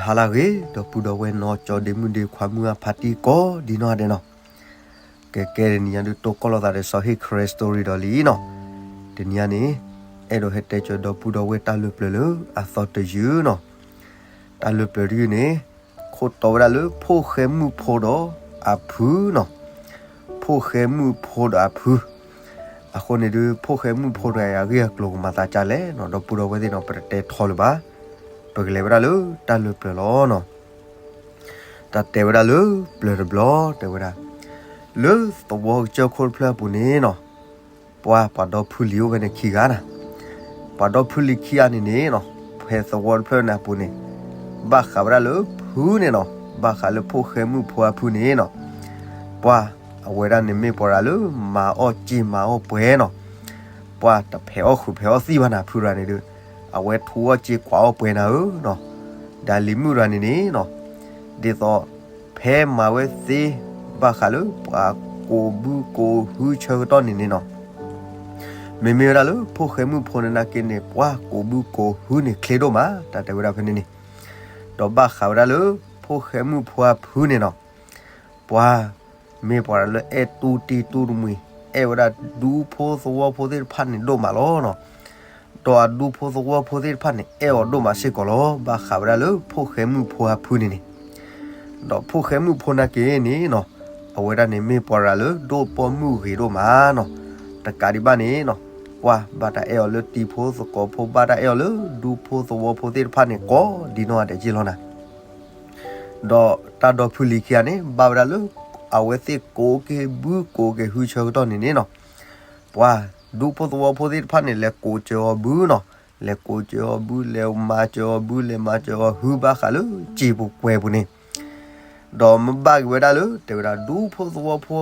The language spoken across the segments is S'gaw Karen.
ဟါလၢအဂ့ၤ ဒီပုၢ်ဒီဝဲၢ်နီၢ်ကၠီဒ့မုၣ်ဒ့ခွါမုၢ်အဖါတံၢ်ကိးဒ်နီၢ်ဂၤဒဲးနီၤ, ကဲကဲတနံၤညါဒုးတိၢ်ကီၢ်လိာ်သးဒီးစီၤဟ့ၣ် Christ Story ဒီးလံနီၤ, တနံၤညါန့ၣ် အဲၣ်ဒိးဟဲတဲကၢၤဒီပုၢ်ဒီဝဲၢ်တၢ်လၢပျၢၤလၢအသီတယုၢ်နီၤ, တၢ်လၢပျၢၤတယုၢ်န့ၣ် ခိၣ်တီဝဲဒၣ်လၢဖိၣ်ဃဲမုၣ်ဖိဒီးအဖုနီၤ, ဖိၣ်ဃဲမုၣ်ဖိဒီးအဖု အဃိန့ၣ်ဒုး ဖိၣ်ဃဲမုၣ်ဖိတဂၤအံၤအဂ့ၢ်အကျိၤကမၤသးဒ်လဲၣ်နီၤ, ဒီပုၢ်ဒီဝဲၢ်သ့ၣ်နီၤ ပတတဲထီလၢၤဘၣ်, ပကလဲၤဝဲဒၣ်လၢတၢ်လၢပျၢၤလီၤနီၤ. တၢ်တဲဝဲဒၣ်လၢပျၢၤတဘျီ တဲဝဲဒၣ်, လၢသဝီကစၢၢ်ခိၣ်တဖျၢၣ်အပူၤန့ၣ်နီၤ, ပှၤပှၤဒီဖုလံၤအိၣ်ဖဲန့ၣ်ခံဂၤနီၤ, ပှၤဒီဖုလံၤခံဂၤန့ၣ်န့ၣ်နီၤ, ဖဲသဝီတဖျၢၣ်န့ၣ်အပူၤန့ၣ် ဘၣ်ဃးဝဲဒၣ်လၢဖုန့ၣ်နီၤ, ဘၣ်ဃးလၢဖိၣ်ဃဲမုၣ်ဖိအဖုန့ၣ်နီၤ, ပှၤအဝဲဒၣ်န့ၣ်မ့ၢ်ပှၤတဂၤလၢမၤအီၣ်စ့မၤအီၣ်ပှဲၤနီၤ, ပှၤတဖဲးအီၣ်ဃုာ်ဖဲးအီၣ်သံၣ်ဘၣ်နၤ ဖုတဂၤန့ၣ်ဒီး, အဝဲထူအီၣ်စ့ကွၢ်အီၣ်ပှဲၤနၤဧၢနီၤ, ဒီးလံၤမုၣ်တဂၤန့ၣ်န့ၣ်နီၤ, ဒ်သိး ဖဲမၤဝဲသ့ ဘၣ်ဃးလၢပှၤကိးဘုကိးဟုဆၢကတီၢ်န့ၣ်န့ၣ်နီၤ, မ့မ့ၢ်ဝဲဒၣ်လၢဖိၣ်ဃဲမုၣ်ဖိန့ၣ်နာ်က့န့ၣ် ပှၤကိးဘုကိးဟုန့ၣ်ချ့ဒိၣ်မး တၢ်တဲဝဲဒၣ်ဖဲန့ၣ်န့ၣ်, ဒီးဘၣ်ဃးဝဲဒၣ်လၢဖိၣ်ဃဲမုၣ်ဖိအဖုန့ၣ်နီၤ, ပှၤမ့ၢ်ပှၤတဂၤလၢအဲၣ်တူၢ်တံၢ်တူၢ်တမှံၤ, အဲၣ်ဝဲဒၣ်ဒူဖိသဝီဖိသ့ၣ်တဖၣ်န့ၣ်ဒိၣ်မးလီၤနီၤ, ဒီးအဒူဖိသဝီဖိသ့ၣ်တဖၣ်န့ၣ် အဲၣ်အီၤဒိၣ်မးစ့ၢ်ကီးလီၤ. ဘၣ်ဃးဝဲဒၣ်လၢဖိၣ်ဃဲမုၣ်ဖိအဖုန့ၣ်န့ၣ်, ဒီးဖိၣ်ဃဲမုၣ်ဖိနာ်က့န့ၣ်နီၤ, အဝဲဒၣ်န့ၣ်မ့ၢ်ပှၤတဂၤလၢဒိၣ်ပိာ်မုၣ်ဂ့ၤဒိၣ်မးနီၤ, တကးဒံးဘၣ်န့ၣ်နီၤ, ပှၤဘၣ်တၢ်အဲၣ်အီၤလၢတံၤဖိသကိးဖိ ဘၣ်တၢ်အဲၣ်အီၤလၢဒူဖိသဝီဖိသ့ၣ်တဖၣ်န့ၣ် ကိးဒ်နီၢ်ဂၤဒဲးက့လီၤနၤ ဒီးတၢ်ဒီဖုလံၤခံဂၤန့ၣ် ဘၣ်ဝဲဒၣ်လၢ အဝဲသ့ၣ်ကိးက့ၤဘုကိးက့ၤဟုဆၢကတီၢ်န့ၣ်န့ၣ်နီၤ, ပှၤဒူဖိသဝီဖိသ့ၣ်တဖၣ်န့ၣ် လဲၤကိးစၢၤအီၤဘုနီၤ, လဲၤကိးစၢၤအီၤဘု လဲၤမၤစၢၤအီၤဘု လဲၤမၤစၢၤအီၤဟုဘၣ်ဃးလၢစံာ်ပူၤကွဲၤပူၤန့ၣ်, ဒီးမ့ၢ်ဘၣ်က့ၤဝဲဒၣ်လၢ တဲဝဲဒၣ်ဒူဖိသဝီဖိ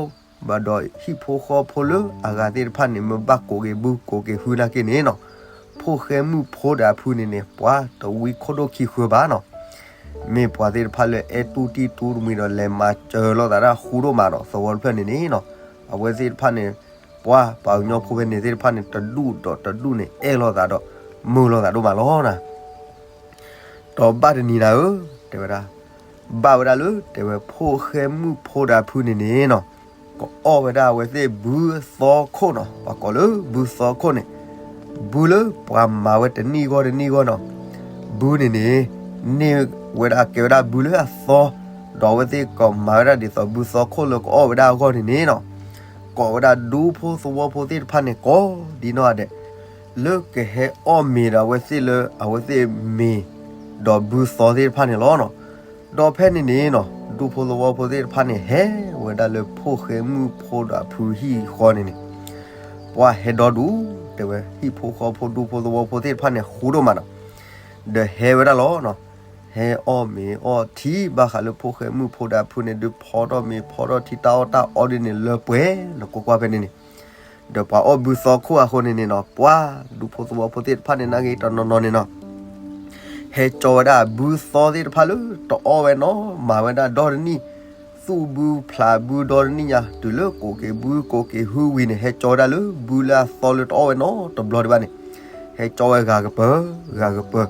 ဘၣ်ဒီးဟံၣ်ဖိဃီဖိလၢအဂၤသ့ၣ်တဖၣ်န့ၣ် မ့ၢ်ဘၣ်ကိးက့ၤဘုကိးက့ၤဟုနာ်က့န့ၣ်နီၤ, ဖိၣ်ဃဲမုၣ်ဖိဒီးအဖုန့ၣ်န့ၣ် ပှၤတဝံခိၣ်ဒိၣ်ခံဃၢဘၣ်နီၤ, မ့ၢ်ပှၤသ့ၣ်တဖၣ်လၢအဲၣ်တူၢ်တံၢ်တူၢ်တမှံၤဒီး လဲၤမၤစၢၤလိာ်သးတၢ်ဃူဒိၣ်မးဒီး သဝီတဖျၢၣ်န့ၣ်န့ၣ်နီၤ, အဝဲသ့ၣ်တဖၣ်န့ၣ် ပှၤပှၤကညီဖိဖဲန့ၣ်သ့ၣ်တဖၣ်န့ၣ် တဒူၣ်ဒီးတဒူၣ်န့ၣ် အဲၣ်လိာ်သးဒီး မုာ်လိာ်သးဒိၣ်မးလီၤနၤ ဒီးဘၣ်တနံၤနၤဧၢ, တဲဝဲဒၣ်, ဘၣ်ဝဲဒၣ်လၢ တဲဝဲဖိၣ်ဃဲမုၣ်ဖိဒီးအဖုန့ၣ်န့ၣ်နီၤ, ကအီၣ်ဝဲဒၣ်အဝဲသ့ၣ်ဘုသီခိၣ်နီၤ, ပှၤကိးလၢဘုသီခိၣ်န့ၣ်, ဘုလၢပှၤမၤဝဲတနံၣ်ဂီၢ်တနံၣ်ဂီၢ်နီၤ, ဘုန့ၣ်န့ၣ်, န့ၢ်ဝဲဒၣ်ကဲဝဲဒၣ်ဘုလၢအသီ, ဒီးအဝဲသ့ၣ်ကမၤဝဲဒၣ်ဒ်သိးဘုသီခိၣ်လၢကအီၣ်ဝဲဒၣ်အဂီၢ်န့ၣ်န့ၣ်နီၤ, ကိးဝဲဒၣ်ဒူဖိသဝီဖိသ့ၣ်တဖၣ်န့ၣ် ကိးဒ်နီၢ်ဂၤဒဲး လၢကဟဲအီၣ်မ့ၤဒီးအဝဲသ့ၣ်လၢအဝဲသ့ၣ်မ့ၤ, ဒီးဘုသီသ့ၣ်တဖၣ်န့ၣ်လီၤနီၤ. ဒီးဖဲန့ၣ်န့ၣ်နီၤ ဒူဖိသဝီဖိသ့ၣ်တဖၣ်န့ၣ် ဟဲဝဲဒၣ်လၢဖိၣ်ဃဲမုၣ်ဖိဒီးအဖုဟံၣ်ဃီန့ၣ်န့ၣ်, ပှၤဟဲဒီဒူၣ်, တဲဝဲဟံၣ်ဖိဃီဖိဒူဖိသဝီဖိသ့ၣ်တဖၣ်န့ၣ် ဃူဒိၣ်မးနီၤ. ဒီးဟဲဝဲဒၣ်လီၤနီၤ. ဟဲအီၣ်မ့ၤအီထံဘၣ်ဃးလၢဖိၣ်ဃဲမုၣ်ဖိဒီးအဖုန့ၣ် ဒုးဖီထီၣ်မ့ၤဖီထီၣ်ထံတၢ်အီၣ်တၢ်အီဒ်န့ၣ်လၢပှဲၤနီၤ ကွၢ်ကွၢ်ဖဲန့ၣ်န့ၣ်, ဒီးပှၤအီၣ်ဘုသီခိၣ်အဃိန့ၣ်န့ၣ်နီၤ ပှၤဒူဖိသဝီဖိသ့ၣ်တဖၣ်န့ၣ် နာ်က့တနီၤနီၤန့ၣ်နီၤ ဟဲကၠီဝဲဒၣ်ဘုသီသ့ၣ်တဖၣ်လၢတအီၣ်ဝဲနီတမၤဝဲဒၣ်ဒီတနံၣ်, သူၣ်ဘုဖျးဘုဒီတနံၣ်ညါ တုၤလၢကိးက့ၤဘုကိးက့ၤဟုဝံၤန့ၣ် ဟဲကၠီဝဲဒၣ်လၢဘုလၢအသီလၢတအီၣ်ဝဲနီတဘျီဒံးဘၣ်န့ၣ်, ဟဲကၠီဝဲဂၤကပၤ, ဂၤကပၤ,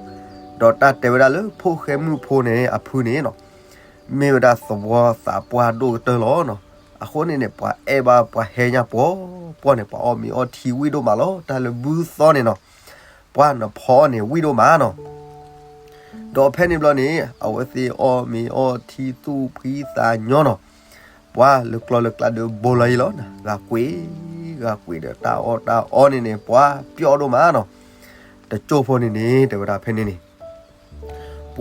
ဒီးတၢ်တဲဝဲဒၣ်လၢဖိၣ်ဃဲမုၣ်ဖိန့ၣ် အဖုန့ၣ်နီၤ မ့ၢ်ဝဲဒၣ်သဝီသးပှၢ်ဒိၣ်ကတၢၢ်လီၤနီၤ. အဃိန့ၣ်န့ၣ် ပှၤအဲၣ်ဘၣ်ပှၤဟဲညါပှီၢ်ပှီၢ်န့ၣ် ပှၤအီၣ်မ့ၤအီထံဝံၣ်ဒိၣ်မးလီၤ. တၢ်လၢဘုသီန့ၣ်နီၤ ပှၤနဖီအီၣ်န့ၣ်ဝံၣ်ဒိၣ်မးနီၤ. ဒီးဖဲန့ၣ်ဘျီန့ၣ် အဝဲသ့ၣ်အီၣ်မ့ၤအီထံသူၣ်ဖှံသးညီနီၤ, ပှၤလၢကျီလၢကျါဒီးဘိလီၤယံၤလီၤနၤ, ဂၤကွံာ်, ဂၤကွံာ်ဒီးတၢ်အီၣ်တၢ်အီန့ၣ်န့ၣ် ပှၤပျီဒိၣ်မးနီၤ. တကၠိၢ်ဖိန့ၣ်န့ၣ် တဲဝဲဒၣ်ဖဲန့ၣ်န့ၣ်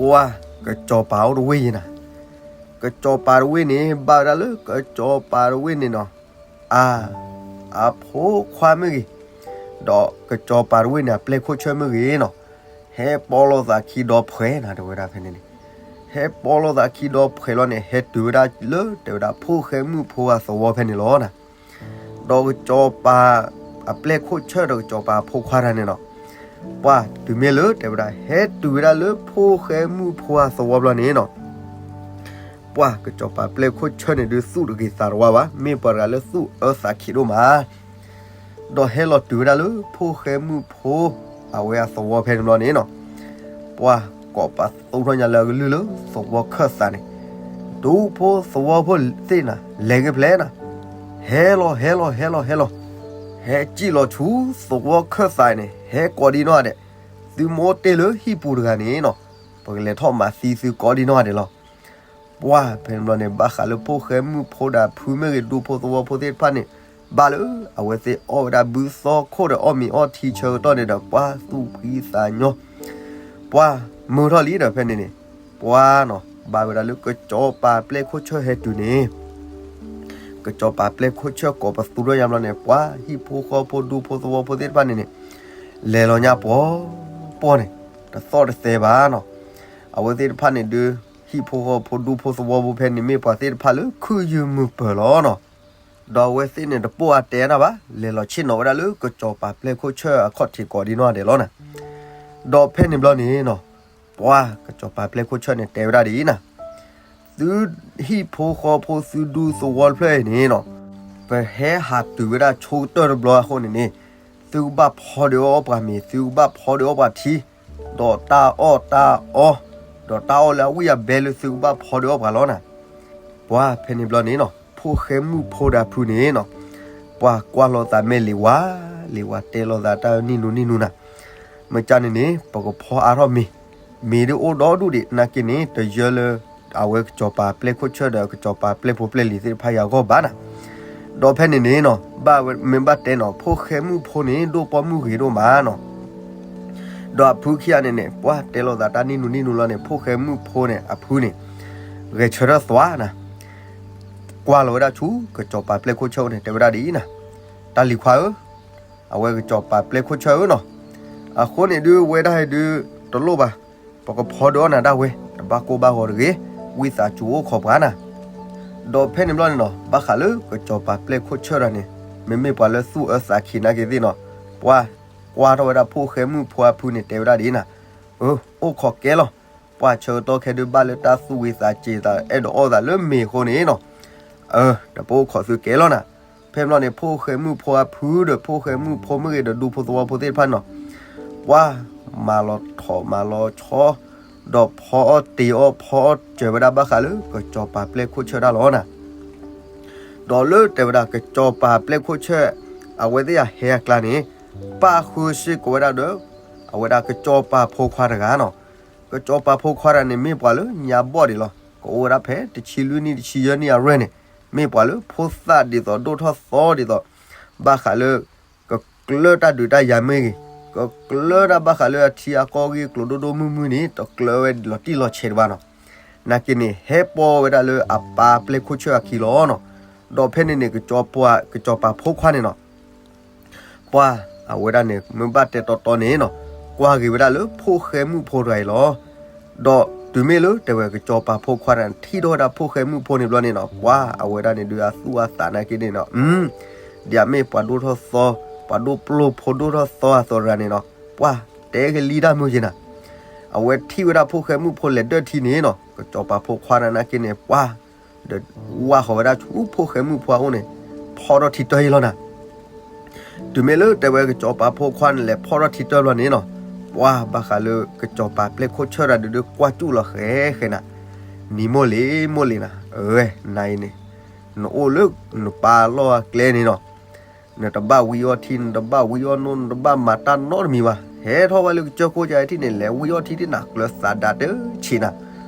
ပှၤကစီၤပၤအိၣ်တဝ့ၢ်ယံၤနၤ, ကစီၤပၤတဝ့ၢ်န့ၣ် ဘၣ်ဝဲဒၣ်လၢကစီၤပၤတဝ့ၢ်န့ၣ်နီၤ, အ, အဖိခွါမ့ၢ်ဂ့ၤ, ဒီးကစီၤပၤတဝ့ၢ်န့ၣ် အပျဲၢ်ခိၣ်ဆၢၣ်မ့ၢ်ဂ့ၤနီၤ, ဟဲပီလိာ်သးခံဒီဖှဲးနၤ တဲဝဲဒၣ်ဖဲန့ၣ်န့ၣ်, ဟဲပီလိာ်သးခံဒီဖှဲးလီၤန့ၣ် ဟဲတုၤဝဲဒၣ်လၢ တဲဝဲဒၣ်ဖိၣ်ဃဲမုၣ်ဖိအသဝီဖဲန့ၣ်လီၤနၤ. ဒီးကစီၤပၤ အပျဲၢ်ခိၣ်ဆၢၣ်ဒီးကစီၤပၤအဖိခွါတဂၤန့ၣ်နီၤ, ပှၤတုၤမ့ၢ်လၢ တဲဝဲဒၣ် ဟဲတုၤဝဲဒၣ်လၢဖိၣ်ဃဲမုၣ်ဖိအသဝီဘျီန့ၣ်နီၤ, ပှၤကစီၤပၤပျဲၢ်ခိၣ်ဆၢၣ်န့ၣ်ဒုးသူၣ်တဂ့ၤသးတဝါဘၣ်, မ့ၢ်ပှၤတဂၤလၢသူၣ်အၢသးခံးဒိၣ်မး ဒီးဟဲလီၤတုၤဝဲဒၣ်လၢဖိၣ်ဃဲမုၣ်ဖိ အဝဲအသဝီဖဲန့ၣ်ဘျီန့ၣ်နီၤ, ပှၤ ကိးပသူထီၣ်ညါလၢအကလုၢ်လၢသဝီခၢၣ်သးန့ၣ်, ဒူဖိသဝီဖိသ့ၣ်နၤ လဲၤက့ၤဖဲလဲၣ်နၤ, ဟဲလီၤ ဟဲလီၤ ဟဲလီၤ ဟဲလီၤ, ဟဲစံၣ်လီၤဆူသဝီခၢၣ်သးန့ၣ် ဟဲကိးဒံနီၢ်ဂၤဒဲး, သုမ့ၢ်အိၣ်တ့ၢ်လၢဟံၣ်ပူၤတဂၤန့ၣ်နီၤ, ပကလဲၤထီၣ်မၤသံသုကိးဒံနီၢ်ဂၤဒဲးလီၤ. ပှၢ်ဖဲန့ၣ်ဘျီန့ၣ် ဘၣ်ဃးလၢဖိၣ်ဃဲမုၣ်ဖိဒီးအဖုမ့ၢ်ဂ့ၤ ဒူဖိသဝီဖိသ့ၣ်တဖၣ်န့ၣ်, ဘၣ်လၢအဝဲသ့ၣ်အီၣ်ဝဲဒၣ်ဘုသီခိၣ်ဒီးအီၣ်မ့ၤအီထံဆၢကတီၢ်န့ၣ်ဒီး ပှၢ်သူၣ်ဖှံသးညီ, ပှၢ်မုာ်ထီၣ်လံဒီးဖဲန့ၣ်န့ၣ်, ပှၢ်နီၤ ဘၣ်ဝဲဒၣ်လၢကစီၤပၤပျဲၢ်ခိၣ်ဆၢၣ်ဟဲတုၤန့ၣ် ကစီၤပၤပျဲၢ်ခိၣ်ဆၢၣ်ကိးပသူထီၣ်ညါဘျီန့ၣ် ပှၢ်ဟံၣ်ဖိဃီဖိဒူဖိသဝီဖိသ့ၣ်တဖၣ်န့ၣ်န့ၣ်, လဲၤလီၤညါပှီၢ်ပှီၢ်န့ၣ်, တသီၣ်တသဲဘၣ်နီၤ. အဝဲသ့ၣ်တဖၣ်န့ၣ်ဒုး, ဟံၣ်ဖိဃီဖိဒူဖိသဝီဖိဖဲန့ၣ် မ့ၢ်ပှၤသ့ၣ်တဖၣ်လၢခုၣ်ယုၢ်မုာ်ပၢၤလီၤနီၤ. ဒီးအဝဲသ့ၣ်န့ၣ်တပိာ်အတဲတၢ်ဘၣ်, လဲၤလီၤဆ့ၣ်နီၤဝဲဒၣ်လၢကစီၤပၤပျဲၢ်ခိၣ်ဆၢၣ်အခီၣ်ထံးကိးဒံနီၢ်ဂၤဒဲးလီၤနၤ. ဒီးဖဲန့ၣ်ဘျီန့ၣ်နီၤ, ပှၢ်ကစီၤပၤပျဲၢ်ခိၣ်ဆၢၣ်န့ၣ်တဲဝဲဒၣ်ဒ်အံၤနၤ, သုဟံၣ်ဖိဃီဖိသုဒူသဝီတဖျၢၣ်အံၤန့ၣ်နီၤ, ပဟဲဟးတုၤဝဲဒၣ်ဆိကတၢၢ်တဘျီအဃိန့ၣ်န့ၣ်, သုကဘၣ်ဖီဒုးအီၣ်ပှၤမ့ၤ သုကဘၣ်ဖီဒုးအီၣ်ပှၤထံ, ဒီးတၢ်အီၣ်တၢ်အီ, ဒီးတၢ်အီၣ်လၢအဝံၣ်အဘဲလၢသုကဘၣ်ဖီဒုးအီၣ်ပှၤလီၤနၤ. ပှၢ်ဖဲန့ၣ်ဘျီန့ၣ်နီၤ, ဖိၣ်ဃဲမုၣ်ဖိဒီးအဖုန့ၣ်နီၤ, ပှၢ်ကွၢ်လိာ်သးမဲာ်လံၤဝါ, လံၤဝါတဲလိာ်သးတၢ်နံၣ်နူနံၣ်နူနၤ, မ့ၢ်ကန့ၣ်န့ၣ် ပကဖီအါထီၣ်မ့ၤ, မ့ၤဒုးအိၣ်ဒီဒူၣ်ဒံး နာ်က့န့ၣ် တယၢလၢ အဝဲကစီၤပၤပျဲၢ်ခိၣ်ဆၢၣ်ဒီးကစီၤပၤပျဲၢ်ဖိပျဲၢ်လံၤသ့ၣ်တဖၣ်အံၤအဂီၢ်ဘၣ်နၤ. ဒီးဖဲန့ၣ်န့ၣ်နီၤ, ဘၣ်မ့ၢ်ဘၣ်တဲနီၤ ဖိၣ်ဃဲမုၣ်ဖိန့ၣ် ဒိၣ်ပိာ်မုၣ်ဂ့ၤဒိၣ်မးနီၤ. ဒီးအဖုခံဂၤန့ၣ်န့ၣ် ပှၢ်တဲလိာ်သးတၢ်နံၣ်နူနံၣ်နူလီၤန့ၣ် ဖိၣ်ဃဲမုၣ်ဖိန့ၣ် အဖုန့ၣ် ဂဲၤဆၢထၢၣ်သွါနၤ, ကွၢ်လီၤဝဲဒၣ်ဆူ ကစီၤပၤပျဲၢ်ခိၣ်ဆၢၣ်အအိၣ်န့ၣ် တဲဝဲဒၣ်ဒ်အံၤနၤ, တၢ်လံၤခွါဧၢ, အဝဲကစီၤပၤပျဲၢ်ခိၣ်ဆၢၣ်ဧၢနီၤ, အဃိန့ၣ်ဒုးဝဲဒၣ်အံၤဒုး တလိၣ်ဘၣ်, ပကဖီဒုးအီၣ်နၤဒၣ်ဝဲ တဘၣ်ကိၢ်ဘၣ်ဂီၤတဂ့ၤ, ဝံသးစူၤအိၣ်ခိးပှၤနၤ. ဒီးဖဲန့ၣ်ဘျီန့ၣ်နီၤ ဘၣ်ဃးလၢကစီၤပၤပျဲၢ်ခိၣ်ဆၢၣ်တဂၤန့ၣ် မ့မ့ၢ်ပှၤလၢသူၣ်အၢသးခံနာ်က့သ့ၣ်နီၤ, ပှၢ်ကွၢ်ထီၣ်ဝဲဒၣ်ဖိၣ်ဃဲမုၣ်ဖိအဖုန့ၣ် တဲဝဲဒၣ်ဒ်အံၤနၤ, အၢ အိၣ်ခိးကဲလီၤ, ပှၢ်ဆၢကတီၢ်ခဲဒုးဘၣ်လၢတၢ်သူၣ်ဝံသးစူၤသးအဲၣ်ဒိးအီၣ်သးလၢမ့ၤအဃိန့ၣ်နီၤ, အၢ ဒီးပအိၣ်ခိးသုကဲလီၤနၤ. ဖဲန့ၣ်ဘျီန့ၣ် ဖိၣ်ဃဲမုၣ်ဖိအဖုဒီးဖိၣ်ဃဲမုၣ်ဖိမ့ၢ်ဂ့ၤဒီးဒူဖိသဝီဖိသ့ၣ်တဖၣ်န့ၣ်နီၤ, ပှၢ်မၤလီၤထီၣ်မၤလီၤဆီ ဒီးဖီအီၣ်တ့ၤအီၣ်ဖီအီၣ်စၢၤဝဲဒၣ်ဘၣ်ဃးလၢကစီၤပၤပျဲၢ်ခိၣ်ဆၢၣ်တၢ်လီၤနၤ. ဒီးလၢတဲဝဲဒၣ်ကစီၤပၤပျဲၢ်ခိၣ်ဆၢၣ် အဝဲသ့ၣ်အဟဲအကျါန့ၣ် ပၣ်ဃုာ်စ့ၢ်ကီးဝဲဒၣ်ဒီး အဝဲဒၣ်ကစီၤပၤဖိခွါတဂၤနီၤ. ကစီၤပၤဖိခွါတဂၤန့ၣ် မ့ၢ်ပှၤလၢညါဘီၣ်ဒံးလီၤ. ကအိၣ်ဝဲဒၣ်ဖဲတဆံလွံၢ်နံၣ်တဆံယဲၢ်နံၣ်အရွဲၢ်န့ၣ် မ့ၢ်ပှၤလၢဖိသၣ်ဒ်သိးဒိၣ်ထီၣ်သီဒ်သိး ဘၣ်ဃးလၢ ကကျၢတၢ်ဒုးတၢ်ယၤမ့ၢ်ဂ့ၤ, ကကျၢတၢ်ဘၣ်ဃးလၢအထံအကီၢ်ဂ့ၢ်ကျိၤဒိၣ်ဒိၣ်မုၢ်မုၢ်န့ၣ် တကျၢဝဲလီၤတံၢ်လီၤဆဲးတဘၣ်နီၤ. နာ်က့န့ၣ် ဟဲပိာ်ဝဲဒၣ်လၢအပၢ်ပျဲၢ်ခိၣ်ဆၢၣ်အခံလီၤနီၤ. ဒီးဖဲန့ၣ်န့ၣ် ကစီၤပၤဖိခွါန့ၣ်နီၤ ပှၢ်အဝဲဒၣ်န့ၣ် မ့ၢ်ဘၣ်တဲတီတီန့ၣ်နီၤ ကွၢ်က့ၤဝဲဒၣ်လၢဖိၣ်ဃဲမုၣ်ဖိတဂၤအံၤလီၤ. ဒီးတုၤမ့ၢ်လၢတဲဝဲကစီၤပၤဖိခွါတဂၤန့ၣ် ထံၣ်ထီၣ်ဝဲဒၣ်ဖိၣ်ဃဲမုၣ်ဖိန့ၣ်ဘျီန့ၣ်နီၤ ပှၢ်အဝဲဒၣ်န့ၣ်ဒုးအသူၣ်အသးနာ်က့န့ၣ်နီၤ ဒ်အမ့ၢ်ပှၤဒိၣ်ထီၣ်သီ, ပှၤဒိၣ်ပျိၢ်ဖိဒိၣ်ထီၣ်သီအသိးတဂၤန့ၣ်နီၤ ပှၢ်တဲကလံၣ်တၢ်မုၢ်က့ၤနၤ. အဝဲထံၣ်ဝဲဒၣ်ဖိၣ်ဃဲမုၣ်ဖိလဲၤဒၢၣ်ထံန့ၣ်နီၤ ကစီၤပၤဖိခွါတဂၤနာ်က့န့ၣ် ပှၢ် ဒီးဝၢ်ဃီၤဝဲဒၣ်ဆူဖိၣ်ဃဲမုၣ်ဖိအအိၣ်န့ၣ် ဖီထီၣ်ထံတၢၢ်အံၤလီၤနၤ. တုၤမ့ၢ်လၢတဲဝဲကစီၤပၤဖိခွါန့ၣ် လဲၤဖီထီၣ်ထံတၢၢ်ဘျီန့ၣ်နီၤ ပှၢ်ဘၣ်ဃးလၢကစီၤပၤပျဲၢ်ခိၣ်ဆၢၣ်တဂၤဒုးကွၢ်စူၣ်လီၤဃဲဃဲနၤ, နံၤမိၢ်လံၤမိၢ်လံၤနၤ, အဝဲ နၤအံၤန့ၣ် နအိၣ်လၢနပၢ်လီၢ်အကျဲန့ၣ်နီၤ နတဘၣ်ဝံအီၣ်ထံ နတဘၣ်ဝံအီၣ်နိ နတဘၣ်မၤတၢ်နီတမံၤဘၣ်. ဟဲထီၣ်ဝဲလၢကစၢၢ်ခိၣ်ကၢအထံၣ်န့ၣ် လဲၤဝံအီၣ်ထံဒ်နၤ ကျၢၤသးဒးတဆံးနၤ.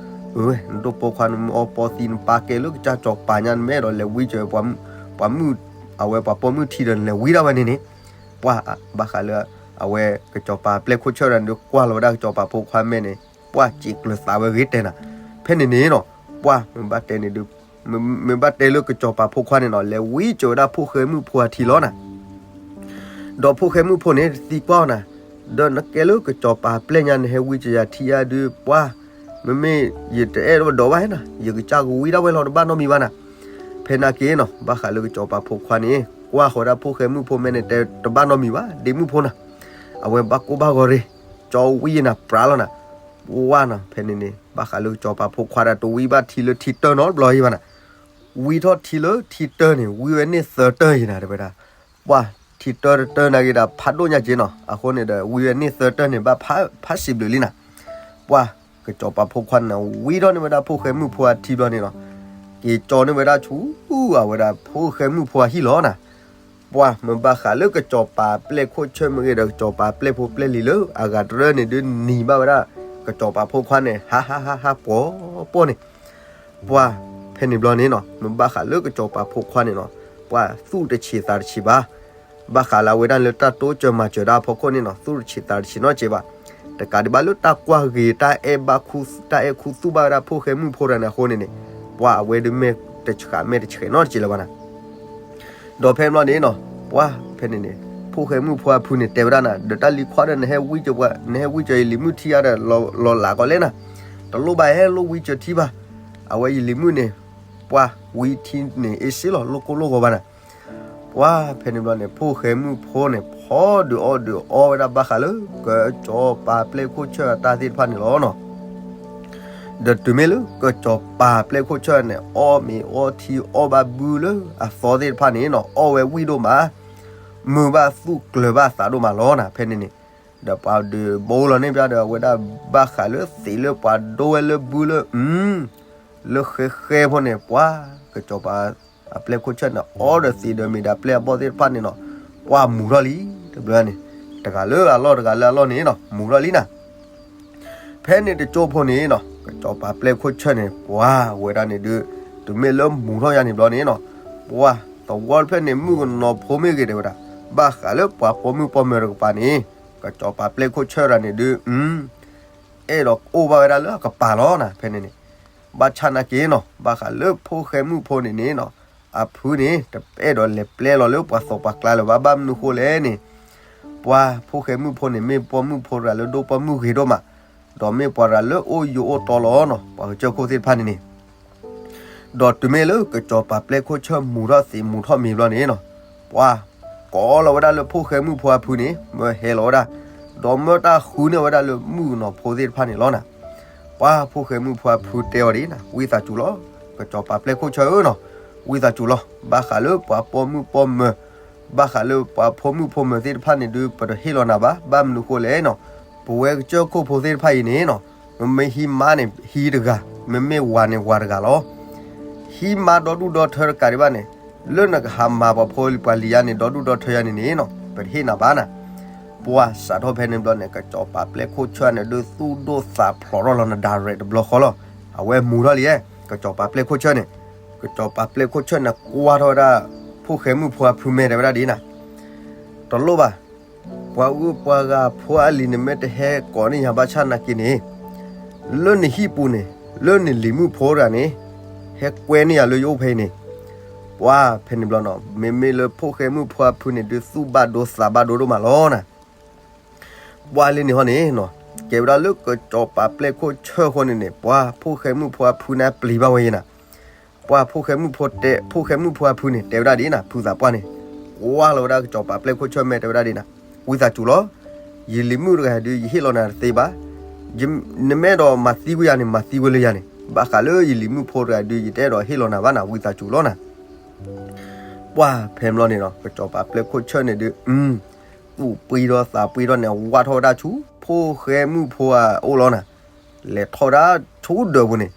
အၢ နဒိၣ်ပိာ်ခွါ နမ့ၢ်အီပီသံ နပၢ်ကဲလၢကစၢ်စီၤပၤညါ နမ့ၢ်အဲၣ်ဒိးလဲၤဝံစၢၤပှၤမုၣ် အဝဲပှၤပိာ်မုၣ်ထံဒီး နလဲၤဝံဒၣ်ဝဲန့ၣ်န့ၣ် ပှၢ်ဘၣ်ဃးလၢ အဝဲကစီၤပၤပျဲၢ်ခိၣ်ဆၢၣ်တဂၤန့ၣ် ကွၢ်လီၤဝဲဒၣ်ကစီၤပၤဖိခွါမဲာ်န့ၣ် ပှၢ်စံးကျၢၤသးဝဲဂ့ၤတဲနၤ. ဖဲန့ၣ်န့ၣ်နီၤ ပှၢ်မ့ၢ်ဘၣ်တဲန့ၣ်ဒုး မ့ၢ်ဘၣ်တဲလၢကစီၤပၤဖိခွါန့ၣ်နီၤ လဲၤဝံစၢၤဝဲဒၣ်ဖိၣ်ဃဲမုၣ်ဖိအထံလီၤနၤ. ဒီးဖိၣ်ဃဲမုၣ်ဖိန့ၣ် သံကွၢ်အီၤနၤ, ဒီးနကဲလၢကစီၤပၤပျဲၢ်ညါ နဟဲဝံစၢၤယၤထံယါဒုး ပှၢ် မ့မ့ၢ်ယတအဲၣ်ဒိးဘၣ်ဟဲနၤ ယကစၢ်ကဝံဒၣ်ဝဲလီၤ တဘၣ်နီတမံၤဘၣ်နၤ. ဖဲနာ်က့နီၤ ဘၣ်ဃးလၢကစီၤပၤဖိခွါန့ၣ် ကွၢ်ဃီၤဒၣ်ဖိၣ်ဃဲမုၣ်ဖိမဲာ်န့ၣ် တဲတဘၣ်နီတမံၤဘၣ် ဒ့မုၣ်ဖိနၤ. အဝဲဘၣ်ကိၢ်ဘၣ်ဂီၤရ့ၣ် ကၠီဝံယနၤပြးလီၤနၤ. ပှၢ်နၤ ဖဲန့ၣ်န့ၣ် ဘၣ်ဃးလၢကစီၤပၤဖိခွါဒၣ် တဝံဘၣ်ထံလၢထံတၢၢ်နီတဘျီအံၤဘၣ်နၤ. ဝံထီၣ်ထံလၢထံတၢၢ်န့ၣ် ဝံဝဲန့ၢ်သၢတၢၢ်ယနၤ တဲဝဲဒၣ်. ပှၢ် ထံတၢၢ်တတၢၢ်နာ်က့ဒၣ် ဖးဒိၣ်ညါက့နီၤ. အဃိန့ၣ်ဒီး ဝံဝဲန့ၢ်သၢတၢၢ်န့ၣ် ဘၣ်ဖးစံးဘျုးလံနၤ. ပှၢ် ကစီၤပၤဖိခွါန့ၣ် ဝံထီၣ်န့ၢ်ဝဲဒၣ်ဖိၣ်ဃဲမုၣ်ဖိအထံဘျီန့ၣ်နီၤ, က့ၤကၠီန့ၢ်ဝဲဒၣ်ဆူ အဝဲဒၣ်ဖိၣ်ဃဲမုၣ်ဖိအဟံၣ်လီၤနၤ. ပှၢ်မ့ၢ်ဘၣ်ဃးလၢကစီၤပၤပျဲၢ်ခိၣ်ဆၢၣ်မ့ၢ်ဂ့ၤဒီး ကစီၤပၤပျဲၢ်ဖိပျဲၢ်လံၤလၢအဂၤတရၢၢ်န့ၣ်ဒုးနံၤဘၣ်ဝဲဒၣ် ကစီၤပၤဖိခွါန့ၣ် ဟါဟါဟါဟါပှီၤပှီၤန့ၣ် ပှၢ်ဖဲန့ၣ်ဘျီန့ၣ်နီၤ မ့ၢ်ဘၣ်ဃးလၢကစီၤပၤဖိခွါန့ၣ်နီၤ, ပှၢ်သူၣ်တဆံးသးတဆံးဘၣ်. ဘၣ်ဃးလၢအဝဲဒၣ်လၢတၢ်တိစၢၤမၤစၢၤဒၣ်အဖီခိၣ်န့ၣ်နီၤ သူၣ်တဆံးသးတဆံးနီတစဲးဘၣ်. တကးဒံးဘၣ်လၢတၢ်ကွၢ်ဂ့ၤ တၢ်အဲၣ်ဘၣ်ခူ တၢ်အဲၣ်ခူသူၣ်ဘၣ်ဝဲဒၣ်ဖိၣ်ဃဲမုၣ်ဖိတဂၤန့ၣ်အဃိန့ၣ်န့ၣ်, ပှၢ်အဝဲဒုးမ့ၢ်တဆှးမ့ၢ်တဆှဲးနီတစဲးလၢၤဘၣ်နၤ. ဒီးဖဲန့ၣ်ဘျီန့ၣ်နီၤ, ပှၢ်ဖဲန့ၣ်န့ၣ် ဖိၣ်ဃဲမုၣ်ဖိအဖုန့ၣ်တဲဝဲဒၣ်နၤ, ဒီးတၢ်လံၤခွါဒီး နဟဲဝံစၢၤပှၤ နဟဲဝံစၢၤယလံၤမုၣ်ထံဧါဒီး လီၤလးကီးလဲၣ်နၤ. တလိၣ်ဘၣ် ဟဲလိၣ်ဝံစၢၤထံဘၣ်. အဝဲယလံၤမုၣ်န့ၣ် ပှၢ်ဝံထံန့ၣ်အ့ၣ်စ့လီၤ လိၣ်ကိၢ်လိၣ်ဂီၤဘၣ်နၤ. ပှၢ်ဖဲန့ၣ်ဘျီန့ၣ် ဖိၣ်ဃဲမုၣ်ဖိန့ၣ် ဖီဒုးအီၣ်ဒုးအီဝဲဒၣ်ဘၣ်ဃးလၢ ကစီၤပၤပျဲၢ်ခိၣ်ဆၢၣ်အတၢ်သ့ၣ်တဖၣ်န့ၣ်လီၤနီၤ. ဒီးတုၤမ့ၢ်လၢကစီၤပၤပျဲၢ်ခိၣ်ဆၢၣ်န့ၣ် အီၣ်မ့ၤအီထံအီၣ်ဘၣ်ဘုလၢအသီသ့ၣ်တဖၣ်န့ၣ်နီၤ အီၣ်ဝဲဝံၣ်ဒိၣ်မး မုာ်ဘၣ်သူၣ်ကျၢၤဘၣ်သးဒိၣ်မးလီၤနၤ ဖဲန့ၣ်န့ၣ်. ဒီးပှၤဒုးဘိလီၤန့ၢ်ပျၢ်ဒီး အဝဲဒၣ်ဘၣ်ဃးလၢသံးလၢပှၤဒိဝဲလၢဘုလၢ လၢဃဲဃဲဖိန့ၣ် ပှၢ်ကစီၤပၤအပျဲၢ်ခိၣ်ဆၢၣ်န့ၣ် အီၣ်ဒီးသံးဒီးမ့ၤဒီးပျဲၢ်အဘီၣ်သ့ၣ်တဖၣ်န့ၣ်နီၤ, ပှၢ်မုာ်ထီၣ်လံ တဘျီန့ၣ်, တဂၤလၢအလီၢ်တဂၤလၢအလီၢ်န့ၣ်နီၤ မုာ်ထီၣ်လံနၤ. ဖဲန့ၣ်တကၠိဖိန့ၣ်နီၤ ကစီၤပၤပျဲၢ်ခိၣ်ဆၢၣ်န့ၣ် ပှၢ်ဝဲဒၣ်န့ၣ်ဒုး တုၤမ့ၢ်လၢမုာ်ထီၣ်ယါန့ၣ်ဘျီန့ၣ်နီၤ, ပှၢ်သဝီတဖျၢၣ်န့ၣ် မုၣ်ကနီၤဖိမ့ၢ်ဂ့ၤတဲဝဲဒၣ် ဘၣ်ဃးလၢပှၤပိာ်မုၣ်ပိာ်မၢၤတကပၤန့ၣ် ကစီၤပၤပျဲၢ်ခိၣ်ဆၢၣ်တဂၤန့ၣ်ဒုး အဲၣ်ဒိးအိၣ်ဘၣ်ဝဲဒၣ်လၢအကပၤလီၤနၤ ဖဲန့ၣ်န့ၣ်. ဘၣ်ဆၣ်နာ်က့နီၤ ဘၣ်ဃးလၢဖိၣ်ဃဲမုၣ်ဖိန့ၣ်န့ၣ်နီၤ အဖုန့ၣ် တအဲၣ်ဒိးလဲၤပျဲလီၤလၢပှၤသီပှၤကျါလၢၤဘၣ် ဘၣ်မနုၤဃိလဲၣ်န့ၣ် ပှၢ်ဖိၣ်ဃဲမုၣ်ဖိန့ၣ် မ့ၢ်ပိာ်မုၣ်ဖိတဂၤလၢဒိၣ်ပိာ်မုၣ်ဂ့ၤဒိၣ်မး, ဒီးမ့ၢ်ပှၤတဂၤလၢအိၣ်ယိာ်အိၣ်တီလီၤနီၤ ပှၤကစၢၢ်ခိၣ်သ့ၣ်တဖၣ်န့ၣ်န့ၣ် ဒီးတုၤမ့ၢ်လၢကစီၤပၤပျဲၢ်ခိၣ်ဆၢၣ်မုာ်ထီၣ်သံးမုာ်ထီၣ်မ့ၤဘျီန့ၣ်နီၤ, ပှၢ်ကိးလီၤဝဲဒၣ်လၢဖိၣ်ဃဲမုၣ်ဖိအဖုန့ၣ် မၢဟဲလီၤဝဲဒၣ်, ဒီးမၢတၢ်ဃုန့ၢ်ဝဲဒၣ်လၢမုၣ်ကနီၤဖိသ့ၣ်တဖၣ်န့ၣ်လီၤနၤ. ပှၢ်ဖိၣ်ဃဲမုၣ်ဖိအဖုတဲအီၤဒ်နၤ ဝံသးစူၤလီၤ, ကစီၤပၤပျဲၢ်ခိၣ်ဆၢၣ်ဧၢနီၤ, ဝံသးစူၤလီၤ, ဘၣ်ဃးလၢပှၤပိာ်မုၣ်ပိာ်မၢၤ ဘၣ်ဃးလၢပှၤဖိမုၣ်ဖိမၢၤသ့ၣ်တဖၣ်န့ၣ်ဒုး ပတဟ့ၣ်လီၤနၤဘၣ်, ဘၣ်မနုၤဃိလဲၣ်နီၤ, ပဝဲကစၢၢ်ခိၣ်ဖိသ့ၣ်တဖၣ်အံၤန့ၣ်နီၤ, မ့မ့ၢ်ဟံးမါန့ၣ် ဟံးတဂၤ, မ့မ့ၢ်ဝၤန့ၣ် ဝၤတဂၤလီၤ. ဟံးမါဒီဒူၣ်ဒီထၢတကးဒံးဘၣ်န့ၣ်, လၢနကဟးမၤပှၤဖိလံၤပှၤလံၤယါန့ၣ် ဒီဒူၣ်ဒီထၢယါန့ၣ်န့ၣ်နီၤ, ပတဟ့ၣ်နၤဘၣ်နၤ. ပှၢ်စးထီၣ်ဖဲန့ၣ်ဘျီန့ၣ် ကစီၤပၤပျဲၢ်ခိၣ်ဆၢၣ်န့ၣ်ဒုး သူၣ်ဒိၣ်သးဖျိးထီၣ်လီၤနၤ direct တဘျီဃီလီၤ. အဝဲမုာ်ထီၣ်လံ, ကစီၤပၤပျဲၢ်ခိၣ်ဆၢၣ်န့ၣ်, ကစီၤပၤပျဲၢ်ခိၣ်ဆၢၣ်န့ၣ် ကွၢ်ထီၣ်ဝဲဒၣ် ဖိၣ်ဃဲမုၣ်ဖိအဖု မ့ၢ်တဲဝဲဒၣ်ဒ်နၤ, တလိၣ်ဘၣ်, ပှၤဂုၤပှၤဂၤဖိအလံၤန့ၣ် မ့ၢ်တဟဲကိးန့ၢ်ယၤဘၣ်ဆၣ်နာ်က့န့ၣ်, လၢနဟံၣ်ပူၤန့ၣ်, လၢနလံၤမုၣ်ဖိတဂၤန့ၣ်, ဟဲကွဲန့ၢ်ယၤလၢယအိၣ်ဖဲအံၤန့ၣ်, ပှၢ်ဖဲန့ၣ်ဘျီနီၤ, မ့မ့ၢ်လၢဖိၣ်ဃဲမုၣ်ဖိအဖုန့ၣ်ဒုး သူၣ်ဘၣ်ဒိသးဘၣ်ဒိဒိၣ်မးလီၤနၤ. ပှၢ်လၢန့ၣ်ဟီန့ၣ်နီၤ, ကဲဝဲဒၣ်လၢကစီၤပၤပျဲၢ်ခိၣ်ဆၢၣ်ဃိန့ၣ်န့ၣ် ပှၢ်ဖိၣ်ဃဲမုၣ်ဖိအဖုန့ၣ်ပျံၤဘၣ်ဝဲယဲနၤ. ပှၢ်ဖိၣ်ဃဲမုၣ်ဖိတဲ, ဖိၣ်ဃဲမုၣ်ဖိအဖုန့ၣ် တဲဝဲဒၣ်ဒ်နၤ, ဖုသးပှၢ်န့ၣ်, ကွၢ်လီၤဝဲဒၣ်ကစီၤပၤပျဲၢ်ခိၣ်ဆၢၣ် မ့ၢ်တဲဝဲဒၣ်ဒ်နၤ, ဝံသးစူၤလီၤ, ယလံၤမုၣ်တဂၤဒုး ယဟ့ၣ်လီၤနၤတသ့ဘၣ်. နမ့ၢ်အဲၣ်ဒိးမၤသံကွံာ်ယၤန့ၣ် မၤသံကွံာ်လၢယၤန့ၣ်, ဘၣ်ဃးလၢယလံၤမုၣ်ဖိတဂၤဒုး ယတအဲၣ်ဒိးဟ့ၣ်လီၤနၤဘၣ်နၤ, ဝံသးစူၤလီၤနၤ. ပှၢ်ဖဲန့ၣ်ဘျီန့ၣ်နီၤ, ကစီၤပၤပျဲၢ်ခိၣ်ဆၢၣ်န့ၣ်ဒုး သူၣ်ပှံၤဒီးသးပှံၤဒီးန့ၣ် ဝၢ်ထီၣ်ဝဲဒၣ်ဆူဖိၣ်ဃဲမုၣ်ဖိအအိၣ်လီၤနၤ. လဲၤထီၣ်ဝဲဒၣ်ဆူဒၢးပူၤန့ၣ်,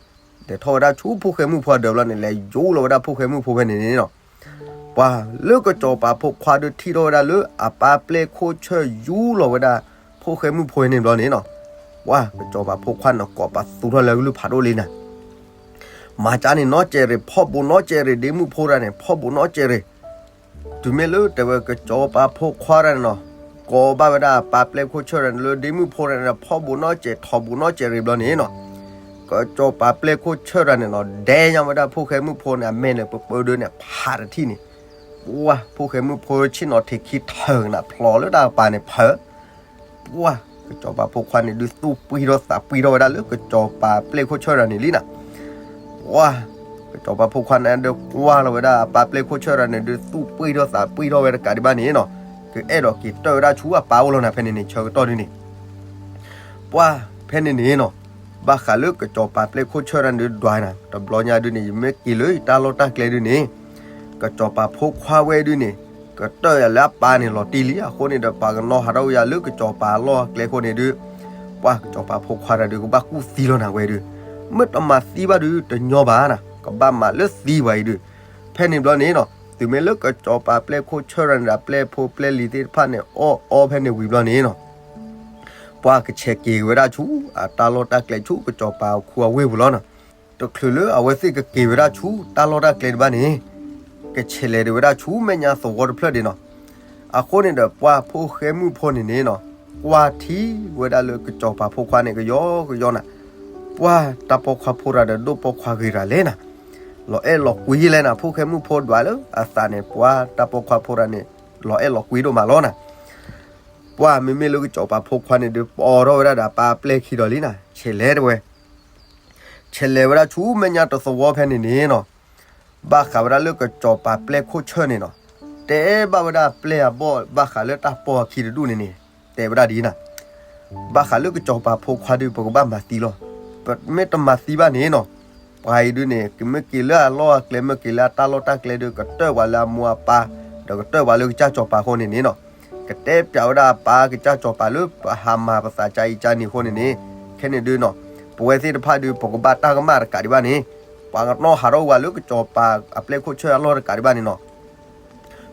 လဲၤထီၣ်ဝဲဒၣ်ဆူဖိၣ်ဃဲမုၣ်ဖိအဒၢးဘျီန့ၣ် လဲၤယူၤလီၤဝဲဒၣ်ဖိၣ်ဃဲမုၣ်ဖိဖဲန့ၣ်န့ၣ်နီၤ. ပှၢ်လၢကစီၤပၤဖိခွါဒုးထံၣ်ထီၣ်ဝဲဒၣ်လၢအပၢ်ပျဲၢ်ခိၣ်ဆၢၣ်ယူၤလီၤဝဲဒၣ် ဖိၣ်ဃဲမုၣ်ဖိန့ၣ်ဘျီန့ၣ်နီၤ, ပှၢ်ကစီၤပၤဖိခွါန့ၣ် ကိးပသူထီၣ်လၢအကလုၢ်ဖးဒိၣ်လံနၤ. မၤကၢ်န့ၣ်နီတစဲးရ့ၣ်, ဖီၣ်ဘူးနီတစဲးရ့ၣ်, ဒ့မုၣ်ဖိတဂၤန့ၣ် ဖီၣ်ဘူးနီတစဲးရ့ၣ်. တုၤမ့ၢ်လၢတဲဝဲကစီၤပၤဖိခွါတဂၤန့ၣ်နီၤ, ကိးဘၣ်ဝဲဒၣ်အပၢ်ပျဲၢ်ခိၣ်ဆၢၣ်တဂၤန့ၣ်လၢဒ့မုၣ်ဖိတဂၤန့ၣ် ဖီၣ်ဘူးနီတစဲး ထီၣ်ဘူးနီတစဲးရ့ၣ်ဘျီန့ၣ်နီၤ, ကစီၤပၤပျဲၢ်ခိၣ်ဆၢၣ်တဂၤန့ၣ်နီၤ ဒဲညါဝဲဒၣ်ဖိၣ်ဃဲမုၣ်ဖိန့ၣ် အမဲာ်န့ၣ် ပပၢဒၢန့ၣ် ဖးတထံၣ်န့ၣ်, ပှၢ်ဖိၣ်ဃဲမုၣ်ဖိဆ့ၣ်နီၤထံးခံထၢၣ်နၤ ဖျိးလၢတၢ်ကပၤန့ၣ်ဖၢ ပှၢ်ကစီၤပၤဖိခွါန့ၣ်ဒုး သူၣ်ပှံၢ်ထီၣ်သးပှံၢ်ထီၣ်ဝဲဒၣ်လၢကစီၤပၤပျဲၢ်ခိၣ်ဆၢၣ်တဂၤန့ၣ်လံနၤ. ပှၢ်ကစီၤပၤဖိခွါန့ၣ်ဒုး ကွၢ်လီၤဝဲဒၣ်အပၢ်ပျဲၢ်ခိၣ်ဆၢၣ်တဂၤန့ၣ်ဒုး သူၣ်ပှံၢ်ထီၣ်သးပှံၢ်ထီၣ်ဝဲတကးဒံးဘၣ်န့ၣ်နီၤ, ကအဲၣ်ဒိးက့ၤတၢၢ်ဝဲဒၣ်ဆူအပၢ်အိၣ်လီၤနၤ ဖဲန့ၣ်န့ၣ် ဆၢကတီၢ်ဒုးန့ၣ် ပှၢ်ဖဲန့ၣ်န့ၣ်နီၤ, ဘၣ်ဃးလၢကစီၤပၤပျဲၢ်ခိၣ်ဆၢၣ်တဂၤန့ၣ်ဒုး ဒွးနၤ တဘျီညါဒုးန့ၣ် ယမ့ၢ်က့ၤလၢယတၢ်လီၢ်တၢ်ကျဲဒုးန့ၣ်, ကစီၤပၤဖိခွါဝဲဒုးန့ၣ် ကတၢၢ်ယၤလၢအပၢ်န့ၣ်လီၤတံၢ်လံ. အဃိန့ၣ်ဒီး ပှၤကနီၣ်ဟးထီၣ်ဝဲယၤလၢကစီၤပၤအလီၢ်အကျဲအဃိန့ၣ်ဒုး, ပှၢ်ကစီၤပၤဖိခွါတဂၤဒုး ကဘၣ်ကူၣ်သံလီၤနၤဝဲဒုး, မ့ၢ်တမၤသံဘၣ်ဒုး တညီဘၣ်နၤ, ကဘၣ်မၤလၢသံပှၤအံၤဒုး. ဖဲန့ၣ်ဘျီန့ၣ်နီၤ, တုၤမ့ၢ်လၢကစီၤပၤပျဲၢ်ခိၣ်ဆၢၣ်တဂၤန့ၣ်ဒီး ပျဲၢ်ဖိပျဲၢ်လံၤသ့ၣ်တဖၣ်န့ၣ် အီၣ်အီဖဲန့ၣ်ဝံၤဘျီန့ၣ်နီၤ, ပှၢ်ကဆဲးက့ၤဝဲဒၣ်ဆူ အတၢ်လီၢ်တၢ်ကျဲဆူ ကစီၤပၤခူအဝ့ၢ်ပူၤလီၤနီၤ. တချုးလၢအဝဲသ့ၣ်ကက့ၤဝဲဒၣ်ဆူတၢ်လီၢ်တၢ်ကျဲဒံးဘၣ်န့ၣ်, ကဆဲးလဲၤဒံးဝဲဒၣ်ဆူမဲာ်ညါသဝီတဖျၢၣ်ဒံးနီၤ. အဃိန့ၣ်ဒီး ပှၢ်ဖိၣ်ဃဲမုၣ်ဖိန့ၣ်န့ၣ်နီၤ, ကွၢ်ထံဝဲဒၣ်လၢကစီၤပၤဖိခွါန့ၣ် ကယီကယီနၤ, ပှၢ်တၢ်ပိာ်ခွါဖိတဂၤဒီး ဒိၣ်ပိာ်ခွါဂ့ၤတဂၤလဲၣ်နၤ, လီၤအဲၣ်လီၤကွံလဲၣ်နၤ, ဖိၣ်ဃဲမုၣ်ဖိဒွးလၢအသးန့ၣ် ပှၢ်တၢ်ပိာ်ခွါဖိတဂၤန့ၣ် လီၤအဲၣ်လီၤကွံဒိၣ်မးလီၤနၤ. ပှၢ်မ့မ့ၢ်လၢကစီၤပၤဖိခွါန့ၣ်ဒုး ပိာ်ထီၣ်ဝဲဒၣ်ဒီးပၢ်ပျဲၢ်ခံဒီးလံနၤ, ဆဲးလဲၤတဝဲ ဆဲးလဲၤဝဲဒၣ်ဆူမဲာ်ညါတသဝီဖဲန့ၣ်န့ၣ်နီၤ, ဘၣ်ဃးဝဲဒၣ်လၢကစီၤပၤပျဲၢ်ခိၣ်ဆၢၣ်န့ၣ်နီၤ, တဲဘၣ်ဝဲဒၣ်ပျဲၢ်အဘီၣ် ဘၣ်ဃးလၢတၢ်ပိာ်အခံတဒူၣ်န့ၣ်န့ၣ်, တဲဝဲဒၣ်ဒ်အံၤနၤ, ဘၣ်ဃးလၢကစီၤပၤဖိခွါဒုး ပကဘၣ်မၤသံလီၤ. ပမ့ၢ်တမၤသံဘၣ်န့ၣ်နီၤ, ပှၤအံၤဒုးန့ၣ် ကမ့ၢ်က့ၤလၢအလီၢ်အကျဲ မ့ၢ်က့ၤလၢအတၢ်လီၢ်တၢ်ကျဲဒုး ကတၢၢ်ပှၤလၢအမိၢ်အပၢ်, ဒီးကတၢၢ်ပှၤလၢကစၢ်စီၤပၤအဃိန့ၣ်န့ၣ်နီၤ, ကတဲပျးဝဲဒၣ်အပၢ်ကစၢ်စီၤပၤလၢပဟးမၤပသးကါအံၤကါန့ၣ်အဃိန့ၣ်န့ၣ်, ခဲန့ၣ်ဒုးနီၤ, ပဝဲသ့ၣ်တဖၣ်ဒုး ပကဘၣ်တၢ်ကမၣ်တကးဒံးဘၣ်န့ၣ်, ပှၤကနီၣ်ဟးထီၣ်ဝဲလၢကစီၤပၤအပျဲၢ်ခိၣ်ဆၢၣ်အလီၢ်တကးဒံးဘၣ်န့ၣ်နီၤ,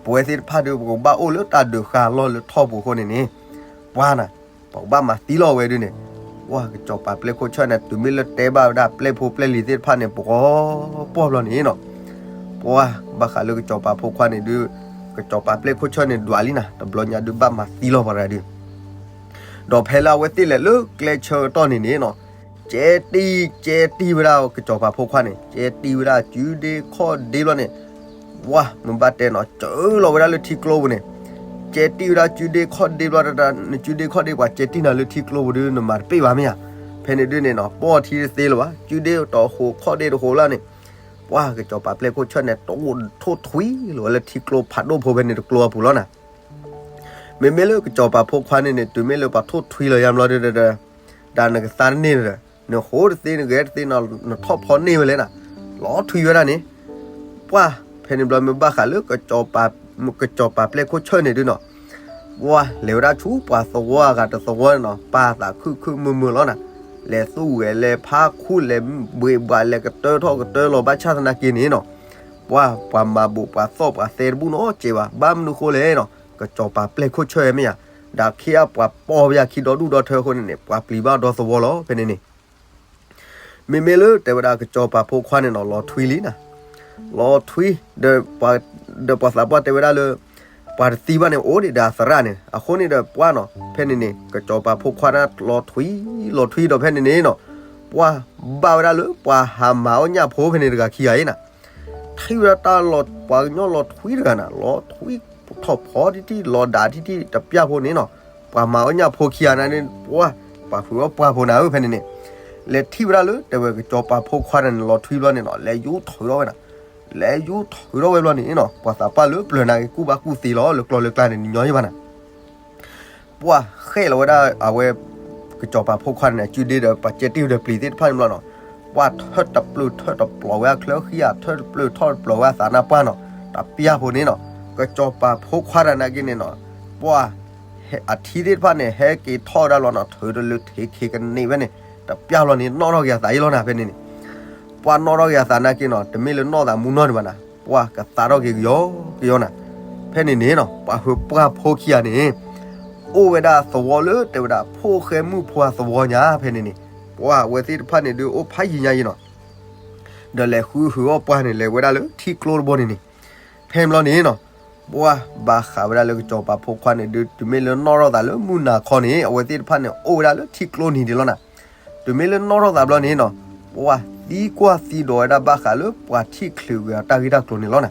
ပဝဲသ့ၣ်တဖၣ်ဒုး ပကဘၣ်အိၣ်လၢတၢ်ဒုးဃာ်အလီၢ်လၢထီၣ်ပူၤအဃိန့ၣ်န့ၣ်, ပှၢ်နၤ, ပကဘၣ်မၤသံလီၤဝဲဒုးန့ၣ်, ပှၢ်ကစီၤပၤပျဲၢ်ခိၣ်ဆၢၣ်န့ၣ် တုၤမ့ၢ်လၢတဲဘၣ်ဝဲဒၣ်ပျဲၢ်ဖိပျဲၢ်လံၤသ့ၣ်တဖၣ်န့ၣ် ပှီၤပှီၢ်ဘျီန့ၣ်နီၤ, ပှၢ်ဘၣ်ဃးလၢကစီၤပၤဖိခွါန့ၣ်ဒုး, ကစီၤပၤပျဲၢ်ခိၣ်ဆၢၣ်န့ၣ် ဒွးလံနၤ, တဘျီညါဒုး ဘၣ်မၤသံလီၤပှၤတဂၤဒုး ဒီးဖဲလၢအဝဲသ့ၣ်လဲၤလၢကျဲဆၢကတီၢ်န့ၣ်န့ၣ်နီၤ, ကဲတံၢ်, ကဲတံၢ်ဝဲဒၣ်ကစီၤပၤဖိခွါန့ၣ်, ကဲတံၢ်ဝဲဒၣ်စုဒ့ခီၣ်ဒ့ဘျီန့ၣ်, ပှၢ်မ့ၢ်ဘၣ်တဲနီၤ စၢလီၤဝဲဒၣ်လၢထံကျိပူၤန့ၣ်, ကဲတံၢ်ဝဲဒၣ်စုဒ့ခီၣ်ဒ့ဘျီတဒၣ်, နစုဒ့ခီၣ်ဒ့ ပှၤကဲတံၢ်နၤလၢထံကျိပူၤဒုး နမၤတပ့ၢ်ဘၣ်မ့ၢ်ဧါ. ဖဲန့ၣ်ဒုးန့ၣ်နီၤ, ပီၢ်ထံတသ့လၢၤဘၣ်, စုဒ့တဟိးခီၣ်ဒ့တဟိးလၢန့ၣ်, ပှၢ်ကစီၤပၤပျဲၢ်ခိၣ်ဆၢၣ်န့ၣ် တအိၣ်ထိၣ်ထွံလီၤဝဲလၢထံကျိဖးဒိၣ်ဖိဖဲန့ၣ် တကျိအပူၤလီၤနၤ. မ့မ့ၢ်လၢကစီၤပၤဖိခွါန့ၣ်န့ၣ် တုၤမ့ၢ်လၢပှၤထိၣ်ထွံလီၤယါဘျီဒီး, ဒီးနကသါတန့ၢ်ဒီး, နဃိတသ့ နဂဲၤတသ့နီၤ, နထီၣ်ဖီန့ၢ်ဝဲလဲၣ်နၤ, လီၤထွံဝဲဒၣ်န့ၣ်, ပှၢ်ဖဲန့ၣ်ဘျီမ့ၢ်ဘၣ်ဃးလၢ ကစီၤပၤပျဲၢ်ခိၣ်ဆၢၣ်န့ၣ်ဒုးနီၤ, ပှၢ်လဲၤဝဲဒၣ်ဆူပှၤသဝီအဂၤတသဝီန့ၣ်နီၤ, ပာ်သးခုၣ်ခုၣ်မုာ်မုာ်လီၤနၤ, လဲၤသူၣ်ဝဲလဲၤဖးခူၣ်လဲၤဘှံးဘှးလဲၤကတၢၢ်ထီၣ်ကတၢၢ်လီၤ ဘၣ်ဆၣ်သနာ်က့န့ၣ်နီၤ, ပှၢ်ပှၤမၤဘူးပှၤသီၣ်ပှၤသဲတဘူၣ်နီတစဲးဘၣ်. ဘၣ်မနုၤဃိလဲၣ်နီၤ, ကစီၤပၤပျဲၢ်ခိၣ်ဆၢၣ်မ့ၢ်ဧါ, ဒီးခံအပှၤပိာ်ပယၤခံဒီဒူၣ်ဒီထၢအဃိန့ၣ်န့ၣ် ပှၤပျံၤဘၣ်ဒီသဝီလီၤ ဖဲန့ၣ်န့ၣ် မ့မ့ၢ်လၢတဲဝဲဒၣ်ကစီၤပၤဖိခွါန့ၣ်နီၤ လီၤထွံလံနၤ, လီၤထွံ, ဒီးပှၤသးပှၢ်တဲဝဲဒၣ်လၢ ပှၤတသံဘၣ်န့ၣ် အိၣ်ဒံးဒီးအသရၣ်န့ၣ်, အဃိန့ၣ်ဒီးပှၢ်နီၤ ဖဲန့ၣ်န့ၣ် ကစီၤပၤဖိခွါန့ၣ်လီၤထွံ, လီၤထွံဒီးဖဲန့ၣ်န့ၣ်နီၤ, ပှၢ်ဘၣ်ဝဲဒၣ်လၢပှၤဟးမၤအီၣ်ညၣ်ဖိဖဲန့ၣ်တဂၤခံဂၤအံၤနၤ ထံၣ်ဝဲဒၣ်တၢ်လီၤ ပှၤကညီလီၤထွံတဂၤနၤ, လီၤထွံထီၣ်ဖီတံၢ်တံၢ် လီၤဒးတံၢ်တံၢ်တပျၢ်ဖိန့ၣ်နီၤ, ပှၤမၤအီၣ်ညၣ်ဖိခံဂၤန့ၣ် ပှၢ်ပှၤဟုးအီၣ်ပှၢ်ဖိနၤဧၢ ဖဲန့ၣ်န့ၣ်, လဲၤထံၣ်ဝဲဒၣ်လၢတဲဝဲကစီၤပၤဖိခွါန့ၣ် လီၤထွံဘျီန့ၣ်နီၤ လဲၤယူၤထုးထီၣ်ဝဲနၤ, လဲၤယူၤထုးထီၣ်ဝဲဘျီန့ၣ်နီၤ ပှၤသးပှၢ်လၢပျၢၤနာ်က့ ကူၣ်ဘၣ်ကူၣ်သ့လီၤ လၢကျီလၢကျါန့ၣ် ညီယဲၢ်ဘၣ်နၤ ပှၢ်ဃဲၣ်လီၤဝဲဒၣ်အဝဲ ကစီၤပၤဖိခွါန့ၣ် စုဒ့ဒီးပှၤကဲတံၢ်ဒီးပျံၤသ့ၣ်တဖၣ်န့ၣ်ဘျီနီၤ, ပှၢ်ထၢၣ်တပျုာ်ထၢၣ်တပျီၤဝဲအချၢဃံဧါ, ထၢၣ်တပျုာ်ထီၣ်တပျီၤဝဲအသးနါပှၢ်နီၤ, တပျၢ်ဖိန့ၣ်နီၤ, ကစီၤပၤဖိခွါတဂၤနာ်က့န့ၣ်နီၤ, ပှၢ်အထံသ့ၣ်တဖၣ်န့ၣ် ဟဲက့ၤထီၣ်ဝဲဒၣ်လီၤနီၤ, ထုးတလၢထုးခံကန့ၢ်ဝဲန့ၣ်, တပျၢ်လီၤန့ၣ် နီၣ်ထီၣ်က့ၤအသးအံၤလီၤနၤ ဖဲန့ၣ်န့ၣ် ပှၢ်နီၣ်ထီၣ်က့ၤအသးနာ်က့နီၤ, တမ့ၢ်လၢနီၢ်သးမူနီၢ်ဒံးဘၣ်နၤ, ပှၢ်ကသါထီၣ်က့ၤကယီကယီနၤ, ဖဲန့ၣ်န့ၣ်နီၤ ပှၤဟုးပှၢ်ဖိခံဂၤန့ၣ် အိၣ်ဝဲဒၣ်သဝီလၢတဲဝဲဒၣ် ဖိၣ်ဃဲမုၣ်ဖိအသဝီညါ ဖဲန့ၣ်န့ၣ်, ပှၢ်အဝဲသ့ၣ်တဖၣ်န့ၣ်ဒုးအိၣ်ဖးယံၤညါယံၤနီၤ ဒီးလဲၤဃုဟုးအီၣ်ပှၢ်န့ၣ် လဲၤဝဲဒၣ်လၢထံကျိတဘိန့ၣ်န့ၣ်, ဖဲန့ၣ်ဘျီန့ၣ်နီၤ, ပှၢ်ဘၣ်ဃးဝဲဒၣ်လၢကစီၤပၤဖိခွါန့ၣ်ဒုး တုၤမ့ၢ်လၢနီၣ်ထီၣ်သးလၢမုၢ်နၤခီန့ၣ် အဝဲသ့ၣ်တဖၣ်န့ၣ် အိၣ်ဝဲဒၣ်လၢထံကျိန့ၣ်ဒံးလီၤနၤ, တုၤမ့ၢ်လၢနီၣ်ထီၣ်သးဘျီန့ၣ်နီၤ, ပှၢ်သံကွၢ်သံဒိးဝဲဒၣ်ဘၣ်ဃးလၢပှၤထံၣ်ချုးဝဲအတၢ်ဂ့ၢ်တၢ်ကျိၤန့ၣ်လီၤနၤ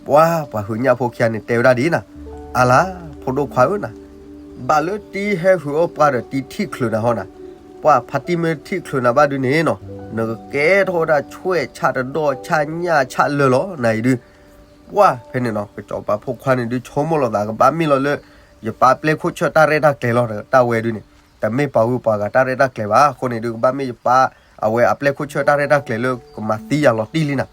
ပှၢ်ပှၤဟုးညၣ်ဖိခံဂၤန့ၣ် တဲဝဲဒၣ်ဒ်အံၤနၤ, အါလါ ဖိဒိၣ်ခွါဧၢနၤ, ဘၣ်လၢတံၤဟဲဟုးအီၣ်ပှၢ်ဒီးတံၤထံၣ်ချုးနၤဟီနၤ, ပှၢ်ဖါတံၢ်မ့ၢ်ထံၣ်ချုးနၤဘၣ်ဒုးန့ၣ်နီၤ, နကကဲထီၣ်ဝဲဒၣ်ဆွဲၣ်ဆၣ်တဒီၣ်ဆၣ်ညၣ်ဆၣ်လၢာ်လီၤ နၤအံၤဒုး, ပှၢ်ဖဲန့ၣ်နီၤ ကစီၤပၤဖိခွါန့ၣ်ဒုး ဆိကမိၣ်လီၤသးကဘၣ်မ့ၢ်လီၤလၢ ယပၢ်ပျဲၢ်ခိၣ်ဆၢၣ်တၢ်ရဲၣ်တၢ်ကျဲၤလီၤ, တၢ်ဝဲဒုးန့ၣ် တမ့ၢ်ပှၤဂုၤပှၤဂၤတၢ်ရဲၣ်တၢ်ကျဲၤဘၣ်, အဃိန့ၣ်ဒုး ကဘၣ်မ့ၢ်ယပၢ် အဝဲအပျဲၢ်ခိၣ်ဆၢၣ်တၢ်ရဲၣ်တၢ်ကျဲၤလၢကမၤသံယၤလီၤတံၢ်လံနၤ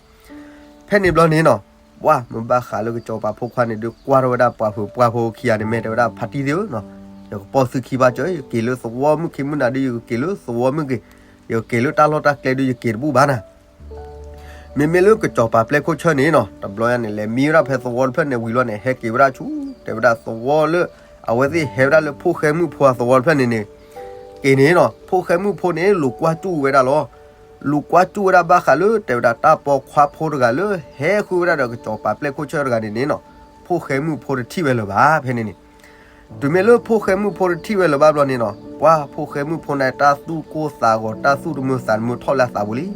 ဖဲန့ၣ်ဘျီန့ၣ်နီၤ, ပှၢ်မ့ၢ်ဘၣ်ဃးလၢကစီၤပၤဖိခွါန့ၣ်ဒုး ကွၢ်ထီၣ်ဝဲဒၣ်ပှၤဟုးပှၢ်ဖိခံဂၤန့ၣ် မ့ၢ်တဲဝဲဒၣ်ဖါတံၢ်သ့ၣ်ဧၢနီၤ, ယကပီၢ်သုခံဘၣ်စၢၤ, ယက့ၤလၢသဝီမုၢ်ခံမုၢ်နၤဒုး ယကက့ၤလၢသဝီမုၢ်ဂ့ၤ, ယကက့ၤလၢတၢ်လီၢ်တၢ်ကျဲဒုး ယက့ၤတဘူၣ်ဘၣ်နၤ. မ့မ့ၢ်လၢကစီၤပၤပျဲၢ်ခိၣ်ဆၢၣ်န့ၣ်နီၤ, တဘျီညါန့ၣ် လဲၤမံဝဲဒၣ်ဖဲသဝီတဖျၢၣ်န့ၣ်ဝံၤလီၤန့ၣ် ဟဲက့ၤဝဲဒၣ်ဆူ တဲဝဲဒၣ်သဝီလၢ အဝဲသ့ၣ်ဟဲဝဲဒၣ်လၢဖိၣ်ဃဲမုၣ်ဖိအသဝီတဖျၢၣ်န့ၣ်န့ၣ် က့ၤန့ၣ်နီၤ, ဖိၣ်ဃဲမုၣ်ဖိန့ၣ် လူၤကွၢ်စူၣ်ဝဲဒၣ်လီၤ. လူၤကွၢ်စူၣ်ဝဲဒၣ်ဘၣ်ဃးလၢ တဲဝဲဒၣ်တၢ်ပိာ်ခွါဖိတဂၤလၢ ဟဲဃုဝဲဒၣ်ဒီးကစီၤပၤပျဲၢ်ခိၣ်ဆၢၣ်တဂၤန့ၣ်န့ၣ်နီၤ, ဖိၣ်ဃဲမုၣ်ဖိတထံၣ်ဝဲလၢၤဘၣ်ဖဲန့ၣ်န့ၣ်. တုၤမ့ၢ်လၢဖိၣ်ဃဲမုၣ်ဖိတထံၣ်ဝဲလၢၤဘၣ်ဘျီန့ၣ်နီၤ, ပှၢ်ဖိၣ်ဃဲမုၣ်ဖိန့ၣ် တၢ်သူၣ်ကိၢ်သးဂီၤ တၢ်သူၣ်တမုာ်သးတမုာ်ထီၣ်လၢအသးပူၤလံ.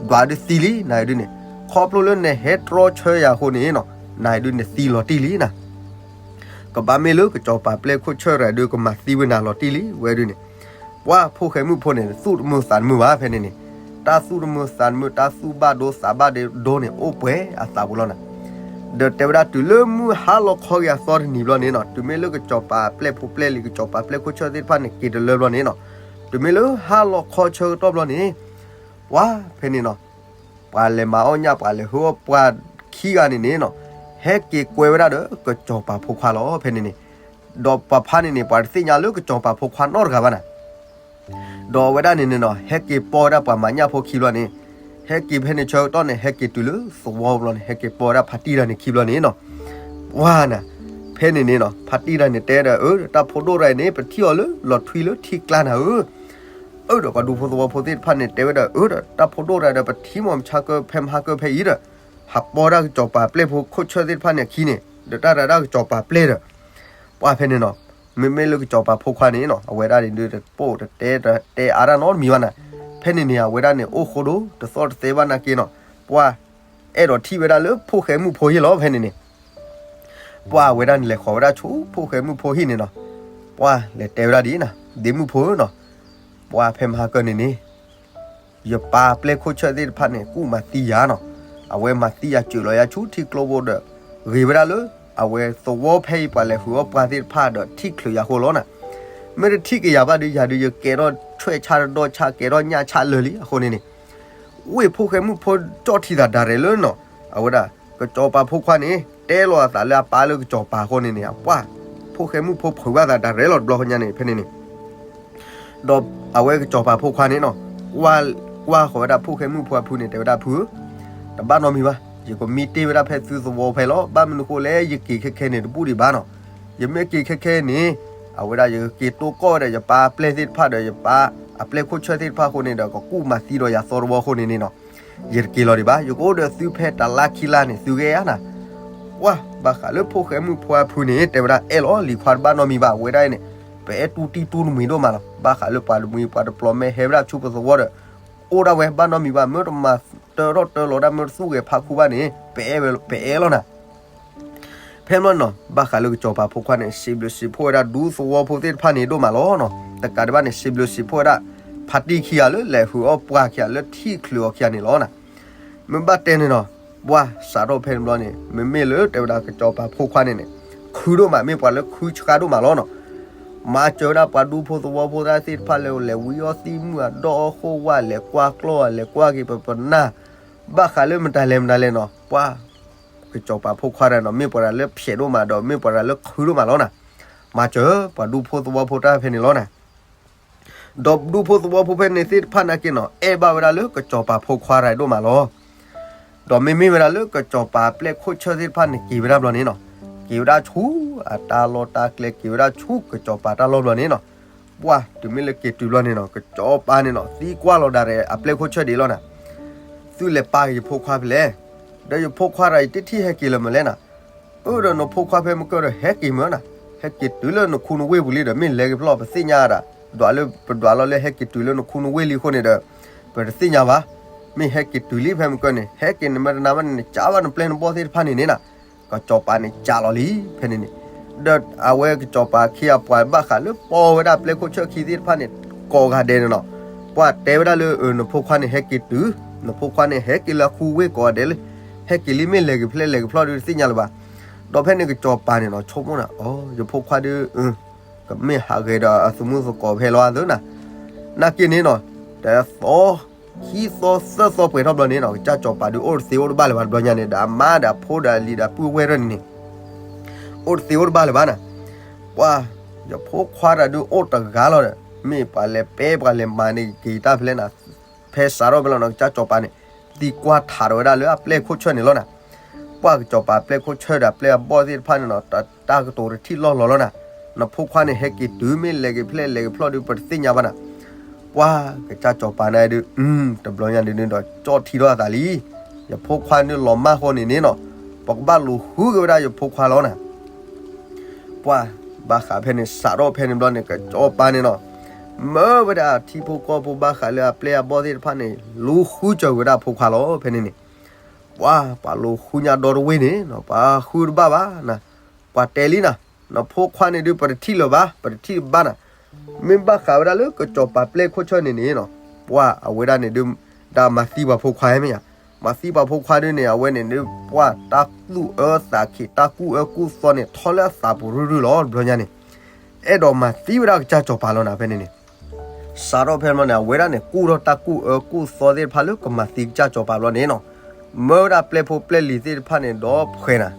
ဒွးဒုးသံလံ နၤဒုးန့ၣ်, ခီဖျိလၢနဟဲတြီဆၢယၤအဃိန့ၣ်နီၤ, နၤဒုးန့ၣ်သံလီၤတံၢ်လံနၤ. ကဘၣ်မ့ၢ်လၢကစီၤပၤပျဲၢ်ခိၣ်ဆၢၣ်တဂၤဒုး ကမၤသံဝဲနၤလီၤတံၢ်လံဝဲဒုးန့ၣ်, ပှၢ်ဖိၣ်ဃဲမုၣ်ဖိန့ၣ် သူၣ်တမုာ်သးတမုာ်ဘၣ်ဖဲန့ၣ်န့ၣ်, တၢ်သူၣ်တမုာ်သးတမုာ် တၢ်သူၣ်ဘၣ်ဒိသးဘၣ်ဒိန့ၣ် အိၣ်ပှဲၤအသးပူၤလီၤနၤ. ဒီးတဲဝဲဒၣ်တုၤလၢမုၢ်ဟါလီၤခီက့ၤအသီတနံၤဘျီန့ၣ်နီၤ, တုၤမ့ၢ်လၢကစီၤပၤပျဲၢ်ဖိပျဲၢ်လံၤ ကစီၤပၤပျဲၢ်ခိၣ်ဆၢၣ်သ့ၣ်တဖၣ်န့ၣ် က့ၤတလၢဘျီန့ၣ်နီၤ, တုၤမ့ၢ်လၢဟါလီၤခီဆၢကတီၢ်ဘျီန့ၣ် ပှၢ်ဖဲန့ၣ်နီၤ, ပှၤလဲၤမၤအီၣ်ညၣ်ပှၤလဲၤဟုအီၣ်ပှၢ်ခံဂၤန့ၣ်န့ၣ်နီၤ, ဟဲက့ၤကွဲဝဲဒၣ်ဒီးကစီၤပၤဖိခွါလီၤဖဲန့ၣ်န့ၣ်. ဒီးပှၤဖါန့ၣ်န့ၣ် ပှၤတသ့ၣ်ညါလၢကစီၤပၤဖိခွါနီတဂၤဘၣ်နၤ. ဒီးအဝဲဒၣ်န့ၣ်န့ၣ်နီၤ, ဟဲက့ၤပိာ်ဝဲဒၣ်ပှၤမၤညၣ်ဖိခံဘျီန့ၣ်, ဟဲက့ၤဖဲန့ၣ်ဆၢကတီၢ်န့ၣ် ဟဲက့ၤတုၤလၢသဝီဘျီန့ၣ် ဟဲက့ၤပိာ်ဝဲဒၣ်ဖါတံၢ်တဂၤန့ၣ်ခံဘျီန့ၣ်နီၤ. ပှၢ်နၤ, ဖဲန့ၣ်န့ၣ်နီၤ, ဖါတံၢ်တဂၤန့ၣ်တဲဒီး အၢ တၢ်ဖိဒိၣ်တဂၤန့ၣ် ပထံၣ်အီၤလၢလီၤထွံလၢထံကျါနၤဧၢ. အၢ ဒီးပှၤဒူဖိသဝီဖိသ့ၣ်တဖၣ်န့ၣ် တဲဝဲဒၣ် အၢ ဒီးတၢ်ဖိဒိၣ်တဂၤဒီး ပထံၣ်မီၢ်မဆါကၢဖဲမဟါကၢဖဲအံၤဒီး ဟးပိာ်ဒၣ်ကစီၤပၤပျဲၢ်ဖိခိၣ်ဆၢၣ်သ့ၣ်တဖၣ်န့ၣ်အခံန့ၣ် ဒီးတၢ်ရဲၣ်ဒၣ်ကစီၤပၤပျဲၢ်ဒီး ပှၢ်ဖဲန့ၣ်နီၤ, မ့မ့ၢ်လၢကစီၤပၤဖိခွါန့ၣ်နီၤ, အဝဲဒၣ်န့ၣ်ဒုးတပိာ်တတဲတတဲအါတၢ်နီတမံၤဘၣ်နၤ. ဖဲန့ၣ်န့ၣ် အဝဲဒၣ်န့ၣ် အိၣ်ဃိဒိ တသီၣ်တသဲဘၣ်နာ်က့နီၤ, ပှၢ်အဲၣ်ဒိးထံၣ်ဝဲဒၣ်လၢဖိၣ်ဃဲမုၣ်ဖိဟံၣ်လီၤဖဲန့ၣ်န့ၣ်. ပှၢ်အဝဲဒၣ်န့ၣ် လဲၤဃီၤဝဲဒၣ်ဆူဖိၣ်ဃဲမုၣ်ဖိဟံၣ်န့ၣ်နီၤ, ပှၢ်လဲၤတဲဝဲဒၣ်ဒ်အံၤနၤ, ဒ့မုၣ်ဖိဧၢနီၤ, ပှၢ်ဖဲမဟါကၢန့ၣ်န့ၣ် ယပၢ်ပျဲၢ်ခိၣ်ဆၢၣ်သ့ၣ်တဖၣ်န့ၣ် ကူၣ်မၤသံယၤနီၤ, အဝဲမၤသံယၤစၢၤလီၤယၤဆူထံကျိဖိဒီး ဂ့ၤဝဲဒၣ်လၢ အဝဲသဝီဖဲအံၤပှၤလဲၤဟုးအီၣ်ပှၢ်သ့ၣ်တဖၣ်ဒီးထံၣ်ချုးယၤအဃိလီၤနၤ. မ့ၢ်တထံၣ်က့ၤယၤဘၣ်ဒီး ယၤဒုးယကဲထီၣ်ဆွဲၣ်ဆၣ်တဒီၣ်ဆၣ် ကဲထီၣ်ညၣ်ဆၣ်လၢာ်လံအဃိန့ၣ်န့ၣ် ဝ့ၢ်ဖိၣ်ဃဲမုၣ်ဖိကၠီၣ်ထံသးဒၣ်ရဲၣ်လၢနီၤ, အဝဲဒၣ် ကစီၤပၤဖိခွါန့ၣ် တဲလီၤအသးလၢအပၢ်လၢကစီၤပၤအဃိန့ၣ်န့ၣ် အပှၢ် ဖိၣ်ဃဲမုၣ်ဖိဖုးဘၣ်သးဒၣ်ရဲၣ်လီၤတဘျီညါန့ၣ် ဖဲန့ၣ်န့ၣ် ဒီးအဝဲကစီၤပၤဖိခွါန့ၣ်နီၤ, ကွၢ်ဃီၤဝဲဒၣ်ဖိၣ်ဃဲမုၣ်ဖိအဖုန့ၣ် တဲဝဲဒၣ်ဖုဧၢ, တဘၣ်နီတမံၤဘၣ်, ယကမံတ့ၢ်ဝဲဒၣ်ဖဲသုသဝီဖဲလီၤ, ဘၣ်မနုၤဃိလဲၣ် ယက့ၤခဲခဲန့ၣ် တဘူၣ်ဒံးဘၣ်နီၤ, ယမ့ၢ်က့ၤခဲခဲန့ၣ် အဝဲဒၣ်ယကက့ၤတိၢ်ကီၢ်ဝဲဒၣ်ယပၢ်အပျဲၢ်သ့ၣ်တဖၣ်ဒီးယပၢ်အပျဲၢ်ခိၣ်ဆၢၣ်သ့ၣ်တဖၣ်အဃိန့ၣ်ဒီး ကကူၣ်မၤသံဒီးယၤသီတဝီအဃိန့ၣ်န့ၣ်နီၤ, ယတက့ၤလီၤဒံးဘၣ်, ယကအိၣ်ဒီးသုဖဲတလါခံလါန့ၣ် သုဂဲၤဧါနၤ ပှၢ်ဘၣ်ဃးလၢဖိၣ်ဃဲမုၣ်ဖိအဖုန့ၣ် တဲဝဲဒၣ်အဲၣ်လီၤလံၤခွါတဘၣ်နီတမံၤဘၣ်, အဝဲဒၣ်အံၤန့ၣ် ပအဲၣ်တူၢ်တံၢ်တူၢ်တမှံၤဒိၣ်မးလီၤ, ဘၣ်ဃးလၢပှၤတမှံၤပှၤတပျီၤမ့ၢ်ဟဲဝဲဒၣ်ဆူပသဝီဒီး အိၣ်ဒၣ်ဝဲဘၣ်နီတမံၤဘၣ်, မ့ၢ်တမၤတၢထီၣ်တၢလီၤဒၣ် မ့ၢ်တသူၣ်ဂဲၤဖးခူဘၣ်န့ၣ် ပအဲၣ်ဝဲ ပအဲၣ်လီၤနၤ ဖဲမ့ၢ်နီၤ ဘၣ်ဃးလၢကစီၤပၤဖိခွါန့ၣ် စံးဘျုးစံးဖှိၣ်ဝဲဒၣ်ဒူသဝီဖိသ့ၣ်တဖၣ်န့ၣ်ဒိၣ်မးလီၤနီၤ, တကးဒံးဘၣ်န့ၣ် စံးဘျုးစံးဖှိၣ်ဝဲဒၣ် ဖါတံၢ်ခံဂၤလၢလဲၤဟုးအီၣ်ပှၢ်ခံဂၤလၢထံၣ်ချုးအီၤခံဂၤန့ၣ်လီၤနၤ, မ့ၢ်ဘၣ်တဲန့ၣ်နီၤ, ပှၢ်စးထီၣ်ဖဲန့ၣ်ဘျီန့ၣ် မ့မ့ၢ်လၢတဲဝဲဒၣ်ကစီၤပၤဖိခွါန့ၣ်န့ၣ် ခုဒိၣ်မး မ့ၢ်ပှၤလၢခုဆှါဒိၣ်မးလီၤနီၤ, မၤစၢၤဝဲဒၣ်ပှၤဒူဖိသဝီဖိသ့ၣ်တဖၣ်လၢလဲၤဝံအီၣ်သံမုၢ်အဒီၣ်အီၣ်ဃိဝဲ လဲၤကွၢ်ကျီၢ် လဲၤကွၢ်က့ၤပပနၢ် ဘၣ်ဃးလၢမတၤလဲၣ်မတၤလဲၣ်နီၤ, ပှၢ် ကစီၤပၤဖိခွါတဂၤနီၤ မ့ၢ်ပှၤတဂၤလၢဖျဲးဒိၣ်မးဒီး မ့ၢ်ပှၤတဂၤလၢခုဒိၣ်မးလီၤနၤ, မၤစၢၤပှၤဒူဖိသဝီဖိတၢ်ဖဲန့ၣ်လီၤနၤ, ဒီးဒူဖိသဝီဖိဖဲန့ၣ်သ့ၣ်တဖၣ်နာ်က့နီၤ အဲၣ်ဘၣ်ဝဲဒၣ်လၢကစီၤပၤဖိခွါတဂၤဒိၣ်မးလီၤ. ဒီးမ့မ့ၢ်ဝဲဒၣ်လၢကစီၤပၤပျဲၢ်ခိၣ်ဆၢၣ်သ့ၣ်တဖၣ်န့ၣ် က့ၤဝဲဒၣ်ဘျီန့ၣ်နီၤ, က့ၤဝဲဒၣ်ဆူအတၢ်လီၢ်တၢ်ကျဲ က့ၤဝဲဒၣ်ဆူကစီၤပၤတၢ်လီၢ်ဘျီန့ၣ်နီၤ, ပှၢ်တုၤမ့ၢ်လၢက့ၤတုၤဘျီန့ၣ်နီၤ ကစီၤပၤန့ၣ်နီၤ သံကွၢ်လီၤဒၣ်ရဲၣ်အပျဲၢ်ခိၣ်ဆၢၣ်ဒံးလီၤနၤ, သုလဲၤပာ်က့ၤယဖိခွါဖဲလဲၣ်, ဒီးယဖိခွါတဂၤအံၤ တထံၣ်ဟဲက့ၤလၢၤမးလဲၣ်နၤ, အၢ ဒီးနဖိခွါဖဲမုၢ်ကၢၢ်ဒီး ဟဲက့ၤမးနၤ, ဟဲက့ၤတုၤလၢနခူနဝ့ၢ်ပူၤလံဒီး မ့ၢ်လဲၤက့ၤဖျီၣ် ပသ့ၣ်ညါဒၣ်, ဒွးလၢပဒွးလီၤလၢဟဲက့ၤတုၤလၢနခူနဝ့ၢ်လံအဃိန့ၣ်ဒီး ပတသ့ၣ်ညါဘၣ်, မ့ၢ်ဟဲက့ၤတုၤလံဖဲမုၢ်ကၢၢ်န့ၣ် ဟဲက့ၤနမ့ၢ်တနာ်ဘၣ်န့ၣ် နကးဘၣ်နပျဲၢ်နဘီၣ်သ့ၣ်တဖၣ်န့ၣ်န့ၣ်နၤ, ကစီၤပၤန့ၣ်ကးလီၤလံဖဲန့ၣ်န့ၣ်, ဒီးအဝဲကစီၤပၤခံဂၤပှၤဘၣ်ဃးလၢပိာ်ဝဲဒၣ်ပျဲၢ်ခိၣ်ဆၢၣ်ခံသ့ၣ်တဖၣ်န့ၣ် ကိးဂၤဒဲးန့ၣ်နီၤ, ပှၢ်တဲဝဲဒၣ်လၢ အၢ နဖိခွါန့ၣ်ဟဲက့ၤတုၤ, နဖိခွါန့ၣ်ဟဲက့ၤလၢအခူဝ့ၢ်ကိးဂၤဒဲးလၢ, ဟဲက့ၤလံမ့ၢ်လဲၤက့ၤဖဲလဲၣ်က့ၤဖျီၣ်ဒုးတသ့ၣ်ညါလၢၤဘၣ်, ဒီးဖဲန့ၣ်ကစီၤပၤန့ၣ်နီၤ ဆိကမိၣ်နၤ အိ ယဖိခွါဒုး ကမ့ၢ်ဟးဂဲၤဒီးအသမူသကိးဖဲလီၤသၢနၤ, နာ်က့န့ၣ်နီၤ, တသီ ခံသီသၢသီပှဲၤထီၣ်ဘျီန့ၣ်နီၤ ကစၢ်စီၤပၤဒုးအိၣ်တသ့အိၣ်တဘၣ်လၢၤဘၣ်တဘျီညါန့ၣ် ဒီးအမါဒီးအဖိဒီးအလံၤဒီးပုၢ်ဝဲၢ်ရၢၢ်န့ၣ်န့ၣ် အိၣ်တသ့အိၣ်တဘၣ်လၢၤဘၣ်နၤ, ပှၢ် ယဖိခွါတၢ်ဒုးအိၣ်တဂၤလီၤဒီး မ့ၢ်ပှၤလဲၤပဲပှၤလဲၤမၤန့ၢ်က့ၤတၢ်ဖဲလဲၣ်နၤ, ဖဲစးထီၣ်ဖဲလီၤနၤ ကစၢ်စီၤပၤန့ၣ် သံကွၢ်ထးဒီးဝဲဒၣ်လၢအပျဲၢ်ခိၣ်ဆၢၣ်န့ၣ်လီၤနၤ. ပှၢ်ကစီၤပၤပျဲၢ်ခိၣ်ဆၢၣ်ဒီးအပျဲၢ်အဘီၣ်သ့ၣ်တဖၣ်န့ၣ်နီၤ တၢ်ကတိၤတထံၣ်လီၢ်လီၤလီၤနၤ. နဖိခွါန့ၣ် ဟဲက့ၤတုၤမ့ၢ်လဲၤက့ၤဖဲလဲၣ်လဲၤက့ၤဖျီၣ်ဒုး ပတသ့ၣ်ညါဘၣ်နၤ. ပှၢ်ကစၢ်စီၤပၤန့ၣ်ဒုး တဘျီညါဒုးန့ၣ်ဒီး ကၠီၣ်ထံထီၣ်အသးလံ. ယဖိခွါန့ၣ်လီၤမၢ်ဃီန့ၣ်န့ၣ်နီၤ ပကဘၣ်လူၤဃုက့ၤဝဲဒၣ်ယဖိခွါလီၤနၤ. ပှၢ်ဘၣ်ဃးဖဲန့ၣ် စးထီၣ်ဖဲန့ၣ်ဘျီန့ၣ် ကစီၤပၤန့ၣ်နီၤ မၢဝဲဒၣ်ထံဖိကီၢ်ဖိဘၣ်ဃးလၢအပျဲၢ်အဘီၣ်သ့ၣ်တဖၣ်န့ၣ် လူၤဃုစၢၤဝဲဒၣ်ဖိခွါလီၤဖဲန့ၣ်န့ၣ်. ပှၢ်ပှၤလူၤဃုညါဒီတဝ့ၢ်န့ၣ်နီၤ ပှၤဃုတဘၣ်ဘၣ်နၤ. ပှၤတဲလံနၤ နဖိခွါန့ၣ်ဒုး ပတထံၣ်လၢၤဘၣ် ပတထံၣ်ဘၣ်နၤ. မ့ၢ်ဘၣ်ဃးဝဲဒၣ်လၢကစီၤပၤပျဲၢ်ခိၣ်ဆၢၣ်န့ၣ်န့ၣ်နီၤ ပှၢ်အဝဲဒၣ်န့ၣ်ဒုး တၢ်မၤသံပှၤဖိခွါမ့ၢ်ဧါ. မၤသံပှၤဖိခွါဒုးန့ၣ် အဝဲန့ၣ်ဒုး ပှၢ်တၢ်သူၣ်အၢသးခံး တၢ်ကူၣ်အၢကူၣ်သီန့ၣ် ထီၣ်လၢအသးပူၤရုၢ်ရုၢ်လီၤ တဘျီညါန့ၣ်. အဲၣ်ဒိးမၤသံဝဲဒၣ်ကစၢ်စီၤပၤလီၤနၤဖဲန့ၣ်န့ၣ်. စးထီၣ်ဖဲန့ၣ်ဘျီန့ၣ် အဝဲဒၣ်န့ၣ် ကူၣ်ထီၣ်တၢ်ကူၣ်အၢကူၣ်သီသ့ၣ်တဖၣ်လၢကမၤသံကစၢ်စီၤပၤဘျီန့ၣ်နီၤ မၢဝဲဒၣ်ပျဲၢ်ဖိပျဲၢ်လံၤသ့ၣ်တဖၣ်န့ၣ် ဒီဖှဲးနၤ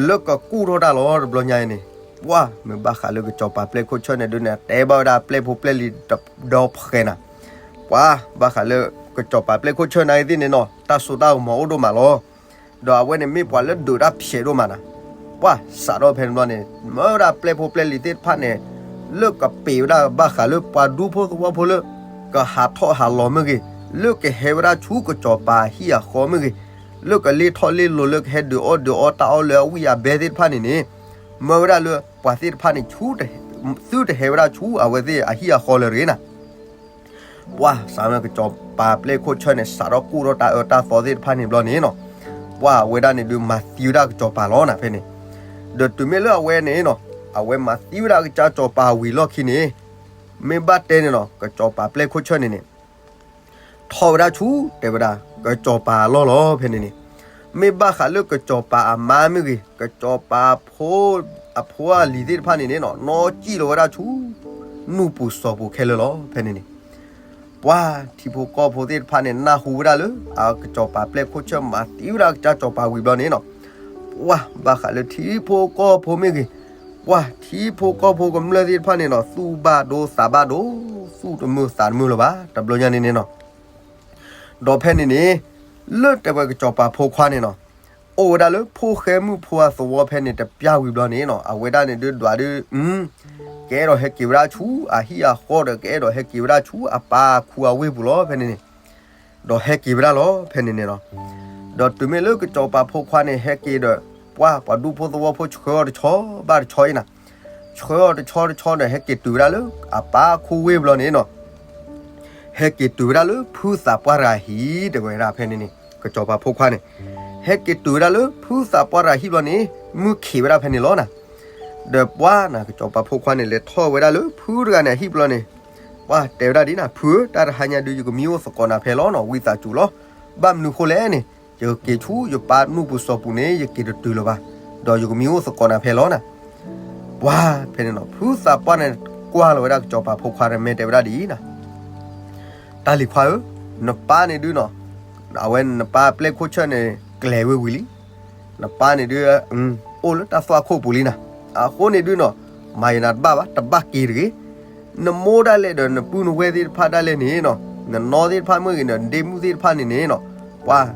လၢကကူၣ်ထီၣ်တၢ်လီၤ တဘျီညါအံၤန့ၣ်. ပှၢ်မ့ၢ်ဘၣ်ဃးလၢကစီၤပၤပျဲၢ်ခိၣ်ဆၢၣ်န့ၣ်ဒုးန့ၣ် တဲဘၣ်ဝဲဒၣ်ပျဲၢ်ဖိပျဲၢ်လံၤ ဒီဖှဲးနၤ. ပှၢ်ဘၣ်ဃးလၢ ကစီၤပၤပျဲၢ်ခိၣ်ဆၢၣ်နာ်က့သ့ၣ်န့ၣ်နီၤ တၢ်စိတၢ်ကမီၤအိၣ်ဒိၣ်မးလီၤ. ဒီးအဝဲန့ၣ်မ့ၢ်ပှၤလၢဒုးတၢ်ဖျဲးဒိၣ်မးနၤ. ပှၢ်စးထီၣ်ဖဲန့ၣ်ဘျီန့ၣ် မၢဝဲဒၣ်ပျဲၢ်ဖိပျဲၢ်လံၤသ့ၣ်တဖၣ်န့ၣ် လၢကပ့ၤဝဲဒၣ်ဘၣ်ဃးလၢပှၤဒူဖိသဝီဖိလၢ ကဟးထီၣ်ဟးလီၤမ့ၢ်ဂ့ၤ, လၢကဟဲဝဲဒၣ်ဆူကစီၤပၤအဟံၣ်အဃီမ့ၢ်ဂ့ၤ, လၢကလ့ထီၣ်လ့လိၤလၢကဟဲဒုးအီၣ်ဒုးအီတၢ်အီၣ်လၢအဝံၣ်အဘဲသ့ၣ်တဖၣ်န့ၣ်န့ၣ်, မၢဝဲဒၣ်လၢပှၤသ့ၣ်တဖၣ်န့ၣ် သုတဟဲဝဲဒၣ်ဆူအဝဲသ့ၣ်အဟံၣ်အဃီလၢၤတဂ့ၤနၤ. ပှၢ်စးထီၣ်ကစီၤပၤပျဲၢ်ခိၣ်ဆၢၣ်န့ၣ် စးထီၣ်ကူၣ်ထီၣ်တၢ်အၢတၢ်သီသ့ၣ်တဖၣ်န့ၣ်ဘျီန့ၣ်နီၤ, ပှၢ်အဝဲဒၣ်န့ၣ်ဒုးမၤသံဝဲဒၣ်ကစီၤပၤလီၤနၤဖဲန့ၣ်. ဒီးတုၤမ့ၢ်လၢအဝဲန့ၣ်နီၤ, အဝဲမၤသံဝဲဒၣ်ကစၢ်စီၤပၤဝံၤလီၢ်ခံန့ၣ်, မ့ၢ်ဘၣ်တဲန့ၣ်နီၤ ကစီၤပၤပျဲၢ်ခိၣ်ဆၢၣ်န့ၣ်န့ၣ် ထီၣ်ဝဲဒၣ်ဆူ တဲဝဲဒၣ် ကစီၤပၤအလီၢ်လီၤဖဲန့ၣ်န့ၣ်. မ့ၢ်ဘၣ်ဃးလၢကစီၤပၤအမါမ့ၢ်ဂ့ၤ, ကစီၤပၤအဖိ အဖိအလံၤသ့ၣ်တဖၣ်န့ၣ်န့ၣ်နီၤ, နီၢ်စံၣ်လီၤဝဲဒၣ်ဆူ နူၢ်ပူၤစီၤပူၤခဲလၢာ်လီၤဖဲန့ၣ်န့ၣ်. ပှၢ်ထံဖိကီၢ်ဖိသ့ၣ်တဖၣ်န့ၣ် နၢ်ဟူဝဲဒၣ်လၢ အကစီၤပၤပျဲၢ်ခိၣ်ဆၢၣ်မၤသံဝဲဒၣ်ကစၢ်စီၤပၤဝံၤဘျီန့ၣ်နီၤ, ပှၢ်ဘၣ်ဃးလၢထံဖိကီၢ်ဖိမ့ၢ်ဂ့ၤ, ပှၢ်ထံဖိကီၢ်ဖိကမျၢၢ်သ့ၣ်တဖၣ်န့ၣ်နီၤ, သူၣ်ဘၣ်ဒိသးဘၣ်ဒိ, သူၣ်တမုာ်သးတမုာ်လၢၤဘၣ် တဘျီညါန့ၣ်န့ၣ်နီၤ. ဒီးဖဲန့ၣ်န့ၣ် လၢတဲဝဲကစီၤပၤဖိခွါန့ၣ်နီၤ, အိၣ်ဝဲဒၣ်လၢဖိၣ်ဃဲမုၣ်ဖိအသဝီဖဲန့ၣ်တပျၢ်ဝံၤဘျီန့ၣ်နီၤ, အဝဲဒၣ်န့ၣ်ဒုးဒွးဒုး ကအဲၣ်ဒိးဟဲက့ၤဝဲဒၣ်ဆူအဟံၣ်အဃီဒီး ကအဲၣ်ဒိးဟဲက့ၤဝဲဒၣ်ဆူအပၢ်အခူအဝ့ၢ်ပူၤလီၤဖဲန့ၣ်န့ၣ်. ဒီးဟဲက့ၤဝဲဒၣ်လီၤဖဲန့ၣ်န့ၣ်နီၤ. ဒီးတုၤမ့ၢ်လၢကစီၤပၤဖိခွါန့ၣ် ဟဲက့ၤဒီး ပှၢ်ပှၤဒူဖိသဝီဖိဆှၢအီၤတဆီဘၣ်တဆီအံၤနၤ, ဆှၢအီၤတဆီတဆီဒီး ဟဲက့ၤတုၤဝဲဒၣ်လၢအပၢ်အခူဝ့ၢ်ဘျီန့ၣ်နီၤ, ဟဲက့ၤတုၤဝဲဒၣ်လၢဖုသးပှၢ်တဂၤဟံၣ် တဲဝဲဒၣ်ဖဲန့ၣ်န့ၣ်, ကစီၤပၤဖိခွါန့ၣ် ဟဲက့ၤတုၤဝဲဒၣ်လၢဖုသးပှၢ်တဂၤဟံၣ်ဘျီန့ၣ် မုၢ်ခံးဝဲဒၣ်ဖဲန့ၣ်လီၤနၤ. ဒီးပှၢ်နၤ ကစီၤပၤဖိခွါန့ၣ် လဲၤထီၣ်ဝဲဒၣ်လၢဖုတဂၤန့ၣ်အဟံၣ်ဘျီန့ၣ်, ပှၢ်တဲဝဲဒၣ်ဒ်နၤ, ဖုဧၢ, တၢ်တဟါညါဒုး ယကမံအိၣ်သကိးနၤဖဲလီၤနီၤ, ဝံသးစူၤလီၤ. ဘၣ်မနုၤဃိလဲၣ်န့ၣ်, ယကက့ၤဆူယပၢ်နူၢ်ပူၤစီၤပူၤန့ၣ် ယက့ၤတတုၤလၢၤဘၣ်, ဒီးယကမံအိၣ်သကိးနၤဖဲလီၤနၤ. ပှၢ်ဖဲန့ၣ်နီၤ ဖုသးပှၢ်န့ၣ် ကွၢ်လီၤဝဲဒၣ်ကစီၤပၤဖိခွါန့ၣ် မ့ၢ်တဲဝဲဒၣ်ဒ်အံၤနၤ, တၢ်လံၤခွါဧၢ, နပၢ်န့ၣ်ဒုးနီၤ, အဝဲနပၢ်ပျဲၢ်ခိၣ်ဆၢၣ်န့ၣ် ကျဲၤဝဲဝံၤလံ. နပၢ်န့ၣ်ဒုး အိၣ်လၢတၢ်သွၣ်ခိၣ်ပူၤလံနၤ. အဃိန့ၣ်ဒုးနီၤ, မၤယနၤတဘၣ်ဘၣ်, တဘၣ်က့ၤတဂ့ၤ. နမိၢ်ဒၣ်လဲာ်ဒီးနပုၢ်နဝဲၢ်သ့ၣ်တဖၣ်ဒၣ်လဲာ်န့ၣ်နီၤ, နနီၢ်သ့ၣ်တဖၣ်မ့ၢ်ဂ့ၤ, နဒ့မုၣ်သ့ၣ်တဖၣ်န့ၣ်န့ၣ်နီၤ, ပှၢ်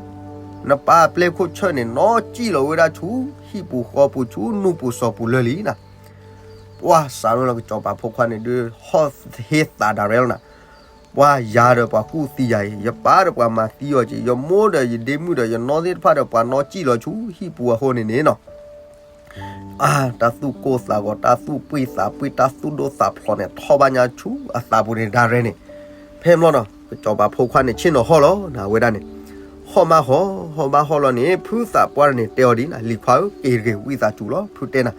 နပၢ်ပျဲၢ်ခိၣ်ဆၢၣ်န့ၣ် နီၢ်စံၣ်လီၤဝဲဒၣ်ဆူ ဟံၣ်ပူၤဃီပူၤ ဆူနူၢ်ပူၤစီၤပူၤလၢာ်လံနၤ. ပှၢ်စးထီၣ်လၢကစီၤပၤဖိခွါန့ၣ်ဒုး ဟီၣ်ဟ့သးဒၣ်ရဲလီၤနၤ. ပှၢ်ယၤဒီးပှၤကူၣ်သံယၤအံၤ, ယပၢ်ဒီးပှၤမၤသံအီၤက့ၤ, ယမိၢ်ဒီးယဒ့မုၣ်ဒီးယနီၢ်သ့ၣ်တဖၣ်ဒီး ပှၤနီၢ်စံၣ်လီၤဆူဟံၣ်ပူၤအဃိန့ၣ်န့ၣ်နီၤ, အါ တၢ်သူၣ်ကိၢ်သးဂီၤ, တၢ်သူၣ်ပှံၢ်သးပှံၢ်, တၢ်သူၣ်ဒိၣ်သးဖျိးန့ၣ် ထီၣ်ဘၣ်ညါဆူအသးပူၤန့ၣ်ဒၣ်ရဲန့ၣ်. ဖဲမ့ၢ်နီၤ ကစီၤပၤဖိခွါန့ၣ် ဆ့ၣ်နီၤဟီၣ်လီၤနၤ အဝဲဒၣ်န့ၣ်. ဟီၣ်မးဟီၣ်, ဟီၣ်မးဟီၣ်လီၤန့ၣ် ဖုသးပှၢ်န့ၣ်တဲအီၤဒ်နၤ, လံၤခွါဧၢ, က့ၤတဂ့ၤ, ဝံသးစူၤလီၤ, ဖုတဲနၤ.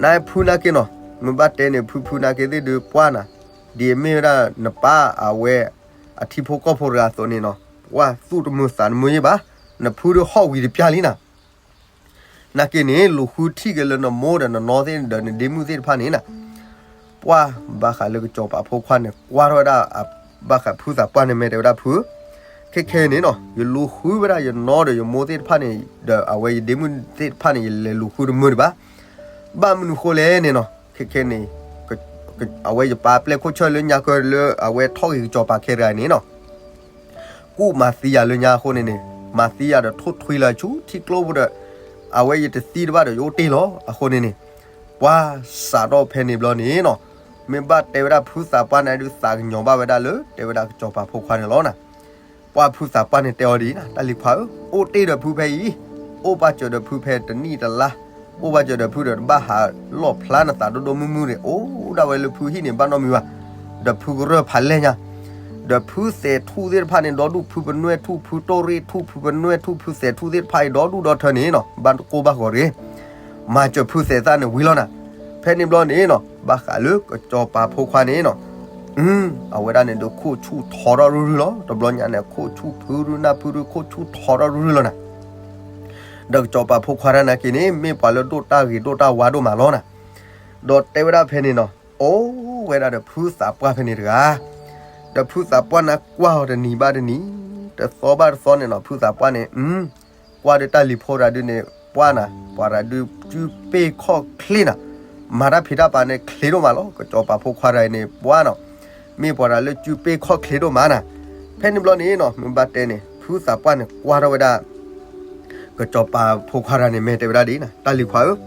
နဖုနာ်က့နီၤ, မ့ၢ်ဘၣ်တဲန့ၣ် ဖုဖုနာ်က့သ့ၣ်ဒုးပှၢ်နၤ, ဒ်အမ့ၢ်ဝဲဒၣ်နပၢ်အဝဲ အထံဖိကီၢ်ဖိတဂၤအသိးန့ၣ်နီၤ, ပှၢ်သူၣ်တမုာ်သးတမုာ်ယ့ၢ်ဘၣ်, နဖုဒုးဟီၣ်ဝံၤတပျၢ်လံနၤ. နာ်က့န့ၣ် လူၤဃုထံၣ်က့ၤလၢနမိၢ်ဒီးနနီၢ်သ့ၣ်ဒီးနဒ့မုၣ်သ့ၣ်တဖၣ်န့ၣ်နၤ. ပှၢ်ဘၣ်ဃးလၢကစီၤပၤဖိခွါန့ၣ် ကွၢ်ထီၣ်ဝဲဒၣ် ဘၣ်ဃးဖုသးပှၢ်န့ၣ် မ့ၢ်တဲဝဲဒၣ်ဖု, ခဲခဲအံၤန့ၣ်နီၤ ယလူၤဃုဝဲဒၣ်ယနီၢ်ဒီးယမိၢ်သ့ၣ်တဖၣ်န့ၣ် ဒီးအဝဲယဒ့မုၣ်သ့ၣ်တဖၣ်န့ၣ် ယလဲၤလူၤဃုတမုာ်ဒံးဘၣ်. ဘၣ်မနုၤဃိလဲၣ်န့ၣ်နီၤ ခဲခဲန့ၣ် က အဝဲယပၢ်ပျဲၢ်ခိၣ်ဆၢၣ်လၢညါကၢလၢအဝဲထီၣ်ဂ့ၤကစီၤပၤခဲတဂၤန့ၣ်နီၤ ကူၣ်မၤသံယၤလၢညါအဃိန့ၣ်န့ၣ် မၤသံယၤဒီးထိၣ်ထွံလၢဆူထံကျိပူၤဒီး အဝဲယတသံတဘၣ်ဒီးယအိၣ်တ့ၢ်လီၤ. အဃိန့ၣ်န့ၣ် ပှၢ်စးထီၣ်ဖဲန့ၣ်ဘျီန့ၣ်နီၤ မ့ၢ်ဘၣ်တဲဝဲဒၣ်ဖုသးပှၢ်န့ၣ်ဒုးသးကညီၤဘၣ်ဝဲဒၣ်လၢ တဲဝဲဒၣ်ကစီၤပၤဖိခွါန့ၣ်လီၤနၤ. ပှၢ်ဖုသးပှၢ်န့ၣ်တဲအီၤဒ်အံၤနၤ တၢ်လံၤခွါဧၢ, အိၣ်တ့ၢ်ဒီးဖုဖဲအံၤ, အိၣ်ဘၣ်စၢၤဒီးဖုဖဲတနံၣ်တလါ, အိၣ်ဘၣ်စၢၤဒီးဖုဒီးတဘၣ်ဟးလီၣ်ဖျါနသးဒိၣ်ဒိၣ်မုၢ်မုၢ်န့ၣ် အိၣ်ဒၣ်ဝဲလၢဖုဟံၣ်န့ၣ် ဘၣ်နီတမံၤဘၣ်, ဒီးဖုကရၢၢ်ဖးလဲၢ်ညါ, ဒီးဖုသဲးထူၣ်သ့ၣ်တဖၣ်န့ၣ် ဒီဒူၣ်ဖုပနွဲၣ်ထူၣ် ဖုတိၢ်ရ့ၣ်ထူၣ် ဖုပနွဲၣ်ထူၣ် ဖုသဲးထူၣ်သ့ၣ်တဖၣ်အံၤ ဒီဒူၣ်ဒီထၢန့ၣ်နီၤ ဘၣ်ကိၢ်ဘၣ်ဂီၤတဂ့ၤ မၤစၢၤဖုသဲးသၣ်န့ၣ်ဝံၤလီၤနၤ. ဖဲန့ၣ်ဘျီန့ၣ်နီၤ ဘၣ်ဃးလၢကစီၤပၤဖိခွါန့ၣ်နီၤ အဝဲဒၣ်န့ၣ်ဒုးခိၣ်ဆူၣ်ထီထီၣ်ရုၢ်ရုၢ်လီၤ. တဘျီညါန့ၣ် ခိၣ်ဆူၣ်ဖုရုၢ်နၢ်ဖုရုၢ် ခိၣ်ဆူၣ်ထီထီၣ်ရုၢ်ရုၢ်လီၤနၤ. ဒီးကစီၤပၤဖိခွါတၢ်နာ်က့န့ၣ် မ့ၢ်ပှၤလၢဒိၣ်တၢ်ဂ့ၤဒိၣ်တၢ်ဝါဒိၣ်မးလီၤနၤ. ဒီးတဲဝဲဒၣ်ဖဲန့ၣ်နီၤ အိၣ်ဝဲဒၣ်ဒီးဖုသးပှၢ်ဖဲန့ၣ်တဂၤ, ဒီးဖုသးပှၢ်န့ၣ်ကွၢ်အီၤတနံၤဘၣ်တနံၤ, တသီဘၣ်တသီန့ၣ်နီၤ ဖုသးပှၢ်န့ၣ် ကွၢ်ဒီးတၢ်လံၤဖိတဂၤဒုးန့ၣ် ပှၢ်နၤ ပှၤတဂၤဒုးစုပ့ၢ်ခီၣ်ချ့နၤ, မၤတၢ်ဖံးတၢ်ပာ်န့ၣ်ချ့ဒိၣ်မးလီၤ. ကစီၤပၤဖိခွါတဂၤအံၤန့ၣ် ပှၢ်နီၤ မ့ၢ်ပှၤတဂၤလၢစုပ့ၢ်ခီၣ်ချ့ဒိၣ်မးနၤ. ဖဲန့ၣ်ဘျီန့ၣ်နီၤ မ့ၢ်ဘၣ်တဲန့ၣ် ဖုသးပှၢ်န့ၣ်ကွၢ်ထီၣ်ဝဲဒၣ် ကစီၤပၤဖိခွါတဂၤန့ၣ် မ့ၢ်တဲဝဲဒၣ်ဒ်အံၤနၤ တၢ်လံၤခွါဧၢ,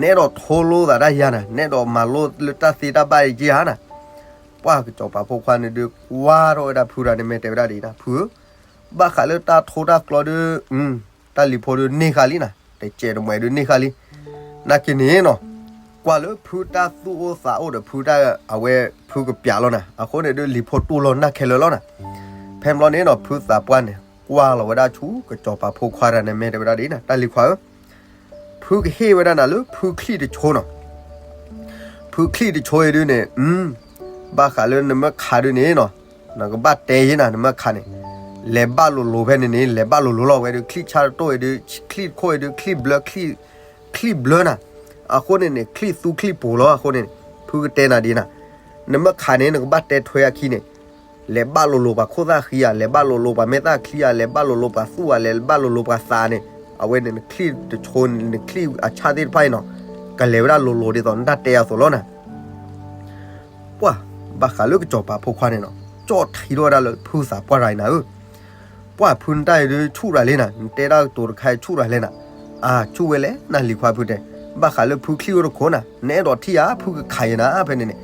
နအဲၣ်ဒိးထိလိသးတၢ်ယၤနၤ, နအဲၣ်ဒိးမၤလိလၢတၢ်သ့တၢ်ဘၣ်အံၤက့ဧါနၤ. ပှၢ်ကစီၤပၤဖိခွါန့ၣ်ဒုးကွၢ်ထီၣ်ဝဲဒၣ်ဖုတဂၤန့ၣ် မ့ၢ်တဲဝဲဒၣ်ဒ်အံၤနၤ ဖုဧၢ, ဘၣ်ဃးလၢတၢ်ထိတၢ်ကျီဒုး တၢ်လံၤဖိဒုးန့ၢ်ဃာ်လံနၤ, တစဲးတမှဲးဒုးန့ၢ်ဃာ်လံ. နာ်က့န့ၣ်နီၤ ကွၢ်လၢဖုတၢ်သူၣ်အိၣ်သးအိၣ်ဒီးဖုတၢ်အဝဲဖုကပျးလီၤနၤ, အဃိန့ၣ်ဒုးလံၤဖိတူၢ်လိာ်နၢ်ခဲလၢာ်လီၤနၤ. ဖဲဘျီန့ၣ်နီၤ ဖုသးပှၢ်န့ၣ် ကွၢ်လီၤဝဲဒၣ်ဆူကစီၤပၤဖိခွါတဂၤန့ၣ် မ့ၢ်တဲဝဲဒၣ်ဒ်အံၤနၤ တၢ်လံၤခွါဧၢ, ဖုကဟ့ၣ်ဝဲဒၣ်နၤလၢဖုချံၣ်တဆိနီၤ. ဖုချံၣ်တဆိအံၤဒုးန့ၣ် ဘၣ်ဃးလၢနမ့ၢ်ခးဒုးန့ၣ်နီၤ, နကဘၣ်တဲယဲနၤ နမ့ၢ်ခးန့ၣ် လဲၤဘၣ်လိၤလိၤဖဲန့ၣ်န့ၣ် လဲၤဘၣ်လိၤလိၤလီၤဝဲဒုး ချံၣ်ဆၣ်တတိၢ်အံၤဒုး ချံၣ်တခိၣ်အံၤဒုး ချံၣ်ဘျၢ ချံၣ်ဘျၢနၤ, အဃိန့ၣ်န့ၣ် ချံၣ်သူချံၣ်ပူၤလီၤ. အဃိန့ၣ် ဖုကတဲနၤဒ်နၤ, နမ့ၢ်ခးန့ၣ် နကဘၣ်တဲထွဲအခံန့ၣ် လဲၤဘၣ်လိၤလိၤပှၤခိၣ်သၣ်ဃံဧါ, လဲၤဘၣ်လိၤလိၤပှၤမဲာ်သၣ်ချံဧါ, လဲၤဘၣ်လိၤလိၤပှၤသးန့ၣ်, အဝဲန့ၣ်နချံၣ်တဆိန့ၣ် နချံၣ်အဆၣ်သ့ၣ်တဖၣ်အံၤနီၤ ကလဲၤဝဲဒၣ်လိၤလိၤဒ်သိးနတၢ်တဲအသိးလီၤနၤ. ပှၢ်ဘၣ်ဃးလၢကစီၤပၤဖိခွါန့ၣ်နီၤ ကၠီၣ်ထံထီၣ်ဝဲဒၣ်လၢဖုသးပှၢ်တဂၤအံၤနၤဧၢ, ပှၢ်ဖုနတၢ်အံၤဒုးဆူၣ်ရၤလံနၤ, နတဲတၢ်ကတိၤတခါအံၤဆူၣ်ရၤလဲၣ်နၤ, အါ ဆူၣ်ဝဲလဲၣ်နၤလံၤခွါဖုတဲ, ဘၣ်ဃးလၢဖုချံၣ်အိၣ်တခိၣ်နၤ နအဲၣ်ဒိးထံၣ်ဧါ ဖုကခးယဲနၤ ဖဲန့ၣ်န့ၣ်,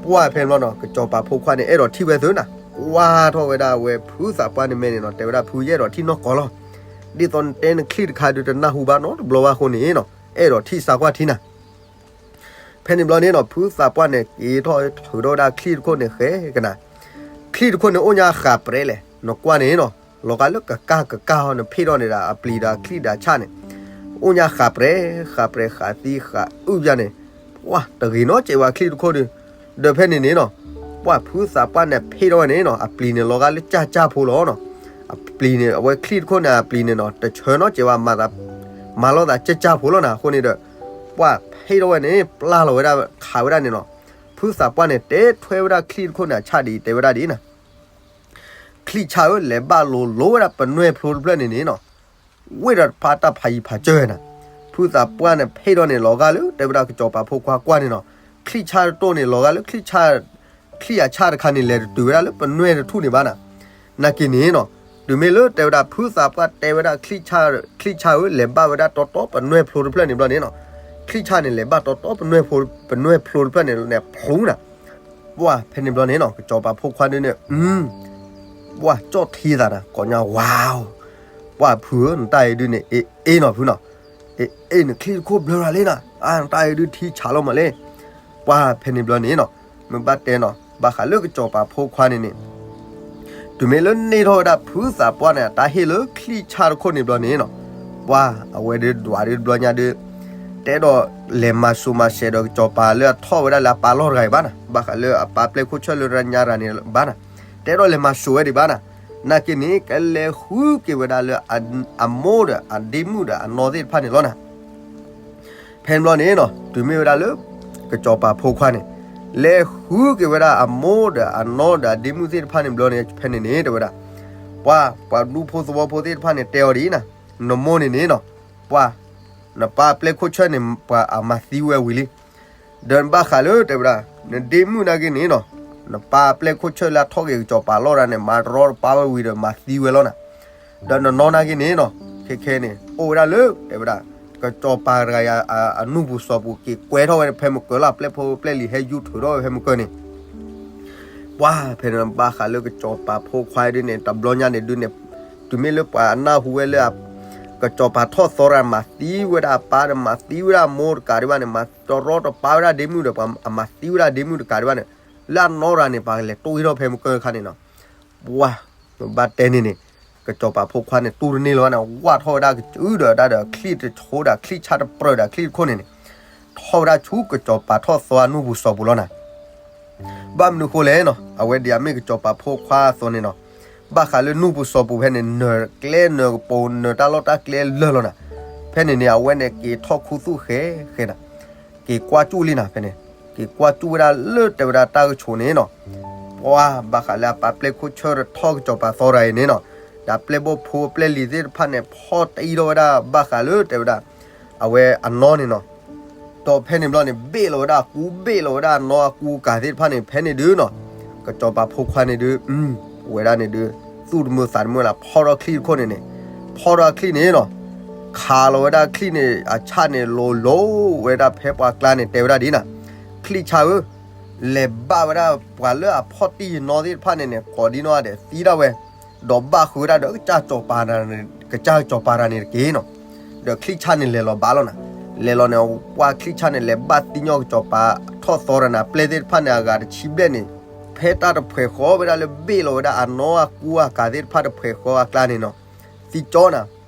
ပှၢ်ဖဲန့ၣ်ဘျီနီၤ ကစီၤပၤဖိခွါန့ၣ် အဲၣ်ဒိးထံၣ်ဝဲသုနၤ, ကွၢ်ထီၣ်ဝဲဒၣ်ဝဲဖုသးပှၢ်န့ၣ်မဲာ်န့ၣ်နီၤ တဲဝဲဒၣ်ဖုယအဲၣ်ဒိးထံၣ်နီၢ်ကီၢ်လီၤ, ဒ်သိးနတဲနချံၣ်တခါဒုးတနၢ်ဟူဘၣ်နီတဘျီဘၣ်အဃိန့ၣ်နီၤ အဲၣ်ဒိးထံၣ်စးကွၢ်ထံနၤ ဖဲန့ၣ်ဘျီန့ၣ်နီၤ ဖုသးပှၢ်န့ၣ် က့ၤထီၣ်ထုးထီၣ်ဝဲဒၣ်ချံၣ်တခိၣ်န့ၣ်ဃဲကနၤ, ချံၣ်တခိၣ်န့ၣ်အိၣ်ညါဃးပြဲးလဲၣ် နကွၢ်န့ၣ်နီၤ လီၤဂာ်လၢကကၢ်ကကၢ်ဟီ နဖ့ၣ်ထီၣ်န့ၣ်ဒီးအပျံၤဒီးချံၣ်ဒီးဆၣ်န့ၣ်, အိၣ်ညါဃးပြဲး ဃးပြဲးဃးသံဃးအုၣ်ယါန့ၣ်, ပှၢ်တဂ့ၤနီတစဲးဝဲချံၣ်တခိၣ်ဒုး, ဒီးဖဲန့ၣ်န့ၣ်နီၤ ပှၢ်ဖုသးပှၢ်န့ၣ်ဖ့ၣ်ထီၣ်ဝဲန့ၣ်နီၤ အပျံၤန့ၣ် လီၤဂာ်လၢကၢ်ကၢ်ဖိလီၤနီၤ, အပျံၤန့ၣ် အဝဲချံၣ်တခိၣ်န့ၣ် အပျံၤန့ၣ်နီၤ တဆၢနီတစဲးဝဲ မၤလီၤသးကၢ်ကၢ်ဖိလီၤနၤ အဃိန့ၣ်ဒီး ပှၢ်ဖ့ၣ်ထီၣ်ဝဲန့ၣ် ပျၢ်လီၤဝဲဒၣ် ခးဝဲဒၣ်န့ၣ်နီၤ, ဖုသးပှၢ်န့ၣ် တဲထွဲဝဲဒၣ်ချံၣ်တခိၣ်န့ၣ် အဆၣ်ဒ်အံၤ တဲဝဲဒၣ်ဒ်အံၤနၤ ချံၣ်ဆၣ်ဧၢ လဲၤဘၣ်လိၤလိၤဝဲဒၣ်ပနွဲၢ်ဖျိတဖျၢၣ်န့ၣ်န့ၣ်နီၤ, ဝ့ၢ်ဒီးတဖါတၢ်ဖးယံၤဖးစၢၤနၤ, ဖုသးပှၢ်န့ၣ် ဖ့ၣ်ထီၣ်န့ၣ် လီၤဂာ်လၢ တဲဝဲဒၣ်ကစီၤပၤဖိခွါကွၢ်န့ၣ်နီၤ, ချံၣ်ဆၣ်တတိၢ်န့ၣ် လီၤဂာ်လၢ ချံၣ်ဆၣ် ချံၣ်အဆၣ်တခါန့ၣ် လဲၤတတုၤဝဲဒၣ်လၢပနွဲၢ်တထူၣ်န့ၣ်ဘၣ်နၤ, နာ်က့န့ၣ်နီၤ, တုၤမ့ၢ်လၢတဲဝဲဒၣ်ဖုသးပှၢ်တဲဝဲဒၣ် ချံၣ်ဆၣ်ဧၢ လဲၤဘၣ်ဝဲဒၣ်တီတီပနွဲၢ်ဖျိတဖျၢၣ်န့ၣ်ဘျီန့ၣ်နီၤ, ချံၣ်ဆၣ်န့ၣ် လဲၤဘၣ်တီတီပနွဲၢ်ဖျိ ပနွဲၢ်ဖျိတဖျၢၣ်န့ၣ် လဲၤဖျိနၤ ပှၢ်ဖဲန့ၣ်ဘျီန့ၣ်နီၤ ကစီၤပၤဖိခွါဒုန့ၣ် ပှၢ်ကၠီၣ်ထံသးနၤ ကိးညါဝါ, ပှၢ်ဖုဧၢ နတၢ်အံၤဒုန့ၣ် အ့ၣ်နီၤဖုနီၤ, အ့ၣ်နချံၣ်တခိၣ်ဘျၢရၤလံနၤ, အါနတၢ်အံၤဒုထံဆးလီၤမးလံ, ပှၢ်ဖဲန့ၣ်ဘျီန့ၣ်နီၤ မ့ၢ်ဘၣ်တဲနီၤ ဘၣ်ဃးလၢကစီၤပၤဖိခွါန့ၣ်န့ၣ် တုၤမ့ၢ်လၢန့ၢ်ထီၣ်ဝဲဒၣ်ဖုသးပှၢ်န့ၣ် အတၢ်ဟ့ၣ်လၢချံၣ်ဆၣ်တခိၣ်န့ၣ်ဘျီန့ၣ်နီၤ, ပှၢ်အဝဲဒုဒွးဒုတဘျီညါဒု တဲဒီးလဲၤမၤစိၤမၤစဲးဒီးကစီၤပၤလၢအထီၣ်ဝဲဒၣ်လၢအပာ်လီၢ်တဂၤအံၤဘၣ်နၤ, ဘၣ်ဃးလၢအပၢ်ပျဲၢ်ခိၣ်ဆၢၣ်လၢညါရၤန့ၣ်ဘၣ်နၤ, တဲဒီးလဲၤမၤစိၤဝဲဒံးဘၣ်နၤ, နာ်က့န့ၣ် ကလဲၤဃုက့ၤဝဲဒၣ်လၢ အမိၢ်ဒီးအဒ့မုၣ်ဒီးအနီၢ်သ့ၣ်တဖၣ်န့ၣ်လီၤနၤ ဖဲန့ၣ်ဘျီန့ၣ်နီၤ တုၤမ့ၢ်ဝဲဒၣ်လၢ ကစီၤပၤဖိခွါန့ၣ် လဲၤဃုက့ၤဝဲဒၣ်အမိၢ်ဒီးအနီၢ်ဒီးအဒ့မုၣ်သ့ၣ်တဖၣ်န့ၣ်ဘျီန့ၣ် ဖဲန့ၣ်န့ၣ်တဲဝဲဒၣ် ပှၤ ပှၤဒူဖိသဝီဖိသ့ၣ်တဖၣ်န့ၣ်တဲအီၤဒ်အံၤနၤ, နမိၢ်န့ၣ်န့ၣ်နီၤ ပှၤ နပၢ်ပျဲၢ်ခိၣ်ဆၢၣ်န့ၣ် ပှၤအမၤသံဝဲဝံၤလံ, ဒီးနဘၣ်ဃးလၢတဲဝဲဒၣ် နဒ့မုၣ်နာ်က့န့ၣ်နီၤ, နပၢ်ပျဲၢ်ခိၣ်ဆၢၣ်လၢအထီၣ်က့ၤကစီၤပၤလီၢ်ဒၣ်န့ၣ် မၤတရီတပါဝဲဝံၤဒီးမၤသံဝဲလီၤနၤ. ဒီးနနီၢ်နာ်က့န့ၣ်နီၤ, ခဲခဲန့ၣ် အိၣ်ဝဲဒၣ်လၢ တဲဝဲဒၣ် ကစီၤပၤတဂၤအံၤ အနူၢ်ပူၤစီၤပူၤ က့ၤကွဲထီၣ်ဝဲဖဲမုၢ်ကၢလီၤ, ပျဲၢ်ဖိပျဲၢ်လံၤဟဲယူၤထုးထီၣ်ဝဲဖဲမုၢ်ကၢန့ၣ် ပှၤဖဲန့ၣ် ဘၣ်ဃးလၢကစီၤပၤဖိခွါဒ်န့ၣ် တဘျီညါန့ၣ်ဒုးန့ၣ်, တုၤမ့ၢ်လၢပှၤအနၢ်ဟူဝဲလၢ ကစီၤပၤထီၣ်သီတဂၤ မၤသံဝဲဒၣ်အပၢ်ဒီး မၤသံဝဲဒၣ်အမိၢ်တကးဒံးဘၣ်န့ၣ်, မၤတရီတပါဝဲဒၣ်ဒ့မုၣ်ဒီး ပှၤအမၤသံဝဲဒၣ်ဒ့မုၣ်တကးဒံးဘၣ်န့ၣ်, လၢအနီၢ်ရၤန့ၣ် ပှၤကလဲၤတိၢ်အံၤထီၣ်ဖဲမုၢ်ကၢခါန့ၣ်နီၤ. ပှၤ ဘၣ်တဲန့ၣ်န့ၣ် ကစီၤပၤဖိခွါန့ၣ် တူၢ်တန့ၢ်လီၤဝဲန့ၣ် ဝၢ်ထီၣ်ဝဲဒၣ်ကစုဒီးတၢ်ဒီး ချံၣ်တဆိဒီး ချံၣ်ဆၣ်တပြၢၤဒီး ချံၣ်တခိၣ်န့ၣ်န့ၣ်, ထီၣ်ဝဲဒၣ်ဆူကစီၤပၤထီၣ်သီအနူၢ်ပူၤစီၤပူၤလီၤနၤ. ဘၣ်မနုၤဃိလဲၣ်နီၤ, အဝဲဒ်အမ့ၢ်ကစီၤပၤဖိခွါအသိးန့ၣ်နီၤ, ဘၣ်ဃးလၢနူၢ်ပူၤစီၤပူၤဖဲန့ၣ် နၢၤကျဲနၢၤကပိာ် နၢၤတၢ်လီၢ်တၢ်ကျဲလၢာ်လီၤနၤ. ဖဲန့ၣ်န့ၣ် အဝဲန့ၣ်က့ၤထီၣ်ခူသူၣ်ဃဲဃဲနၤ, က့ၤကွၢ်ကၠူၣ်လံနၤဖဲန့ၣ်, က့ၤကွၢ်ကၠူၣ်ဝဲဒၣ်လၢတဲဝဲဒၣ်တၢ်ကဆိးန့ၣ်နီၤ. ပှၤဘၣ်ဃးလၢအပၢ်ပျဲၢ်ခိၣ်ဆၢၣ်ထီၣ်ကစီၤပၤသီတဂၤအံၤန့ၣ်နီၤ, ဒီးပျဲၢ်ဘီၣ်ဖိပျဲၢ်လံၤသ့ၣ်တဖၣ်န့ၣ် ဖီၣ်တအံၤထီၣ်ဝဲဒၣ်ဘၣ်ဃးလၢတဲဝဲဒၣ် အဝဲအနီၢ်န့ၣ်နီၤ. ဒီးဖဲန့ၣ်ဘျီန့ၣ် ဘ့ၣ်လီၤဝဲဒၣ်အကူ ဘ့ၣ်လီၤဝဲဒၣ်အနီၢ်အကူအကၤသ့ၣ်တဖၣ်န့ၣ် ဖဲန့ၣ်ဒုးနီၤ, ကစီၤပၤဖိခွါန့ၣ်ဒုး ဝဲဒၣ်န့ၣ်ဒုး သူၣ်တမုာ်သးတမုာ်လၢ ဖီၣ်ထီၣ်ချံၣ်တခိၣ်န့ၣ်န့ၣ်, ဖီၣ်ထီၣ်ချံၣ်န့ၣ်နီၤ, ခးလီၤဝဲဒၣ်ချံၣ်န့ၣ် အဆၣ်န့ၣ် လိၤလိၤဝဲဒၣ်ဖဲပှၤကျါန့ၣ် တဲဝဲဒၣ်ဒ်နၤ, ချံၣ်ဆၣ်ဧၢ, လဲၤဘၣ်ဝဲဒၣ်ပှၤလၢအဖီၣ်တံၢ်ယနီၢ်သ့ၣ်တဖၣ်န့ၣ်န့ၣ် ကိးဒံနီၢ်ဂၤဒဲးသံဒၣ်ဝဲ, ဒီးဘၣ်ဃုာ်ဝဲဒၣ်ဒီး ကစၢ်ကစီၤပၤတဂၤန့ၣ်တက့ၢ်နီၤ. ဒီးချံၣ်ဆၣ်န့ၣ်လဲၤလီၤဘၣ်လီၤနၤ, လဲၤလီၤန့ၣ် ပှၤချံၣ်ဆၣ်န့ၣ် လဲၤဘၣ်သံညီကစီၤပၤထီၣ်သီတဂၤန့ၣ် အပျဲၢ်သ့ၣ်တဖၣ်န့ၣ် အဂၤတဆံဘျဲၣ်န့ၣ်, ဖဲတၢ်တဖှဲးဃီဝဲဒၣ်လၢဘ့ၣ်လီၤဝဲဒၣ်အနီၢ်အကူအကၤသ့ၣ်တဖၣ်တဖှဲးဃီအကျါန့ၣ်နီၤ, သံကၠီနၤ.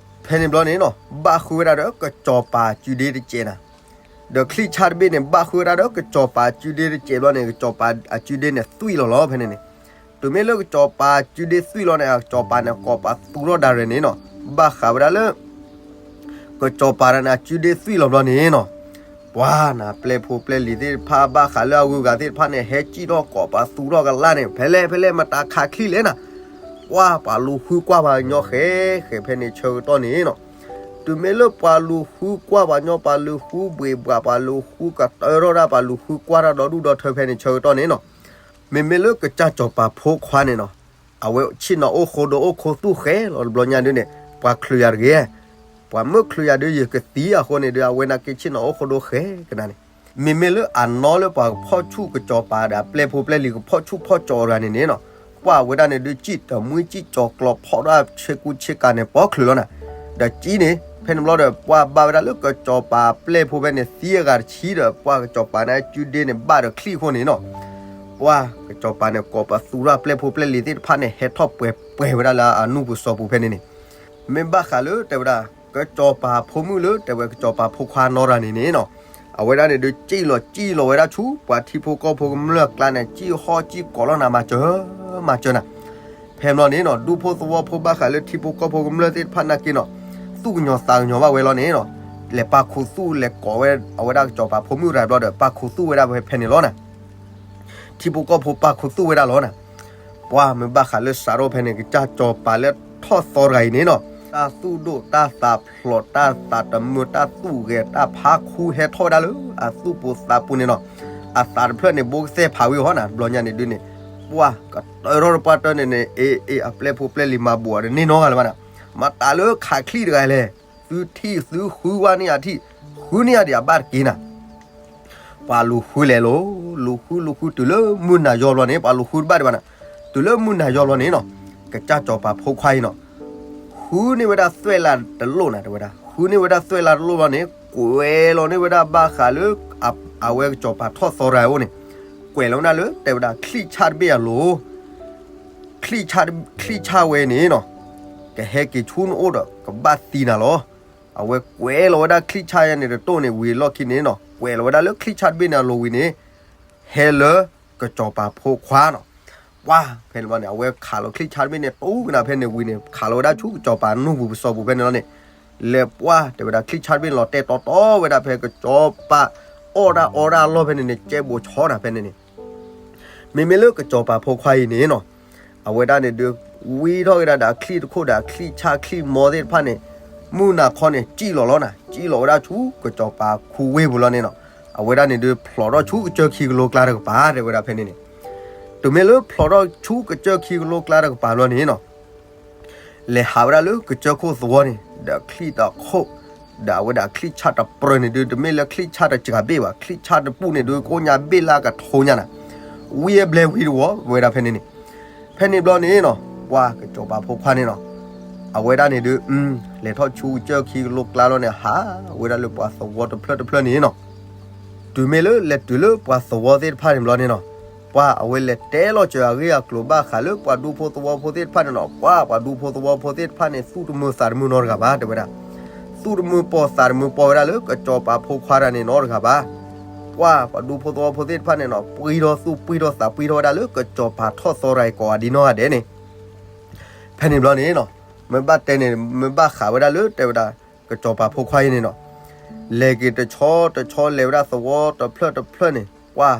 ဖဲန့ၣ်ဘျီန့ၣ်နီၤ, ဘၣ်ဃုာ်ဝဲဒၣ်ဒီးကစီၤပၤစုဒ့တစဲးနၤ. ဒီးချံၣ်ဆၣ်တဘ့ၣ်န့ၣ် ဘၣ်ဃုာ်ဝဲဒၣ်ဒီးကစီၤပၤစုဒ့တစဲးဘျီန့ၣ် ကစီၤပၤအစုဒ့န့ၣ်သွံၣ်လီၤလီၤဖဲန့ၣ်န့ၣ်. တုၤမ့ၢ်လၢကစီၤပၤစုဒ့သွံၣ်လီၤန့ၣ် အကစီၤပၤန့ၣ် ကိးပသူထီၣ်ဒၣ်ရဲၣ်န့ၣ်နီၤ, ဘၣ်ဃးဝဲဒၣ်လၢ ကစီၤပၤတဂၤန့ၣ် အစုဒ့သွံၣ်လီၤဘျီန့ၣ်နီၤ, ပှၤနၤ ပျဲၢ်ဖိပျဲၢ်လံၤသ့ၣ်တဖၣ် ဘၣ်ဃးလၢအဂုၤအဂၤသ့ၣ်တဖၣ်န့ၣ် ဟဲစံၣ်ထီၣ်ကိးပသူထီၣ်ကလါန့ၣ် ဖဲလဲၣ်ဖဲလဲၣ် မတၤခးချံၣ်လဲၣ်နၤ. ပှၤပှၤလူၤဃုကွၢ်ပှၤညီဃဲဃဲဖဲန့ၣ်ဆၢကတီၢ်န့ၣ်နီၤ. တုၤမ့ၢ်လၢပှၤလူၤဃုကွၢ်ပှၤညီ ပှၤလူၤဃုဘှ့းဘှး ပှၤလူၤဃုကတၢထီၣ်ဒၣ် ပှၤလူၤဃုကွၢ်တၢ်ဒီဒူၣ်ဒီထၢဖဲန့ၣ်ဆၢကတီၢ်န့ၣ်နီၤ, မ့မ့ၢ်လၢကစၢ်စီၤပၤဖိခွါန့ၣ်နီၤ, အဝဲဆ့ၣ်နီၤအိၣ်ဃိဒိအိၣ်ခိးသူၣ်ဃဲလီၤတဘျီညါဒုးန့ၣ်, ပှၤချုးယၤတဂ့ၤ, ပှၤမၢချုးယၤဒုးယကသံအဃိန့ၣ်ဒုး အဝဲနာ်က့ဆ့ၣ်နီၤအိၣ်ဃိဒိဃဲကနၤန့ၣ်. မ့မ့ၢ်လၢအနီၢ်လၢပှၤကဖီၣ်ဆူၣ်ကစီၤပၤဒီး အပျဲၢ်ဖိပျဲၢ်လံၤကဖီၣ်ဆူၣ်ဖီၣ်ကၠီတဂၤန့ၣ်န့ၣ်နီၤ, ပှၤဝဲဒၣ်န့ၣ်ဒုး စံၣ်တမှံစံၣ်ကၠီၤကျီၤဖီၣ်ဒၣ်ဆ့ကူဆ့ကၤန့ၣ် ပီချုးလီၤနၤ. ဒီးကံန့ၣ် ဖဲန့ၣ်ဘျီဒီး ပှၤဘၣ်ဝဲဒၣ်လၢကစီၤပၤပျဲၢ်ဖိဖဲန့ၣ် သံအဂၤတဆံဒီး ပှၤကစီၤပၤန့ၣ် အစုဒ့န့ၣ်ဘၣ်ဒီးချံၣ်အဃိန့ၣ်နီၤ, ပှၤကစီၤပၤန့ၣ် ကိးပသူထီၣ်ပျဲၢ်ဖိပျဲၢ်လံၤသ့ၣ်တဖၣ်န့ၣ် ဟဲထီၣ်ပှဲၤပှဲၤဝဲဒၣ်လၢအနူၢ်ပူၤစီၤပူၤဖဲန့ၣ်န့ၣ်, မ့ၢ်ဘၣ်ဃးလၢတဲဝဲဒၣ် ကစီၤပၤဖိမုၣ်လၢတဲဝဲကစီၤပၤဖိခွါနီၢ်ရၤန့ၣ်န့ၣ်နီၤ, အဝဲဒၣ်န့ၣ်ဒုး စံၣ်လီၤစံၣ်လီၤဝဲဒၣ်ဆူ ပှၤထံဖိကီၢ်ဖိကမျၢၢ်အကျါန့ၣ် စံၣ်ဟီၣ်စံၣ်ကိးလီၤနၤ မၤစၢၤ မၤစၢၤနၤ. ဖဲန့ၣ်ဘျီန့ၣ်နီၤ ဒူဖိသဝီဖိဘၣ်ဃးလၢထံဖိကီၢ်ဖိကမျၢၢ်သ့ၣ်တဖၣ်နာ်က့နီၤ, သူၣ်ကညီၤသးကညီၤဘၣ်ဝဲလီၤန့ၣ်နီၤ, လဲၤပာ်ခူသူၣ်လဲၤကိးဝဲ အဝဲဒၣ်ကစီၤပၤဖိမုၣ်ရၤဘျီဒီး ပာ်ခူသူၣ်ဝဲဒၣ်ဖဲဖဲန့ၣ်လီၤနၤ. ထံဖိကီၢ်ဖိပာ်ခူသူၣ်ဝဲဒၣ်လီၤနၤ. ပှၤမ့ၢ်ဘၣ်ဃးလၢစးထီၣ်ဖဲန့ၣ် ကစၢ်စီၤပၤလၢထီၣ်သီတဂၤအံၤန့ၣ်နီၤ, တၢ်သူၣ်ဒိၣ်တၢ်သးဖျိး တၢ်သးတမုာ် တၢ်သူၣ်ဂဲၤ တၢ်ဖးခူဟဲထီၣ်ဝဲဒၣ်လၢအသူၣ်ပူၤသးပူၤန့ၣ်နီၤ, အသးတဖျၢၣ်န့ၣ် ဘိကသဲၣ်ဖးဝံၤဟီနၤ, ဘျီညါန့ၣ်ဒုးန့ၣ် ပှၤကတၢၢ်ထီၣ်တပှၢ်တၢၢ်န့ၣ်န့ၣ် အ့ အ့ အပျဲၢ်ဖိပျဲၢ်လံၤမၤဘူၣ်အီၤတန့ၢ်နီတဂၤလၢၤဘၣ်နၤ, မတၤလၢခးချံၣ်တဂၤလဲၣ်, သုထံၣ်သုဃုဝဲန့ၢ်အထံၣ်, ဃုန့ၢ်အဒံးအဘၣ်တက့ၢ်နၤ. ပှၤလူၤဃုလဲၤလိၤ, လူၤဃုလူၤဃုတုၤလၢမုၢ်နၤယီၤဘျီန့ၣ် ပှၤလူၤဃုတဘၣ်ဒံးဘၣ်နၤ, တုၤလၢမုၢ်နၤယီၤဘျီန့ၣ်နီၤ, ကစၢ်စီၤပၤဖိခွါအံၤနီၤ, ဃုန့ၢ်ဝဲဒၣ်သွဲၣ်လးတလိၣ်နၤ တဲဝဲဒၣ်, ဃုန့ၢ်ဝဲဒၣ်သွဲၣ်လးတလိၣ်ဘျီန့ၣ် ကွဲးလီၤန့ၢ်ဝဲဒၣ်ဘၣ်ဃးလၢ အဝဲကစီၤပၤထီၣ်သီတဂၤအအိၣ်န့ၣ်, ကွဲးလီၤဝဲဒၣ်လၢ တဲဝဲဒၣ် ချံၣ်ဆၣ်တဘ့ၣ်အလိၤ ချံၣ်ဆၣ် ချံၣ်ဆၣ်ဝဲန့ၣ်နီၤ, ကဟဲက့ၤဆူနအိၣ်ဒီး ကဘၣ်သံနၤလီၤ. အဝဲကွဲးလီၤဝဲဒၣ်ချံၣ်ဆၣ်ယဲန့ၣ်တတိၢ်န့ၣ်ဝံၤအလီၢ်ခံန့ၣ်နီၤ, ကွဲးလီၤဝဲဒၣ်လၢချံၣ်ဆၣ်တဘ့ၣ်န့ၣ်အလိၤဝံၤန့ၣ်, ဟဲလၢကစီၤပၤဖိခွါနီၤ. ပှၤဖဲန့ၣ်ဘၣ်န့ၣ် အဝဲခးလီၤချံၣ်ဆၣ်တဘ့ၣ်န့ၣ် တူၢ်ကနၣ်ဖဲန့ၣ်ဝံၤန့ၣ် ခးလီၤဝဲဒၣ်ဆူကစီၤပၤနူၢ်ပူၤပစီၤပူၤဖဲန့ၣ်လီၤန့ၣ်, လဲၤပှၢ် တဲဝဲဒၣ်ချံၣ်ဆၣ်တဘ့ၣ်န့ၣ်လီၤတဲာ်တီတီဝဲဒၣ်ဖဲကစီၤပၤအီၣ်တၢ်အီတၢ်အလီၢ်ဖဲန့ၣ်န့ၣ် ကဲဘိးဆီနၤဖဲန့ၣ်န့ၣ် မ့မ့ၢ်လၢကစီၤပၤဖိခွါအံၤန့ၣ်နီၤ, အဝဲဒၣ်န့ၣ်ဒုး ဝံထီၣ်က့ၤဒၣ်ဒီးအချံၣ်တခိၣ်ဒီးအချံၣ်ဆၣ်ချံၣ်မီသ့ၣ်တဖၣ်န့ၣ်, မုၢ်နၤခီန့ၣ် စံၣ်လီၤလီၤနၤ, စံၣ်လီၤဝဲဒၣ်ဆူကစီၤပၤခူဝ့ၢ်ပူၤလီၤန့ၣ်နီၤ. အဝဲဒၣ်န့ၣ်ဒုး ဖျိးထီၣ်ဆူကစၢၢ်ခံကလိကျါတကပၤ တဲဝဲဒၣ်ဖဲန့ၣ်န့ၣ်, တုၤမ့ၢ်လၢဖျိးထီၣ်ဆူကစၢၢ်ခံကလိကျါတကပၤဘျီန့ၣ်နီၤ လဲၤဟးဝဲဒၣ်လၢကစၢၢ်ခိၣ်သဝီန့ၣ် ဒီးချံၣ်တခိၣ်, ဒီးအဝဲဒၣ်ချံၣ်ဆၣ်တပြၢန့ၣ်ဒုး တမ့ၢ်လၢချံၣ်ဆၣ်တစှၤဘ့ၣ်ဘၣ်, ချံၣ်ဆၣ်တပူၣ်န့ၣ်ဒုး ကိးညါဘ့ၣ်လၢကထိညါနၤ, ဝံအဘျဲဝံတဝီ ဝဲဒၣ်ဖဲန့ၣ်န့ၣ်, ဖဲန့ၣ်ဘျီန့ၣ်နီၤ ပှၤကစီၤပၤဖိခွါန့ၣ်နီၤ အဝဲဒၣ်န့ၣ်ဒုး လဲၤထီၣ်ဆူကစၢၢ်ခံကလိကျါလီၤန့ၣ် ဟးဝဲဒၣ်လၢပှၤသဝီတဖျၢၣ်တဖျၢၣ်န့ၣ်နီၤ, တုၤမ့ၢ်လၢလဲၤတုၤလၢပှၤသဝီသ့ၣ်တဖၣ်န့ၣ်ဘျီန့ၣ်နီၤ, ပှၤအဝဲလဲၤတဲလီၤစၢၤအဂ့ၢ်အကျိၤဘၣ်ဃးလၢပှၤဒူဖိသဝီဖိသ့ၣ်တဖၣ်န့ၣ်နီၤ, ပှၤပှၤဒူဖိသဝီဖိသ့ၣ်တဖၣ်န့ၣ် သူၣ်တမုာ်သးတမုာ်နီတဂၤဘၣ် တဲဝဲဒၣ်, သူၣ်တမုာ်ပိာ်သးတမုာ်ပိာ်ဝဲဒၣ်လၢကစီၤပၤဖိခွါတဂၤန့ၣ်နီတဂၤဘၣ်, ပှၤပှၤဒူဖိသဝီဖိသ့ၣ်တဖၣ်န့ၣ်နီၤ ပှံထီၣ်သူၣ်ပှံထီၣ်သးပှံထီၣ်ဝဲဒၣ်လၢ ကစီၤပၤထီၣ်သီတဂၤအံၤကိးဂၤဒဲးနီၢ်ဂၤဒဲးန့ၣ် ဖဲန့ၣ်ဘျီန့ၣ်နီၤ, မ့ၢ်ဘၣ်တဲန့ၣ် မ့ၢ်ဘၣ်ဃးဝဲဒၣ်လၢတဲဝဲဒၣ် ကစီၤပၤဖိခွါအံၤန့ၣ်နီၤ, လဲၤက့ၤတဆီတဆီလဲၤဝဲဒၣ်သဝီတဖျၢၣ်တဖျၢၣ်န့ၣ် ပှၤ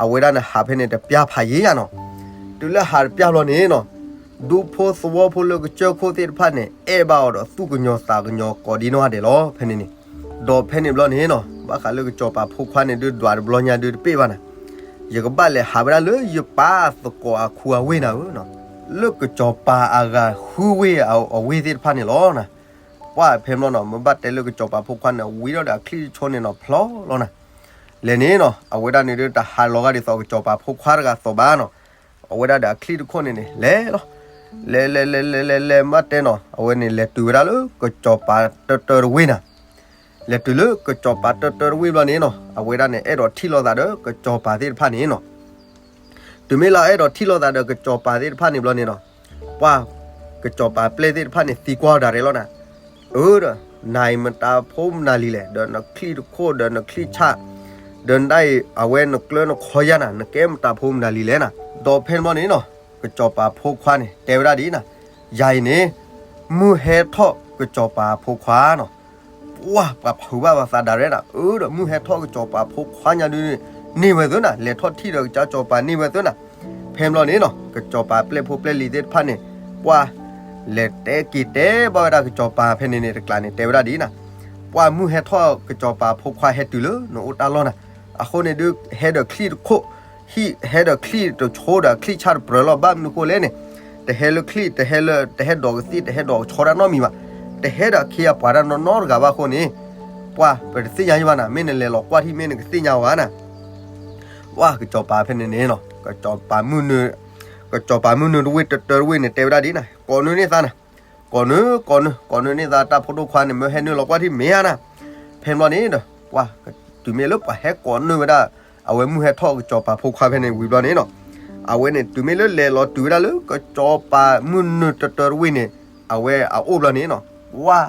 အဝဲဒၣ်န့ၣ်ဟးဖဲန့ၣ်တပျၢ်ဖးယံာ်ညါနီၤ, တုၤလၢဟးတပျၢ်ဘျီန့ၣ်နီၤ, ဒူဖိသဝီဖိလၢကစၢၢ်ခိၣ်သ့ၣ်တဖၣ်န့ၣ် အဲၣ်ဘၣ်အီၤဒီးသူၣ်ကညီၤသးကညီၤကိးဒ်နီၢ်ဂၤဒဲးလီၤ ဖဲန့ၣ်န့ၣ်, ဒီးဖဲန့ၣ်ဘျီန့ၣ်နီၤ ဘၣ်ဃးလၢကစီၤပၤဖိခွါန့ၣ်ဒုးဒွးတဘျီညါဒုးတပ့ၢ်ဘၣ်နၤ, ယကဘၣ်လဲၤဟးဝဲဒၣ်လၢယပၢ်သကိးအခူအဝ့ၢ်နၤဧၢနီၤ, လၢကစီၤပၤအဂၤဃုဝ့ၢ်အဝ့ၢ်သ့ၣ်တဖၣ်န့ၣ်လီၤနၤ, ပှၤဖဲန့ၣ်ဘျီနီၤ မ့ၢ်ဘၣ်တဲလၢကစီၤပၤဖိခွါန့ၣ် ဝံၤဒီးဒီးအချံၣ်တဆိန့ၣ်နီၤဖျီလီၤနၤ, လဲၤန့ၣ်နီၤ အဝဲဒၣ်န့ၣ်ဒုးတဟးလီၤဂာ်ဒ်သိးကစီၤပၤဖိခွါတဂၤသိးဘၣ်နီၤ, အဝဲဒၣ်ဒီးအချံၣ်တခိၣ်န့ၣ်န့ၣ် လဲၤလီၤ, လဲၤလဲၤလဲၤလဲၤလဲၤလဲၤမ့ၢ်တဲနီၤ အဝဲန့ၣ်လဲၤတုၤဝဲဒၣ်လၢကစီၤပၤတၢတၢတဝ့ၢ်နၤ, လဲၤတုၤလၢကစီၤပၤတၢတၢတဝ့ၢ်ဘျီန့ၣ်နီၤ အဝဲဒၣ်န့ၣ်အဲၣ်ဒိးထံၣ်လိာ်သးဒီးကစီၤပၤသ့ၣ်တဖၣ်န့ၣ်နီၤ တုၤမ့ၢ်လၢအဲၣ်ဒိးထံၣ်လိာ်သးဒီးကစီၤပၤသ့ၣ်တဖၣ်န့ၣ်ဘျီန့ၣ်နီၤ, ပှၤကစီၤပၤပျဲၢ်သ့ၣ်တဖၣ်န့ၣ်သံကွၢ်ဒၣ်ရဲၣ်လီၤနၤ, အၢဒီး နၤအံၤမတၤဖိမနၤလံလဲၣ် ဒီးနချံၣ်တခိၣ်ဒီးနချံၣ်ဆၣ်, ဒီးနဒၣ်အံၤ အဝဲနကျၢနခီယါနၤ နကဲမတၤဖိမနၤလံလဲၣ်နၤ, ဒီးဖဲန့ၣ်ဘျီန့ၣ်နီၤ ကစီၤပၤဖိခွါန့ၣ် တဲဝဲဒၣ်ဒ်အံၤနၤ, ယၤအံၤန့ၣ် မုၢ်ဟဲထီၣ်ကစီၤပၤဖိခွါနီၤ ပှၤပှၤဖုးဘၣ်ပှၤသးဒၣ်ရဲၣ်နၤ, အၢဒီးမုၢ်ဟဲထီၣ်ကစီၤပၤဖိခွါညါဒုး န့ၢ်ဝဲသ့နၤ, လဲၤထီၣ်ထံၣ်ဒီးကစၢ်စီၤပၤန့ၢ်ဝဲသ့နၤ, ဖဲန့ၣ်ဘျီန့ၣ်နီၤ ကစီၤပၤပျဲၢ်ဖိပျဲၢ်လံၤသ့ၣ်တဖၣ်န့ၣ် ပှၤလဲၤတဲက့ၤတဲဘၣ်ဝဲဒၣ်ကစီၤပၤဖဲန့ၣ်န့ၣ် တကျးန့ၣ် တဲဝဲဒၣ်ဒ်အံၤနၤ, ပှၤမုၢ်ဟဲထီၣ်ကစီၤပၤဖိခွါဟဲတုၤလၢနအိၣ်တၢ်လီၢ်နၤ, အဃိန့ၣ်ဒုး ဟဲဒီးချံၣ်တခိၣ် ဟံၣ်ဟဲဒီးချံၣ်တဆိဒီးချံၣ်ဆၣ်တပြၢလီၤ ဘၣ်မနုၤဃိလဲၣ်န့ၣ်, တဟဲလၢချံၣ် တဟဲလၢ တဟဲဒိးကသံၣ် တဟဲဒိးကဆီတၢ်နီတမံၤဘၣ်, တဟဲဒီးခ့အပှၤတၢ်နီၢ်နီတဂၤဘၣ်အဃိန့ၣ်, ပှၤပတသ့ၣ်ညါယဘၣ်နၤ, မ့ၢ်နလဲၤလီၤကွၢ်ထံၣ်မ့ၢ်နကသ့ၣ်ညါဝဲနၤ ပှၤကစီၤပၤဖဲန့ၣ်န့ၣ်နီၤ ကစီၤပၤမုၢ်နုာ် ကစီၤပၤမုၢ်နုာ်တဝ့ၢ်တတၢတဝ့ၢ်န့ၣ် တဲဝဲဒၣ်ဒ်အံၤနၤ, ကိးနုာ်န့ၢ်သးနၤ, ကိးနုာ် ကိးနုာ် ကိးနုာ်န့ၢ်သးတၢ်ဖိဒိၣ်ခွါန့ၣ် မၢဟဲနုာ်လီၤကွၢ်ထံၣ်မ့ၢ်ဧါနၤ, ဖဲန့ၣ်ဘျီန့ၣ်ဒီး ပှၤ တုၤမ့ၢ်လၢပှၤဟဲကိးနုာ်ဝဲဒၣ် အဝဲမုၢ်ဟဲထီၣ်ကစီၤပၤဖိခွါဖဲန့ၣ်ဝံၤဘျီန့ၣ်နီၤ, အဝဲန့ၣ် တုၤမ့ၢ်လၢလဲၤလီၤတုၤဝဲဒၣ်လၢကစီၤပၤမုၢ်နုာ်တတၢတဝ့ၢ်န့ၣ် အဝဲအအိၣ်ဘျီန့ၣ်နီၤ, ပှၤ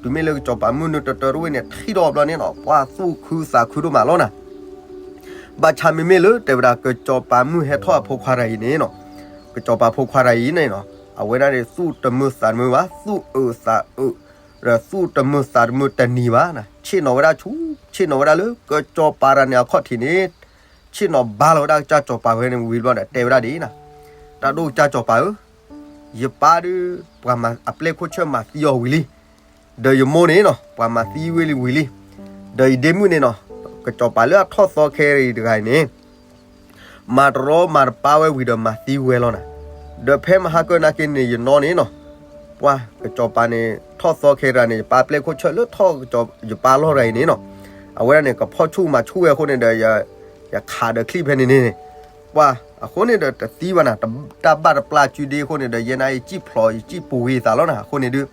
တုၤမ့ၢ်လၢကစီၤပၤမုၢ်နုာ်တတၢတဝ့ၢ်န့ၣ် ထံၣ်ထီၣ်ဘျီန့ၣ်နီၤ ပှၤသူၣ်ခုသးခုဒိၣ်မးလီၤနၤ, ဘၣ်ဆၣ်မ့မ့ၢ်လၢတဲဝဲဒၣ်ကစီၤပၤမုၢ်ဟဲထီၣ်အဖိခွါတဂၤအံၤန့ၣ်နီၤ, ကစီၤပၤဖိခွါတဂၤအံၤန့ၣ်နီၤ အဝဲဒၣ်န့ၣ် သူၣ်တမုာ်သးတမုာ်ဘၣ် သူၣ်အုးသးအုး ဒီးသူၣ်တမုာ်သးတမုာ်တနံၤဘၣ်နၤ, ဆ့ၣ်နီၤဝဲဒၣ်ဆူ ဆ့ၣ်နီၤဝဲဒၣ်လၢကစီၤပၤတဂၤန့ၣ်အခီၣ်ထံးန့ၣ်, ဆ့ၣ်နီၤဘါလီၤဝဲဒၣ်ကစၢ်စီၤပၤဝဲန့ၣ်ဝံၤဘျီဒီး တဲဝဲဒၣ်ဒ်အံၤနၤ, တၢ်ဒိၣ်ကစၢ်စီၤပၤဧၢ, ယပၢ်ဒီး ပှၤမၤအပျဲၢ်ခိၣ်ဆၢၣ်မၤသံအီၤဝံၤလံ, ဒီးယမိၢ်န့ၣ်နီၤ ပှၤမၤသံဝဲလံဝံၤလံ, ဒီးယဒ့မုၣ်န့ၣ်နီၤ ကစီၤပၤလၢအထီၣ်သီခဲအံၤတဂၤအံၤန့ၣ် မၤတရီမၤတပါဝဲဝံၤဒီးမၤသံဝဲလီၤနၤ, ဒီးဖဲမဟါကၢနာ်က့န့ၣ် ယနီၢ်န့ၣ်နီၤ, ပှၤကစီၤပၤန့ၣ် ထီၣ်သီခဲတဂၤန့ၣ် ယပၢ်ပျဲၢ်ခိၣ်ဆၢၣ်လၢထီၣ်ကစီၤ ယပၢ်လီၢ်တဂၤအံၤန့ၣ်နီၤ, အဝဲဒၣ်န့ၣ် ကဖီၣ်ဆူၣ်မၤဆူၣ်ဝဲအဃိန့ၣ်ဒီး ယခးဒီးချံၣ်ဖဲန့ၣ်န့ၣ်, ပှၤ အဃိန့ၣ်ဒီးတသံဘၣ်နၤ, တၢ်ဘၣ်တပျၢ်စုဒ့အဃိန့ၣ်ဒီး ယဲန့ၣ်ယစံၣ်ဖျိး ယစံၣ်ပူၤဂ့ၤသးလီၤနၤ, အဃိန့ၣ်ဒုး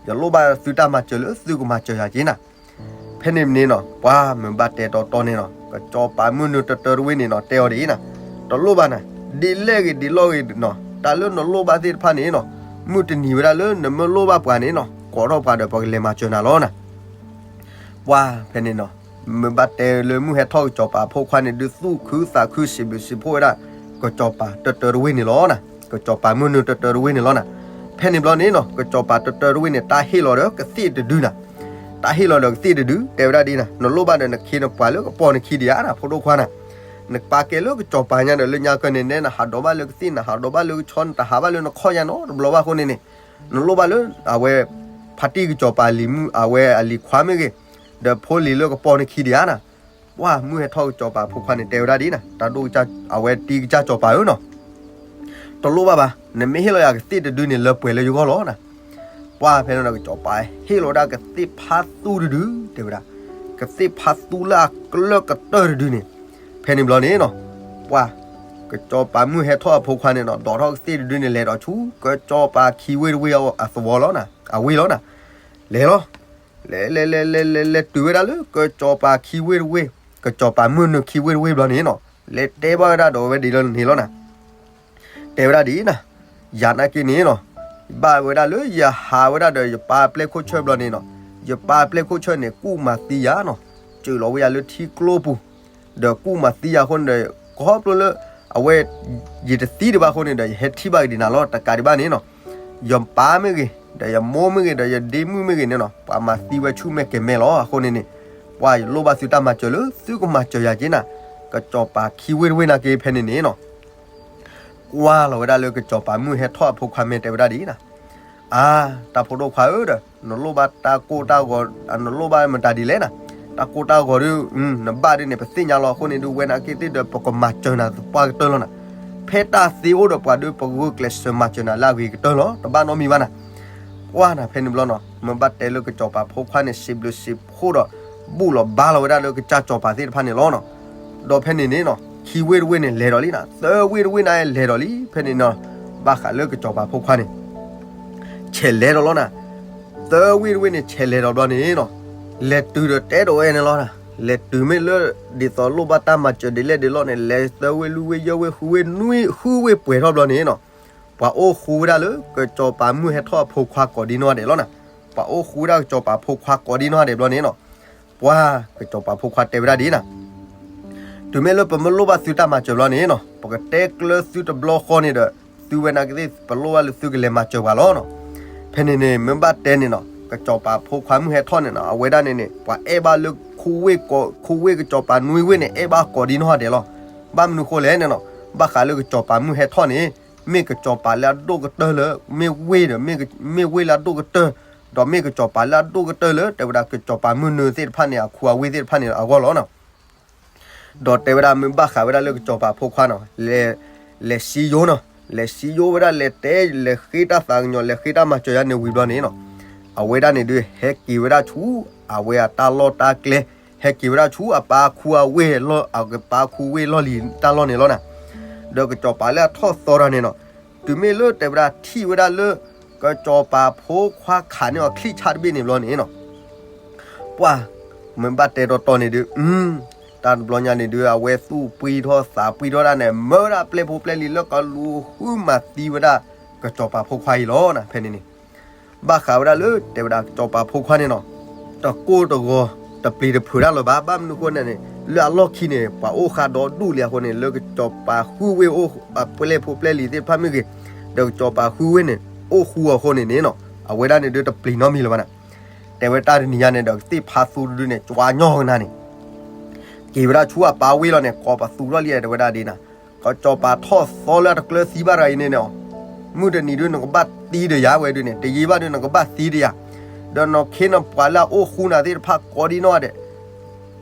ယလိၣ်ဘၣ်သုတၢ်မၤစၢၤလၢသုကမၤစၢၤယၤက့နၤ ဖဲန့ၣ်မ့ၢ်န့ၣ်နီၤ ပှၤမုၢ်ဘၣ်တဲတီတီန့ၣ်နီၤ ကစီၤပၤမုၢ်နုာ်တတၢတဝ့ၢ်န့ၣ်နီၤ တဲအီၤဒ်အံၤနၤ, တလိၣ်ဘၣ်နၤ, ဒ်လဲၣ်ဂ့ၤဒ်လဲၣ်ဂ့ၤနီၤ တၢ်လၢနလိၣ်ဘၣ်သ့ၣ်တဖၣ်န့ၣ်နီၤ, မုၢ်တနံၤဝဲဒၣ်လၢနမ့ၢ်လိၣ်ဘၣ်ပှၤန့ၣ်နီၤ ကိးထီၣ်ပှၤဒီးပှၤကလဲၤမၤစၢၤနၤလီၤနၤ ပှၤဖဲန့ၣ်နီၤ, မုၢ်ဘၣ်တဲလၢမုၢ်ဟဲထီၣ်ကစီၤပၤအဖိခွါန့ၣ် ဒုးသူၣ်ခုသးခုစံးဘျုးစံးဖှိၣ်ဝဲဒၣ် ကစီၤပၤတတၢတဝ့ၢ်န့ၣ်လီၤနၤ, ကစီၤပၤမုၢ်နုာ်တတၢတဝ့ၢ်န့ၣ်လီၤနၤ, ဖဲန့ၣ်ဘျီန့ၣ်နီၤ ကစီၤပၤတတၢတဝ့ၢ်န့ၣ် တၢ်ဟ့ၣ်လီၤဒီးကသ့ၣ်တဒုနၤ, တၢ်ဟ့ၣ်လီၤဒီးကသ့ၣ်တဒု တဲဝဲဒၣ်ဒ်နၤ နလိၣ်ဘၣ်ဒီးနခ့နပှၤလၢကပိာ်နခံဒံးဧါနၤ ဖိဒိၣ်ခွါနၤ, နပာ်ကဲလၢကစီၤပၤညါဒီးလၢညါကၢန့ၣ် နဲနဟးဒိးဘၣ်လၢကသ့ၣ် နဟးဒိးဘၣ်လၢကဆီ နတဟးဘၣ်လၢနခီၣ်ညါနီတဘျီဘၣ်အဃိန့ၣ်န့ၣ်, နလိၣ်ဘၣ်လၢ အဝဲ ဖါတံၢ်ကစီၤပၤလံၤမုၣ် အဝဲအလံၤခွါမ့ၢ်ဂ့ၤ, ဒီးဖိလံၤလၢကပိာ်နခံဒံးဧါနၤ, ပှၢ်မုၢ်ဟဲထီၣ်ကစီၤပၤဖိခွါန့ၣ် တဲဝဲဒၣ်ဒ်နၤ, တၢ်ဒိၣ်ကစၢ် အဝဲတံၤကစၢ်စီၤပၤဧၢနီၤ, တလိၣ်ဘၣ်ဘၣ်, နမ့ၢ်ဟ့ၣ်လီၤယၤကသ့ၣ်တဒုန့ၣ် လၢပှဲၤလၢယဂီၢ်လီၤနၤ. ပှၢ်ဖဲန့ၣ်ဒီး ကစီၤပၤဟ့ၣ်လီၤဝဲဒၣ်ကသ့ၣ်ဖးသူတဒု, တဲဝဲဒၣ်, ကသ့ၣ်ဖးသူလၢအကျၢၢ်ကတၢၢ်တဒုန့ၣ်, ဖဲန့ၣ်ဘျီန့ၣ်နီၤ, ပှၢ် ကစီၤပၤမုၢ်ဟဲထီၣ်အဖိခွါန့ၣ်နီၤ ဒိးထီၣ်ကသ့ၣ်တဒုန့ၣ် လဲၤဒီးဆူ ကစီၤပၤခံဝ့ၢ်တဝ့ၢ်အသဝီလီၤနၤ, အဝ့ၢ်လီၤနၤ. လဲၤလီၤ, လဲၤလဲၤလဲၤလဲၤလဲၤလဲၤတုၤဝဲဒၣ်လၢ ကစီၤပၤခံဝ့ၢ်တဝ့ၢ်, ကစီၤပၤမုၢ်နုာ်ခံဝ့ၢ်တဝ့ၢ်ဘျီန့ၣ်နီၤ, လဲၤတဲဘၣ်ဝဲဒၣ်ဒီးဝဲဒ်လီၤန့ၣ်လီၤနၤ. တဲဝဲဒၣ်ဒ်နၤ, ယၤနာ်က့န့ၣ်နီၤ, ဘၣ်ဝဲဒၣ်လၢယဟးဝဲဒၣ်ဒီးယပၢ်ပျဲၢ်ခိၣ်ဆၢဘျီန့ၣ်နီၤ, ယပၢ်ပျဲၢ်ခိၣ်ဆၢန့ၣ် ကူၣ်မၤသံယၤနီၤ, စၢးလီၤဝဲယၤလၢထံကျိပူၤ, ဒီးကူၣ်မၤသံယၤအဃိန့ၣ်ဒီး ခီဖျိလၢ အဝဲ ယတသံဒံးဘၣ်အဃိန့ၣ်ဒီး ယဟဲထံၣ်ဘၣ်က့ၤဒံးနၤလီၤ. တကးဒံးဘၣ်န့ၣ်နီၤ, ယပၢ်မ့ၢ်ဂ့ၤ, ဒီးယမိၢ်မ့ၢ်ဂ့ၤ, ဒီးယဒ့မုၣ်မ့ၢ်ဂ့ၤန့ၣ်နီၤ, ပှၤမၤသံဝဲဆူၣ်မဲာ်ကဲၤမဲာ်လီၤ. အဃိန့ၣ်န့ၣ်, ပှၤယလိၣ်ဘၣ်သုတၢ်မၤစၢၤလၢ သုကမၤစၢၤယၤက့နၤ, ကစီၤပၤခံဝ့ၢ်တဝ့ၢ်နာ်က့ဖဲန့ၣ်န့ၣ်နီၤ ကွၢ်လီၤဝဲဒၣ်လၢကစီၤပၤမုၢ်ဟဲထီၣ်အဖိခွါမ့ၢ်တဲဝဲဒၣ်ဒ်နၤ, အါ, တၢ်ဖိဒိၣ်ခွါဧၢဒီး နလိၣ်ဘၣ်တၢ်ကိၢ်တၢ်ဂီၤ, နလိၣ်ဘၣ်မတၤဒ်လဲၣ်နၤ, တၢ်ကိၢ်တၢ်ဂီၤဒီး နဘၣ်ဒ်န့ၣ် ပသ့ၣ်ညါလီၤ. အဃိန့ၣ်ဒုး ဝဲနာ်က့သ့ၣ်ဒီး ပကမၤစၢၤနၤသပှၢ်ကတၢၢ်လီၤနၤ. ဖဲတၢ်သ့အိၣ်ဒီးပှၤဒီး ပဂုာ်ကျဲးစၢးမၤစၢၤနၤလၢအဂ့ၤကတၢၢ်လီၤ. တဘၣ်နီတမံၤဘၣ်နၤ. ကွၢ်နၤဖဲန့ၣ်ဘျီနီၤ, မ့ၢ်ဘၣ်တဲလၢကစီၤပၤဖိခွါန့ၣ် စံးဘျုးစံးဖှိၣ်ဒီး ဘူၣ်လီၤဘါလီၤဝဲဒၣ်လၢကစၢ်စီၤပၤသ့ၣ်တဖၣ်န့ၣ်လီၤနီၤ. ဒီးဖဲန့ၣ်န့ၣ်နီၤ, ခံဝ့ၢ်တဝ့ၢ်န့ၣ်လဲၤဒီးလံနၤ, သၢဝ့ၢ်တဝ့ၢ်န့ၣ်လဲၤဒီးလံ. ဖဲန့ၣ်နီၤ, ဘၣ်ဃးလၢကစီၤပၤဖိခွါန့ၣ် ဆဲးလဲၤဒီးလီၤနၤ. သၢဝ့ၢ်တဝ့ၢ်န့ၣ် ဆဲးလဲၤဒီးဘျီန့ၣ်နီၤ, လဲၤတုၤဒီးတဲဒီးဝဲန့ၣ်လီၤနၤ. လဲၤတုၤမ့ၢ်လၢ ဒ်သိးလိၣ်ဘၣ်တၢ်မၤစၢၤဒ်လဲၣ်ဒ်လဲၣ်န့ၣ် လဲၤသၢဝ့ၢ်လွံၢ်ဝ့ၢ်ယဲၢ်ဝ့ၢ်ဃုဝ့ၢ်နွံ ဃုဝ့ၢ်ပှဲၤထီၣ်ဘျီန့ၣ်နီၤ, ပှၤအိၣ်ဃူဝဲဒၣ်လၢ ကစီၤပၤမုၢ်ဟဲထီၣ်အဖိခွါကိးဒံနီၢ်ဂၤဒဲးလီၤနၤ. ပှၤအိၣ်ဃူဝဲဒၣ်ကစီၤပၤဖိခွါကိးဒံနီၢ်ဂၤဒဲးဘျီန့ၣ်နီၤ, ပှၤကစီၤပၤဖိခွါတဲဝဲဒၣ်ဒ်နၤ, တုၤမ့ၢ်လၢပမ့ၢ်လိၣ်ဘၣ်သုတၢ်မၤစၢၤဘျီန့ၣ်နီၤ, ပကတဲကျၢၤသုတဘျီဃီန့ၣ်ဒီး သုဝဲနာ်က့သ့ၣ် ပလိၣ်ဘၣ်လၢသုကလဲၤမၤစၢၤပှၤလီၤနီၤ. ဖဲန့ၣ်န့ၣ် မ့ၢ်ဘၣ်တဲန့ၣ်နီၤ, ကစီၤပၤဖိခွါမုၢ်ဟဲထီၣ်န့ၣ်နီၤ, အဝဲဒၣ်န့ၣ်န့ၣ် ပှၤအဲၣ်ဘၣ်လၢ ခူဝ့ၢ်ကစီၤပၤနွံဝ့ၢ်န့ၣ် အဲၣ်ဘၣ်ကိးဒံနီၢ်ဂၤဒဲးလီၤ. ဘၣ်မနုၤဃိလဲၣ်န့ၣ်နီၤ, ဘၣ်ဃးလၢကစီၤပၤမုၢ်ဟဲထီၣ်န့ၣ် မ့ၢ်ကစီၤပၤလၢအဒိၣ်ကတၢၢ်လၢ မ့ၢ်ဝ့ၢ်ဒီး မ့ၢ်ဝ့ၢ်လၢအဒိၣ်ကတၢၢ်, ဒီးမ့ၢ်ကစီၤပၤလၢအဒိၣ်ကတၢၢ်လၢ တဲဝဲဒၣ်ကစီၤပၤမုၢ်နုာ်သ့ၣ်တဖၣ်န့ၣ် အခူအဝ့ၢ်သ့ၣ်တဖၣ်န့ၣ်အဂီၢ်လီၤနီၤ. ဒီးတဲဝဲဒၣ်မ့ၢ်ဘၣ်ဃးဝဲဒၣ်လၢကစီၤပၤဖိခွါနီၤ, လဲၤစံယိနီၤ, လဲၤစံယိဝဲဒၣ် လဲၤတဲ လဲၤဃ့တၢ်သးကညီၤ လဲၤဃ့တၢ်မၤစၢၤယါန့ၣ်ဝံၤဘျီန့ၣ်နီၤ, အဝဲဒၣ်န့ၣ်ဒုး ဟဲက့ၤဝဲဒၣ်ဆူ အဝဲအတၢ်လီၢ်တၢ်ကျဲ, ဟဲက့ၤဝဲဒၣ်ဆူအပၢ်ခူအဝ့ၢ်လီၢ် အပၢ်ခူဝ့ၢ်လီၢ်လံၤတၢ်လီၢ်န့ၣ်လီၤနၤ. ဒီးကစီၤပၤလၢအထီၣ်သီတဂၤန့ၣ်နီၤ, တုၤမ့ၢ်လၢတဲဝဲဒၣ်ထံၣ်ဝဲဒၣ်လၢ ကစီၤပၤဖိခွါခးန့ၢ်အီၤချံၣ်ဆၣ်တဘ့ၣ်န့ၣ်ဘျီန့ၣ်နီၤ ပှၢ် မ့ၢ်ဘၣ်တဲတီတီန့ၣ်ဒုး တၢ်တဘျီညါန့ၣ်ဒုး အဝဲသူၣ်ပှံၢ်ထီၣ်သးပှံၢ်ထီၣ်ဒၣ်န့ၣ် မၢဝဲဒၣ်ပျဲၢ်ဖိပျဲၢ်လံၤလၢကလူၤဃုမၤသံဝဲဒၣ် ကစီၤပၤဖိခွါအံၤလီၤနၤ. ဖဲန့ၣ်န့ၣ် ဘၣ်ဃးဝဲဒၣ်လၢ တဲဝဲဒၣ်ကစီၤပၤဖိခွါန့ၣ်နီၤ တကိၢ်တဂီၤ တပျံၤတဖုးတၢ်လၢၤဘၣ်. ဘၣ်မနုၤအဃိန့ၣ်န့ၣ် လၢအလီၢ်ခံန့ၣ် ပှၤအိၣ်ဃာ်ဒီဒူၣ်လံအဃိန့ၣ် လၢကစီၤပၤဃုဝ့ၢ်အိၣ် ပျဲၢ်ဖိပျဲၢ်လံၤသ့ၣ်တဖၣ်မ့ၢ်ဂ့ၤ ဒီးကစီၤပၤဃုဝ့ၢ်န့ၣ် အိၣ်ဃူအဃိန့ၣ်န့ၣ်နီၤ အဝဲဒၣ်န့ၣ်ဒုးတပျံၤနီတမံၤလၢၤဘၣ်နၤ. တဲဝဲတၢ်တနံၤညါန့ၣ်ဒီး ကသ့ၣ်ဖးသူတဒုန့ၣ် ကွၢ်ညီကနၤန့ၣ် က့ၤဝဲဒၣ်ဆူအပၢ်ဝ့ၢ်လီၤန့ၣ် ကိးပသူထီၣ်လံ တဲဝဲဒၣ်ဒ်နၤ, ကစီၤပၤထီၣ်သီလၢအတကျၢၤသံဘၣ်တဂၤအံၤန့ၣ်န့ၣ် မုၢ်တနံၤဒုး နကဘၣ်သံဒီးယၤဝဲဒုးန့ၣ် တယံာ်ဘၣ်ဒုး နကဘၣ်သံဒီးယၤ, ဒီးနခ့နပှၤလၢအအိၣ်ဃူနၤသ့ၣ်တဖၣ်ကိးဒံနီၢ်ဂၤဒဲး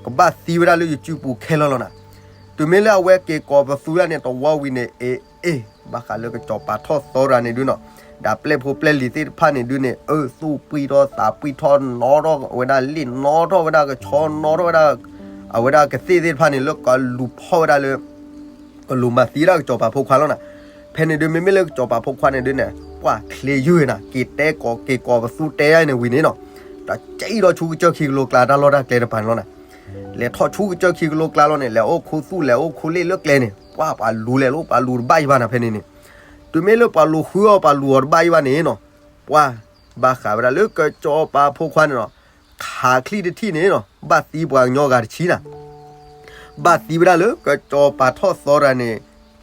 ကဘၣ်သံဝဲဒၣ်လၢယစုပူၤခဲလၢာ်လီၤနၤ. တုၤမ့ၢ်လၢအဝဲက့ၤကိးပသူဒၣ်န့ၣ် တဝီဝံၤန့ၣ် အ့ အ့ ဘၣ်ဃးလၢကစီၤပၤထီၣ်သီတဂၤန့ၣ်ဒုးနီၤ, ဒီးပျဲၢ်ဖိပျဲၢ်လံၤသ့ၣ်တဖၣ်န့ၣ်ဒုးန့ၣ် အၢ သူၣ်ပှံၢ်ထီၣ်သးပှံၢ်ထီၣ် နီၣ်ထီၣ်ဝဲဒၣ်လံာ် နီၣ်ထီၣ်ဝဲဒၣ်ကဆီ နီၣ်ထီၣ်ဝဲဒၣ် အဝဲဒၣ်ကသ့ၣ်သ့ၣ်တဖၣ်န့ၣ် လၢကလူၤဖီၣ်ဝဲဒၣ်လၢ ကလူၤမၤသံဒၣ်ကစီၤပၤဖိခွါလီၤနၤ. ဖဲန့ၣ်ဒုး မ့မ့ၢ်လၢကစီၤပၤဖိခွါန့ၣ်ဒုးန့ၣ် ပှၢ်ချ့ယုၢ်နၤ က့ၤတဲကိး က့ၤကိးပသူတဲယါအံၤန့ၣ်ဝံၤန့ၣ်နီၤ, ဒီးကဲအံၤဒီးဆူကစၢၢ်ခံကလိကျါတၢ်လီၢ်တၢ်ကျဲတပၤန့ၣ်လီၤနၤ. လဲၤထီၣ်ဆူကစၢၢ်ခံကလိကျါလီၤန့ၣ် လဲၤအိၣ်ခူသူၣ် လဲၤအိၣ်ခူလ့ၣ်လၢကျဲန့ၣ် ပှၢ်ပှၤလူၤလဲၤလၢပှၤလူၤတဘၣ်အံၤဘၣ်နၤ ဖဲန့ၣ်န့ၣ်. တုၤမ့ၢ်လၢပှၤလူၤဃုအီၤ ပှၤလူၤအီၤတဘၣ်အံၤဘၣ်န့ၣ်နီၤ, ပှၢ်ဘၣ်ဃးဝဲဒၣ်လၢကစီၤပၤဖိခွါန့ၣ်နီၤ, ခးချံၣ်တထံၣ်န့ၣ်နီၤ ဘၣ်သံပှၤကညီဂၤတဆံနၤ. ဘၣ်သံဝဲဒၣ်လၢကစီၤပၤထီၣ်သီတဂၤန့ၣ်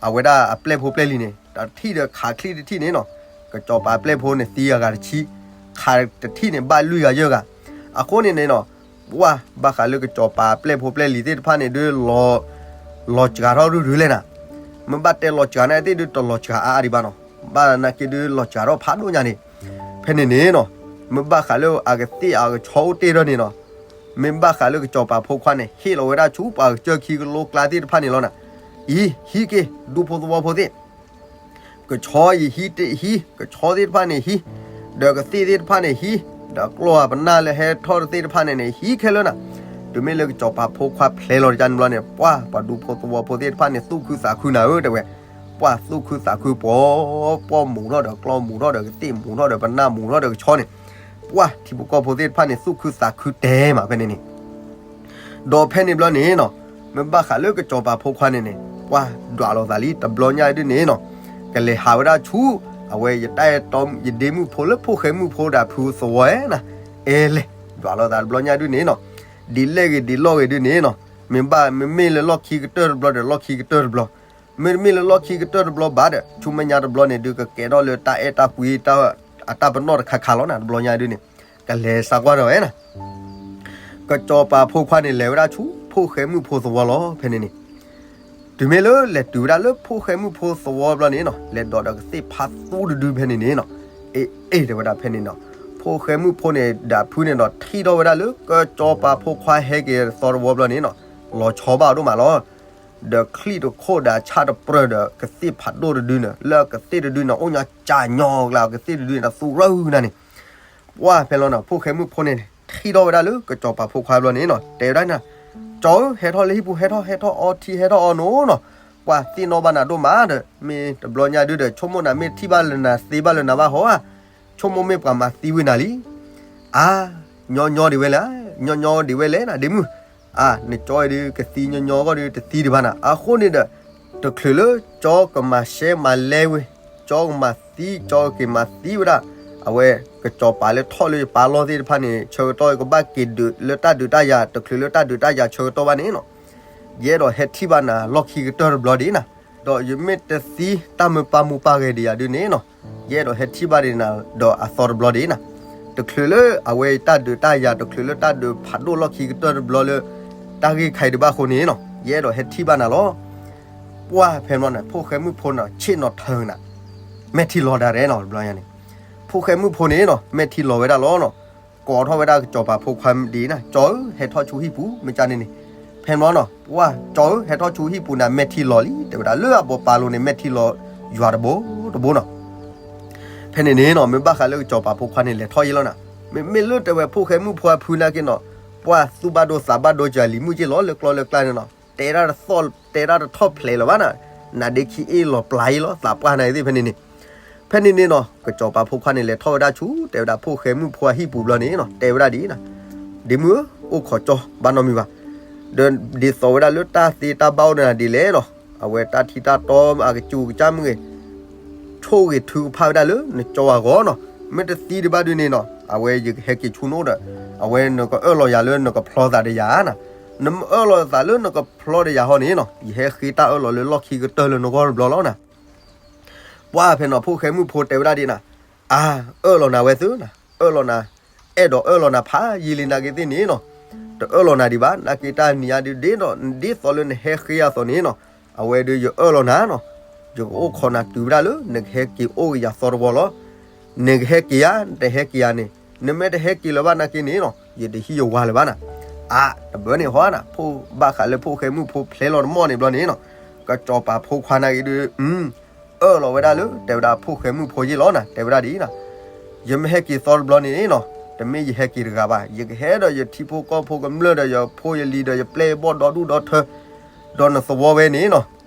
အဝဲဒၣ်အပျဲၢ်ဖိပျဲၢ်လံၤန့ၣ် တထံၣ်ဒီးခးချံၣ်တထံၣ်န့ၣ်နီၤ, ကစီၤပၤပျဲၢ်ဖိန့ၣ်သံအဂၤတဆံ, ခးတထံၣ်န့ၣ်ဘၣ်လွံၢ်ဂၤယဲၢ်ဂၤ. အဃိန့ၣ်န့ၣ်နီၤ, ပှၢ်ဘၣ်ဃးလၢကစီၤပၤပျဲၢ်ဖိပျဲၢ်လံၤသ့ၣ်တဖၣ်န့ၣ်ဒုး လီၤစှၤထီၣ်ရုၢ်ရုၢ်လဲၣ်နၤ. မ့ၢ်ဘၣ်တဲလီၤစှၤန့ၣ်သ့ၣ်ဒုး တလီၤစှၤအါအါဒံးဘၣ်နီၤ, ဘၣ်နာ်က့ဒုးလီၤစှၤထီၣ်ဖးဒိၣ်ညါန့ၣ်. ဖဲန့ၣ်န့ၣ်နီၤ, မ့ၢ်ဘၣ်ဃးလၢအကသ့ၣ်အကဆီအိၣ်တ့ၢ်ထီၣ်န့ၣ်နီၤ, မ့ၢ်ဘၣ်ဃးလၢကစီၤပၤဖိခွါန့ၣ် ဟ့ၣ်လီၤဝဲဒၣ်ဆူပှၤကစၢၢ်ခံကလိကျါသ့ၣ်တဖၣ်န့ၣ်လီၤနၤ. အံၤ ဟံးက့ၤ ဒူဖိသဝီဖိသ့ၣ် ကဆီအံၤဟံးတ့ၢ်ဟံး, ကဆီသ့ၣ်တဖၣ်န့ၣ်ဟံး, ဒီးကသ့ၣ်သ့ၣ်တဖၣ်န့ၣ်ဟံး, ဒီးကျီၢ်အပနၢ်လၢဟဲထီၣ်တသ့ၣ်တဖၣ်န့ၣ်န့ၣ် ဟံးခဲလၢာ်နၤ. တုၤမ့ၢ်လၢကစီၤပၤဖိခွါဖျဲလီၤတၢ်န့ၣ်ဘျီန့ၣ် ပှၢ်ပှၤဒူဖိသဝီဖိသ့ၣ်တဖၣ်န့ၣ် သူၣ်ခုသးခုနၤဧၢ တဲဝဲ. ပှၢ်သူၣ်ခုသးခုပှီၤ, ပှီၢ်မူၤထီၣ်ဒီးကျီၢ်မူၤထီၣ်ဒီးကသ့ၣ်မူၤထီၣ်ဒီးပနၢ်မူၤထီၣ်ဒီးကဆီန့ၣ်, ပှၢ်ထံဖိကီၢ်ဖိသ့ၣ်တဖၣ်န့ၣ် သူၣ်ခုသးခုတဲမးဖဲန့ၣ်န့ၣ် ဒီးဖဲန့ၣ်ဘျီန့ၣ်နီၤ, မ့ၢ်ဘၣ်ဃးလၢကစီၤပၤဖိခွါန့ၣ်န့ၣ် ပှၢ်ဒွးလိာ်သးလံတဘျီညါဒုန့ၣ်နီၤ, ကလဲၤဟးဝဲဒၣ်ဆူ အဝဲယတၢ်အဲၣ်တီယဒ့မုၣ်ဖိလၢဖိၣ်ဃဲမုၣ်ဖိဒီးဖုသဝီဧဲနၤ, အဲလဲၣ်, ဒွးလိာ်သးတဘျီညါဒုန့ၣ်နီၤ, ဒ်လဲၣ်ဂ့ၤဒ်လဲၣ်ဂ့ၤဒုန့ၣ်နီၤ, မ့ၢ်ဘၣ်မ့မ့ၢ်လၢလီၢ်ခံကတၢၢ်တဘျီဒီး လီၢ်ခံကတၢၢ်တဘျီ, မ့တမ့ၢ်လၢလီၢ်ခံကတၢၢ်တဘျီဘၣ်ဒီး ဆူမဲာ်ညါတဘျီန့ၣ်ဒု ကကဲထီၣ်လၢတၢ်အဲၣ်တၢ်ကွံ အတၢ်ပနီၣ်တခါခါလီၤနၤ, တဘျီညါဒုန့ၣ် ကလဲၤစးကွၢ်ဒီးဝဲနၤ ကစီၤပၤဖိခွါန့ၣ် လဲၤဝဲဒၣ်ဆူ ဖိၣ်ဃဲမုၣ်ဖိသဝီလီၤ ဖဲန့ၣ်န့ၣ်, တုၤမ့ၢ်လၢလဲၤတုၤဝဲဒၣ်လၢဖိၣ်ဃဲမုၣ်ဖိသဝီဘျီန့ၣ်နီၤ, လဲၤဒီးဒီးကသ့ၣ်ဖးသူတဒုဖဲန့ၣ်န့ၣ်နီၤ, အ့ၣ်အ့ၣ်တဲဝဲဒၣ်ဖဲန့ၣ်နီၤ, ဖိၣ်ဃဲမုၣ်ဖိန့ၣ်ဒီးဖုန့ၣ်ဒီး ထံၣ်ထီၣ်ဝဲဒၣ်လၢကစီၤပၤဖိခွါဟဲက့ၤသီတဝီဘျီန့ၣ်နီၤ, လီၤဆီဘၣ်အီၤဒိၣ်မးလီၤ. ဒီးချံၣ်တခိၣ်ဒီးဆၣ်တပြၢၤဒီးကသ့ၣ်ဖးဒိၣ်တဒုန့ၣ်, လၢကသ့ၣ်တဒုန့ၣ် အိၣ်ညီကၠးညီကျါ ကသ့ၣ်တဒုန့ၣ် သူရၢနၤန့ၣ်, ပှၢ်ဖဲလီၤနီၤ, ဖိၣ်ဃဲမုၣ်ဖိန့ၣ် ထံၣ်ထီၣ်ဝဲဒၣ်လၢကစီၤပၤဖိခွါဘျီန့ၣ်နီၤ, တဲဝဲဒၣ်နၤ, ကၠီဧၢ, ဟဲထီၣ်လၢဟံၣ်ပူၤ, ဟဲထီၣ် ဟဲထီၣ်အီထံ ဟဲထီၣ်အီနိနီၤ, ပှၢ်သ့ၣ်နီၣ်ဘၣ်နၤဒိၣ်မးဒီး မ့ၢ်တဘျီညါဒုဒီး ဆိကမိၣ်နၤမ့ၢ်ထံၣ်ဘၣ်လၢနၤ သ့ဘၣ်လၢနၤဘၣ်ဟီဧါ, ဆိကမိၣ်မ့ၢ်ပှၤမၤသံဝဲနၤလံ. အါ, ညီညီဒံးဝဲလဲၣ်, ညီညီဒံးဝဲလဲၣ်နၤ ဒ့မုၣ်, အါ, နကၠီအံၤဒု ကသံညီညီဂီၢ်ဒု တသံဒံးဘၣ်နၤ, အဃိန့ၣ်ဒီး တချုးလၢကၠီကမၤရှဲမၤလဲဝဲ, ကၠီကမၤသံ, ကၠီက့ၤမၤသံဝဲဒၣ် အဝဲကစီၤပၤလၢထီၣ်လၢယပၢ်လီၢ်သ့ၣ်တဖၣ်န့ၣ် ဆၢကတီၢ်ယကဘၣ်က့ၤဒုးလၢတၢ်ဒုးတၢ်ယၤ တချုးလၢတၢ်ဒုးတၢ်ယၤဆၢကတီၢ်ဘၣ်န့ၣ်နီၤ, ယအဲၣ်ဒိးဟဲထံၣ်ဘၣ်နၤလီၢ်ခံကတၢၢ်တဘျီဒံးနၤ, ဒီးယမ့ၢ်တသံတၢ်မၢပၢ်မူပၢ်ဂဲၤဒံးယၤဒုန့ၣ်နီၤ, ယအဲၣ်ဒိးဟဲထံၣ်ဘၣ်ဒံးနၤဒီးအသီတဘျီဒံးနၤ, တချုးလၢအဝဲတၢ်ဒုးတၢ်ယၤ တချုးလၢတၢ်ဒုးဖးဒိၣ်လီၢ်ခံကတၢၢ်တဘျီလၢ တၢ်ဂ့ၢ်ခါအံၤဒံးဘၣ်အဃိန့ၣ်နီၤ, ယအဲၣ်ဒိးဟဲထံၣ်ဘၣ်နၤလီၤ. ပှၢ်ဖဲမနီၤန့ၣ် ဖိၣ်ဃဲမုၣ်ဖိန့ၣ် ဆ့ၣ်နီၤထၢနၤ, မဲာ်ထံလီၤဒၣ်ရဲၣ်နီၤ တဘျီညါန့ၣ်, ဖိၣ်ဃဲမုၣ်ဖိန့ၣ်နီၤ မဲာ်ထံလီၤဝဲဒၣ်လီၤနီၤ, ကိးထီၣ်ဝဲဒၣ်ကစီၤပၤဖိခွါဒ်နၤ, ကၠီဧၢ ဟဲထီၣ်ဆူဟံၣ်ပူၤ မ့ၢ်ကန့ၣ်န့ၣ်, ဖဲမနီၤ ပှၢ်ကၠီဧၢ ဟဲထီၣ်ဆူဟံၣ်ပူၤန့ၣ် မဲာ်ထံလီၤလံ တဲဝဲဒၣ် လၢအဘိးပာ်လိၤန့ၣ် မဲာ်ထံလီၤယွၤတဘိတဘိနီၤ. ဖဲန့ၣ်န့ၣ်နီၤ မ့ၢ်ဘၣ်ဃးလၢကစီၤပၤဖိခွါန့ၣ် လဲၤထီၣ်ယံၤလီၤနၤ, မ့မ့ၢ်လၢတဲဝဲဖိၣ်ဃဲမုၣ်ဖိအဖုနာ်က့နီၤ, ပှၢ်သူၣ်ဘၣ်ဒိသးဘၣ်ဒိ ကလံၤမုၣ်က့လီၤလၢကျီလၢကျါန့ၣ်နီၤ, တဲဒၣ်တသီၣ် တဲဒၣ်တထီၣ်ဖျဲးလၢၤဘၣ်နၤ, နါဒ့ခံအ့ၣ်လီၤပျၤအံၤလီၤ သးပှၢ်နၤသ့ၣ်ဖဲန့ၣ်န့ၣ်, ဖဲန့ၣ်န့ၣ်နီၤ ကစီၤပၤဖိခွါန့ၣ် လဲၤထီၣ်ဝဲဒၣ်ဆူ တဲဝဲဒၣ်ဖိၣ်ဃဲမုၣ်ဖိအဟံၣ်ပူၤဘျီန့ၣ်နီၤ တဲဝဲဒၣ်ဒ်နၤ, ဒ့မုၣ်ဧၢ အိၣ်ခိးကၠီ ဘၣ်နီတမံၤဘၣ်, ဒီးဒ်သိးဝဲဒၣ်လၢတၢ်သ့တၢ်ဘၣ်အိၣ်ဒီးနၤဒ်လဲၣ်နီၤ, အဝဲတၢ်ထံတၢ်တီအကစူၢ်ကစၢ်မ့ၢ်ဂ့ၤ ဆိၣ်ဂ့ၤထုကဖၣ်ဝဲဒၣ်လၢနကၠီအဂီၢ်နီၤ, မ့ၢ်တသံဒံးဘၣ်ဒုန့ၣ်နီၤ အဝဲယကဟဲက့ၤဆူနအိၣ်ဒီး အဝဲနကအၢၣ်လီၤယၤလၢနကဖျီသးဒီးယၤနၤ, နမ့ၢ်အၢၣ်လီၤသးလၢနကဖျီဒီးယၤဟီန့ၣ်နီၤ ယဟဲဃ့တၢ်အၢၣ်လီၤလၢလီၢ်ခံကတၢၢ်လၢနဂီၢ်တဘျီလီၤနၤ. ပှၢ်ဖဲနီၤ ဖိၣ်ဃဲမုၣ်ဖိတဲဝဲဒၣ်ဒ်နၤ, အါ, အၢၣ်လီၤနၤဝဲသုနၤ, အၢၣ်လီၤနၤ, အဲၣ်ဒိးအၢၣ်လီၤနၤဖးယံာ်လံနာ်က့သ့ၣ်န့ၣ်နီၤ, တအၢၣ်လီၤနၤဒံးဘၣ် နာ်က့တၢ်နံၤညါဒုဒ်သိးလၢနဟဲဃ့ယၤသိးန့ၣ်နီၤ, အဝဲဒုးယအၢၣ်လီၤနၤနီၤ, ယကအိၣ်ခိးနၤတုၤဝဲဒၣ်လၢ နကဟဲက့ၤအိၣ်က့ၤယၤသီတဝီလီၤ. နကဟဲက့ၤဧါ နတဟဲက့ၤဧါန့ၣ်, နမ့ၢ်တဟဲက့ၤလၢၤဘၣ်နာ်က့န့ၣ်နီၤ ယတဟံးယဝၤလၢၤဘၣ်နၤ. အါ, တဘၣ်န့ၣ်ဟီနၤ, ဖိဘၣ်ဃးလၢဖိၣ်ဃဲမုၣ်ဖိဖျဲလီၤတမီၢ်န့ၣ်ဘျီန့ၣ်နီၤ, ကစီၤပၤဖိခွါနာ်က့ဒုး အၢၣ်လီၤဝဲဒၣ်လၢ တဲဝဲဒၣ်ဖိၣ်ဃဲမုၣ်ဖိယ့ၢ်လီၤနၤ, တဲဝဲဒၣ်ဒ်အံၤနၤ, ယမ့ၢ်ဟဲက့ၤသီတဘျီန့ၣ်နီၤ, တမ့ၢ်ယဟဲက့ၤတဂၤဘၣ်, ယကဟဲဒီးယထံဖိကီၢ်ဖိကမျၢၢ်ဒီးယဖိယလံၤဒီးယပျဲၢ်ယဘီၣ်ဒီဒူၣ်ဒီထၢ, ဒီးနသဝီဝဲန့ၣ်နီၤ,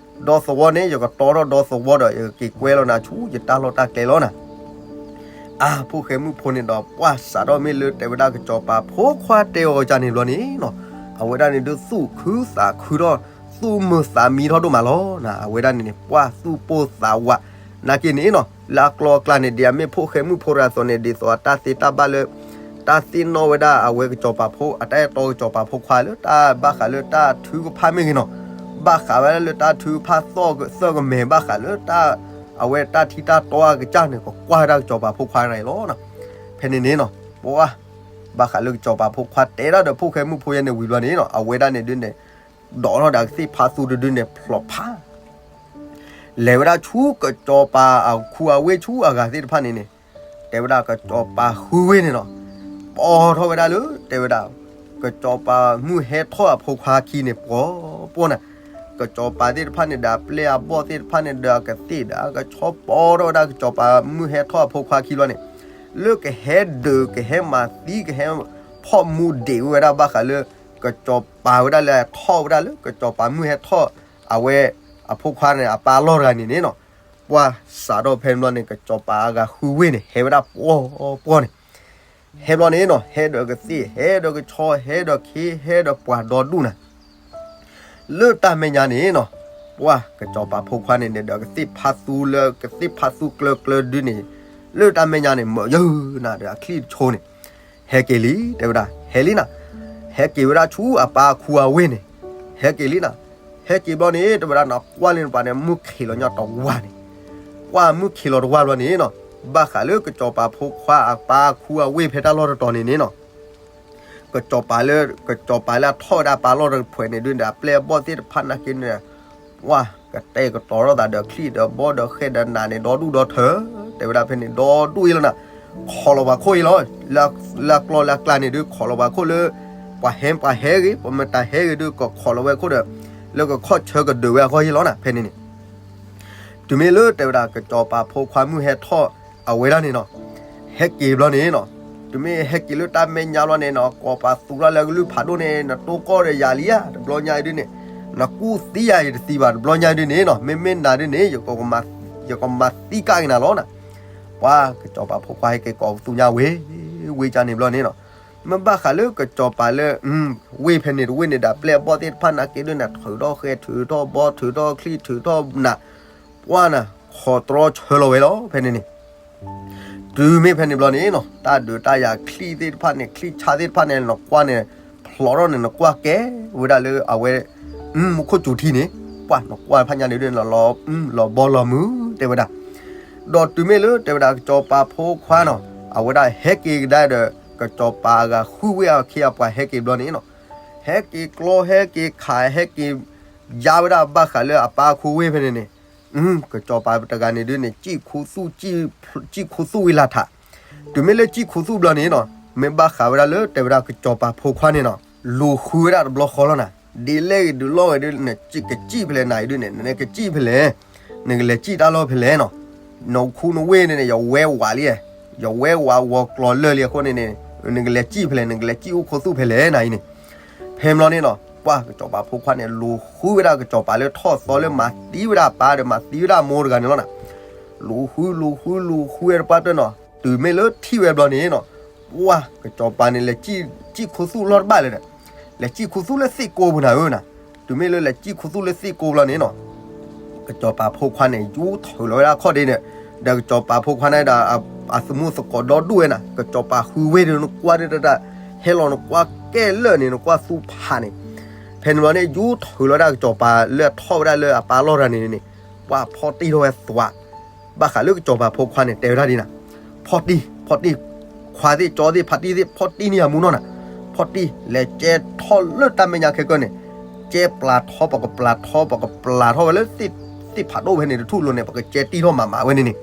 ဒီးသဝီန့ၣ် ယကတီထီၣ်ဒီသဝီဒီး ယက့ၤကွဲလီၤနၤဆူယတၢ်လီၢ်တၢ်ကျဲလီၤနၤ. အါ, ဖိၣ်ဃဲမုၣ်ဖိန့ၣ်ဒီး ပှၢ်စးထီၣ်မ့ၢ်လၢတဲဝဲဒၣ်ကစီၤပၤဖိခွါတဲအီၤကန့ၣ်ဘျီန့ၣ်နီၤ, အဝဲဒၣ်န့ၣ်ဒုးသူၣ်ခုသးခုထီၣ်, သူၣ်မုာ်သးမံထီၣ်ဒိၣ်မးလီၤနၤ, အဝဲဒၣ်န့ၣ်န့ၣ် ပှၢ်သူၣ်ပိၢ်သးဝး, နာ်က့န့ၣ်နီၤ, လၢအကျီအကျါန့ၣ် ဒ်အမ့ၢ်ဖိၣ်ဃဲမုၣ်ဖိတဂၤအသိးန့ၣ် ဒ်သိးအတၢ်သ့တၢ်ဘၣ်လၢ တၢ်သ့ၣ်နီၣ်ဝဲဒၣ်အဝဲကစီၤပၤဖိ အတၢ်အဲၣ်တီကစီၤပၤဖိခွါလၢတၢ်ဘၣ်ဃးလၢတၢ်ထုကဖၣ်မ့ၢ်ဂ့ၤနီၤ, ဘၣ်ဃးဝဲဒၣ်လၢတၢ်ထုကဖၣ်သီၣ်သၢကမဲာ် ဘၣ်ဃးလၢတၢ် အဝဲတၢ်ထံတၢ်တီအကစၢ်န့ၣ် ကကွၢ်ဝဲဒၣ်ကစီၤပၤဖိခွါတဂၤအံၤလီၤ. ဖဲန့ၣ်န့ၣ်နီၤ, ပှၢ် ဘၣ်ဃးလၢကစီၤပၤဖိခွါတဲဒၣ်ဒီးဖိၣ်ဃဲမုၣ်ဖိယဲန့ၣ်ဝံၤဘျီန့ၣ်နီၤ, အဝဲဒၣ်န့ၣ်ဒုးန့ၣ် ဒိးထီၣ်ဒီးကသ့ၣ်ဖးသူတဒုန့ၣ် ဖျိးဖး လဲၤဝဲဒၣ်ဆူကစီၤပၤအခူအဝ့ၢ်ဆူအဂၤသ့ၣ်တဖၣ်န့ၣ်န့ၣ်, တဲဝဲဒၣ်ကစီၤပၤဃုဝ့ၢ်န့ၣ်နီၤ, ပိာ်ထီၣ်ဝဲဒၣ်လၢ တဲဝဲဒၣ် ကစီၤပၤမုၢ်ဟဲထီၣ်အဖိခွါခံန့ၣ် ပှီၤပှီၤနၤ, ကစီၤပၤသ့ၣ်တဖၣ်န့ၣ်ဒီးအပျဲၢ်အဘီၣ်သ့ၣ်တဖၣ်န့ၣ်ဒီးအကသ့ၣ်ဒီးအကဆီပီထီၣ်ဝဲဒၣ် ကစီၤပၤမုၢ်ဟဲထီၣ်အဖိခွါခံလီၤန့ၣ်, လၢကဟဲဒုး ကဟဲမၤသံ ကဟဲဖီၣ်မူဒံးဝဲဒၣ်ဘၣ်ဃးလၢ ကစီၤပၤဝဲဒၣ်လၢအထီၣ်ဝဲဒၣ်လၢ ကစီၤပၤမုၢ်ဟဲထီၣ် အဝဲအဖိခွါန့ၣ် အပၢ်လီၢ်တဂၤန့ၣ်န့ၣ်နီၤ, ပှၢ်စးထီၣ်ဖဲန့ၣ်ဘျီန့ၣ် ကစီၤပၤအဂၤဃုဝ့ၢ်န့ၣ် ဟဲဝဲဒၣ်ပှီၤပှီၤန့ၣ် ဟဲဘျီန့ၣ်နီၤ ဟဲဒီးကသ့ၣ် ဟဲဒီးကဆီ ဟဲဒီးခ့ ဟဲဒီးပှၤဒီဒူၣ်နၤ, လၢတၢ်မဲာ်ညါန့ၣ်နီၤ, ပှၢ်ကစီၤပၤဖိခွါန့ၣ်န့ၣ်ဒီးကသ့ၣ်ဖးသူလၢကသ့ၣ်ဖးသူကျၢၤကျၢၤဒုန့ၣ်, လၢတၢ်မဲာ်ညါန့ၣ် မ့ၢ်ယုၢ်နၤဒီးအချံၣ်တဆိန့ၣ် ဟဲက့ၤလံ တဲဝဲဒၣ် ဟဲလံနၤ, ဟဲက့ၤဝဲဒၣ်ဆူအပၢ်ခူအဝ့ၢ်န့ၣ်, ဟဲက့ၤလံနၤ, ဟဲက့ၤဘျီန့ၣ် တဲဝဲဒၣ်နကွၢ်လၢနပၤန့ၣ် မုၢ်ခံးလီၤညီတဝါန့ၣ်, ကွၢ်မုၢ်ခံးလီၤတဝါဘျီန့ၣ်နီၤ, ဘၣ်ဃးလၢကစီၤပၤဖိခွါအပၢ်ခူအဝ့ၢ်ဖဲတၢ်လီၢ်တတီၤန့ၣ်န့ၣ်နီၤ ကစီၤပၤလၢ ကစီၤပၤလၢအထီၣ်ဝဲဒၣ်ပၢ်လီၢ်တဖုန့ၣ်ဒုန့ၣ် အပျဲၢ်အဘီၣ်သ့ၣ်တဖၣ်နာ်က့န့ၣ်, ပှၢ်ကတဲာ်ကတီၤထီၣ်သးဒီးချံၣ်ဒီးဘီဒီးဃဲၣ်ဒီးနးန့ၣ် ဒီဒူၣ်ဒီထၢ, တဲဝဲဒၣ်ဖဲန့ၣ် ဒီဒူၣ်အံၤလီၤနၤ, ခိးလီၤပှၤခိၣ်အံၤလီၤ, လၢအကျီလၢအကျါန့ၣ်ဒု ခိးလီၤပှၤခိၣ်လၢ ပှၤဟဲပှၤဟဲဂ့ၤ ပှၤမတၤဟဲဂ့ၤဒု ကခိးလီၤဝဲခိၣ်ဒီး လၢကခီၣ်ဆၢကဒုးဝဲအဂီၢ်အံၤလီၤနၤ ဖဲန့ၣ်န့ၣ် တုၤမ့ၢ်လၢတဲဝဲဒၣ် ကစီၤပၤဖိခွါမုၢ်ဟဲထီၣ်အဝဲဒၣ်န့ၣ်နီၤ, ဟဲက့ၤဘျီန့ၣ်နီၤ, တုၤမ့ၢ်ဟဲက့ၤလၢတၢ်မဲာ်ညါဘျီန့ၣ်နီၤ ကိးပသူရၣ်လၢကလုၢ်ဖးဒိၣ်န့ၣ် နတိၢ်ကီၢ်ဒီးယၤလံဧါ တဘျီညါအံၤဒုန့ၣ်, နကူၣ်သံယၤအံၤတသံဘၣ် တဘျီညါအံၤဒုန့ၣ်နီၤ, မ့မ့ၢ်နၤဒုန့ၣ် ယကမၤသံကၣ်က့ၤနၤလီၤနၤ, ပှၢ်ကစီၤပၤဖိခွါဟဲက့ၤကိးပသူညါဝ့ၢ် ဝ့ၢ်ကၢ်န့ၣ်ဘျီန့ၣ်နီၤ, မ့ၢ်ဘၣ်ဃးလၢကစီၤပၤလၢ ဝ့ၢ်ဖဲန့ၣ်တဝ့ၢ်န့ၣ်ဒီး အပျဲၢ်အဘီၣ်သ့ၣ်တဖၣ်နာ်က့ဒုန့ၣ် ထုးထီၣ်ဃဲ ထုးထီၣ်ဘီ ထုးထီၣ်ချံၣ် ထုးထီၣ်နး, ပှၢ်နၤ ခိးတြီဆၢလီၤဝဲလီၤ ဖဲန့ၣ်န့ၣ် တုၤမ့ၢ်ဖဲန့ၣ်ဘျီန့ၣ်နီၤ တၢ်ဒုးတၢ်ယၤချံၣ်သ့ၣ်တဖၣ်န့ၣ် ချံၣ်ဆါသ့ၣ်တဖၣ်န့ၣ် နကွၢ်န့ၣ် ဖျိးထီၣ်န့ၣ် နကွၢ်ကဲဝဲဒၣ်လၢအဝဲ မူခိၣ်စူၤထံန့ၣ်, ပှၢ်နကွၢ်ဖးညါန့ၣ်ဒုန့ၣ် လီၤဘီလီၤမုၢ် တဲဝဲဒၣ်, ဒီးတုၤမ့ၢ်လၢတဲဝဲဒၣ်ကစီၤပၤဖိခွါနီၤ အဝဲဒၣ်ဟဲက့ၤကဒါဒီး ကစီၤပၤအဂၤဃုဝ့ၢ်အခ့အပှၤဟဲက့ၤဘျီန့ၣ်နီၤ, ဟဲက့ၤကျီ ဟဲက့ၤခး ဟဲက့ၤယါဝဲဒၣ်ဘၣ်ဃးလၢအပၢ်ခူဝ့ၢ်ဖဲန့ၣ်န့ၣ်, ကစီၤပၤတဂၤန့ၣ်ဒုန့ၣ် စံၣ်ခူသူၣ်ဝံၤလၢ်ထး, တုၤမ့ၢ်လၢစံၣ်ခူသူၣ်ဘျီန့ၣ်နီၤ မ့ၢ်ဘၣ်ဃးဝဲဒၣ်လၢတဲဝဲဒၣ်ကစီၤပၤဖိခွါန့ၣ်နီၤ လူၤဃုဝဲဒၣ်တဘျီဃီလီၤနၤ, ဒ်လဲၣ်ဂ့ၤဒုးလီၢ်ဂ့ၤဒုး နကစံၣ်ဖဲလဲၣ်နၤအံၤဒုန့ၣ် နကစံၣ်ဖဲလဲၣ်, နကလဲၤစံၣ်တၢ်လီၢ်ဖဲလဲၣ်နီၤ, နခူနဝ့ၢ်န့ၣ်န့ၣ် ယဝဲဝးလံ, ယဝဲဝးဝီၤကျီၤလၢာ်လံအဃိန့ၣ်န့ၣ်, နကလဲၤစံၣ်ဖဲလဲၣ် နကလဲၤစံၣ်အိၣ်ခူသူၣ်ဖဲလဲၣ်နၤအံၤန့ၣ်, ဖဲန့ၣ်ဘျီန့ၣ်နီၤ ပှၢ်ကစီၤပၤဖိခွါန့ၣ် လူၤဃုဝဲဒၣ်ကစီၤပၤလၢထီၣ်သီလၢမၤသံဝဲဒၣ်အပၢ်ဒီးမၤသံဝဲဒၣ်အမိၢ်တဂၤန့ၣ်လီၤနၤ, လူၤဃုလူၤဃုလူၤဃုဝဲတပှၢ်တၢၢ်နီၤ တုၤမ့ၢ်လၢထံၣ်ဝဲဘျီန့ၣ်နီၤ, ပှၢ်ကစီၤပၤန့ၣ်လဲၤစံၣ် စံၣ်ခူသူၣ်လီၢ်တဘၣ်လၢၤဒီး, လဲၤစံၣ်ခူသူၣ်လၢသ့ၣ်ကိးပူၤနၤဧၢနၤ, တုၤမ့ၢ်လၢလဲၤစံၣ်ခူသူၣ်လၢသ့ၣ်ကိးဘျီန့ၣ်နီၤ ကစီၤပၤဖိခွါန့ၣ် ယူၤထုးလီၤဝဲဒၣ်ခီၣ်ဒ့န့ၣ်, ဒီးကစီၤပၤဖိခွါန့ၣ်ဒီး အသမူသကိးဒီဒူၣ်ဝဲနၤ, ကစီၤပၤဃုဝ့ၢ်ဒီးနကွၢ်ဒုးတၢ်တၢ်, ဟဲလီၤနကွၢ်ကဲလၢာ်န့ၣ် နကွၢ်သူဖးန့ၣ်, ဖဲန့ၣ်ဘျီန့ၣ် ယူၤထုးလီၤဝဲဒၣ်ကစီၤပၤလၢအထီၣ်ဝဲဒၣ်လၢအပၢ်လီၢ်တဂၤန့ၣ်န့ၣ်, ပှၢ်ဖီၣ်တံၢ်ထီၣ်ဝဲသွး ဘၣ်ဃးလၢကစီၤပၤဖိခွါန့ၣ် တဲဝဲဒၣ်ဒ်နၤ, ဖီၣ်တံၢ် ဖီၣ်တံၢ်, ခွါသ့ၣ်ကၠီသ့ၣ်ဖါတံၢ်သ့ၣ် ဖီၣ်တံၢ်န့ၢ်အမူနီၢ်နၤ, ဖီၣ်တံၢ် လဲၤကဲထီၣ်လၢတၢ်မဲာ်ညါခဲကၢၢ်န့ၣ်, ကဲပျၢ်ထီ ပကပျၢ်ထီ ပကပျၢ်ထီၣ်ဝဲလၢ သ့ၣ်ဖးဒိၣ်ဖဲန့ၣ်တထူၣ်လိၤန့ၣ် ပကကဲတံၢ်ထီၣ်မးမးဝဲန့ၣ်န့ၣ်,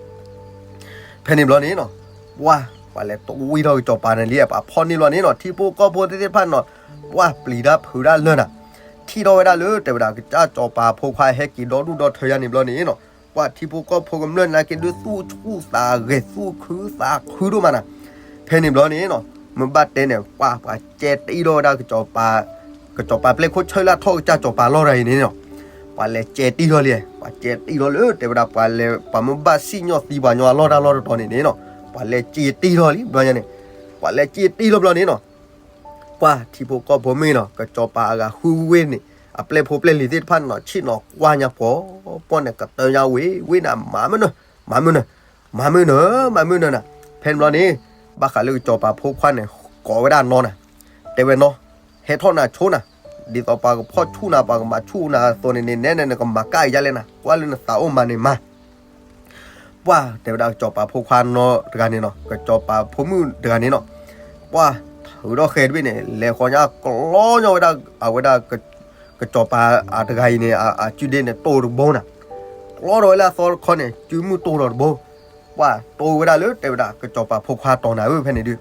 ဖဲန့ၣ်ဘျီန့ၣ်နီၤ, ပှၢ် ပှၤလဲၤတဝံထီၣ်ကစီၤပၤန့ၣ်လံ ပှၤဖီၣ်န့ၢ်လီၤန့ၣ်နီၤ ထံဖိကီၢ်ဖိသ့ၣ်တဖၣ်နီၤ, ပှၢ်ပျံၤတၢ်ဖုးတၢ်လၢာ်နၤ, ထံၣ်ထီၣ်ဝဲဒၣ်လၢတဲဝဲဒၣ် ကစၢ်စီၤပၤဖိခွါဟဲက့ၤဒီဒူၣ်ဒီထၢယါန့ၣ်ဘျီန့ၣ်နီၤ, ပှၢ်ထံဖိကီၢ်ဖိကမျၢၢ်နာ်က့ဒုးသူၣ်ဆူၣ်သးဂဲၤသူၣ်ခုသးခုဒိၣ်မးနၤ, ဖဲန့ၣ်ဘျီန့ၣ်နီၤ, မ့ၢ်ဘၣ်တဲန့ၣ် ပှၢ် ပှၤကဲတံၢ်ထီၣ်ဝဲဒၣ်ကစီၤပၤ ကစီၤပၤပျဲၢ်ခိၣ်ဆၢလၢအထီၣ်ကစၢ်စီၤပၤလီၢ်တဂၤအံၤန့ၣ်နီၤ, ပှၤလဲၤကဲတံၢ်ထီၣ်လံ, ပှၤကဲတံၢ်ထီၣ်လၢတဲဝဲဒၣ် ပှၤလဲၤ ပှၤမ့ၢ်ဘၣ်စံၣ်ညီၣ်သံပှၤညီအလီၢ်တၢ်လီၢ်တတီၤန့ၣ်န့ၣ်နီၤ, ပှၤလဲၤကဲတံၢ်ထီၣ်လံ ဘျီညါန့ၣ်, ပှၢ်ထံဖိကီၢ်ဖိမ့ၢ်နီၤ ကစီၤပၤအဂၤဃုဝ့ၢ်န့ၣ် အပျဲၢ်ဖိပျဲၢ်လံၤသ့ၣ်တဖၣ်န့ၣ်နီၤ ဆ့ၣ်နီၤကွၢ်ညါပှီၤပှီၢ်န့ၣ် ကတၢၢ်ညါဝ့ၢ်ဝ့ၢ်န့ၣ် မၤမုာ်နၢၤ မၤမုာ်နၢၤ မၤမုာ်နၢၤ မၤမုာ်နၢၤနၤ, ဖဲန့ၣ်ဘျီန့ၣ် ဘၣ်ဃးလၢကစီၤပၤဖိခွါန့ၣ် ကိးဝဲဒၣ်နီၤနၤ, တဲဝဲနီၤ, ဟဲထီၣ်နၤဆိနၤ, ဒ်သိးပှၤကဖီၣ်ဆူၣ်နၤ ပှၤကမၤဆူၣ်နၤအသိးန့ၣ်န့ၣ် နဲနဲနကမၤကၣ်ကယါလဲၣ်နၤ ကွၢ်လၢနသးအိၣ်မၤန့ၣ်မၤ ပှၢ်တဲဝဲဒၣ်ကစီၤပၤဖိခွါနီတဂၤန့ၣ်နီၤ ကစီၤပၤဖိမုၣ်တဂၤန့ၣ်နီၤ, ပှၢ်ထုးထီၣ်ဃဲတဘ့ၣ်န့ၣ် လဲၤဃီၤညါကျီညီဝဲဒၣ် အဝဲဒၣ် ကစီၤပၤအတဂၤအံၤန့ၣ် အစုဒ့န့ၣ် တိၢ်တဘိနၤ, ကျီထီၣ်ဝဲလၢအသီတခီန့ၣ် စုမုၢ်တိၢ်ထီၣ်တဘိ, ပှၢ်တိၢ်ဝဲဒၣ်လၢတဲဝဲဒၣ် ကစီၤပၤဖိခွါတီၤနၤဧၢ ဖဲန့ၣ်ဒုး,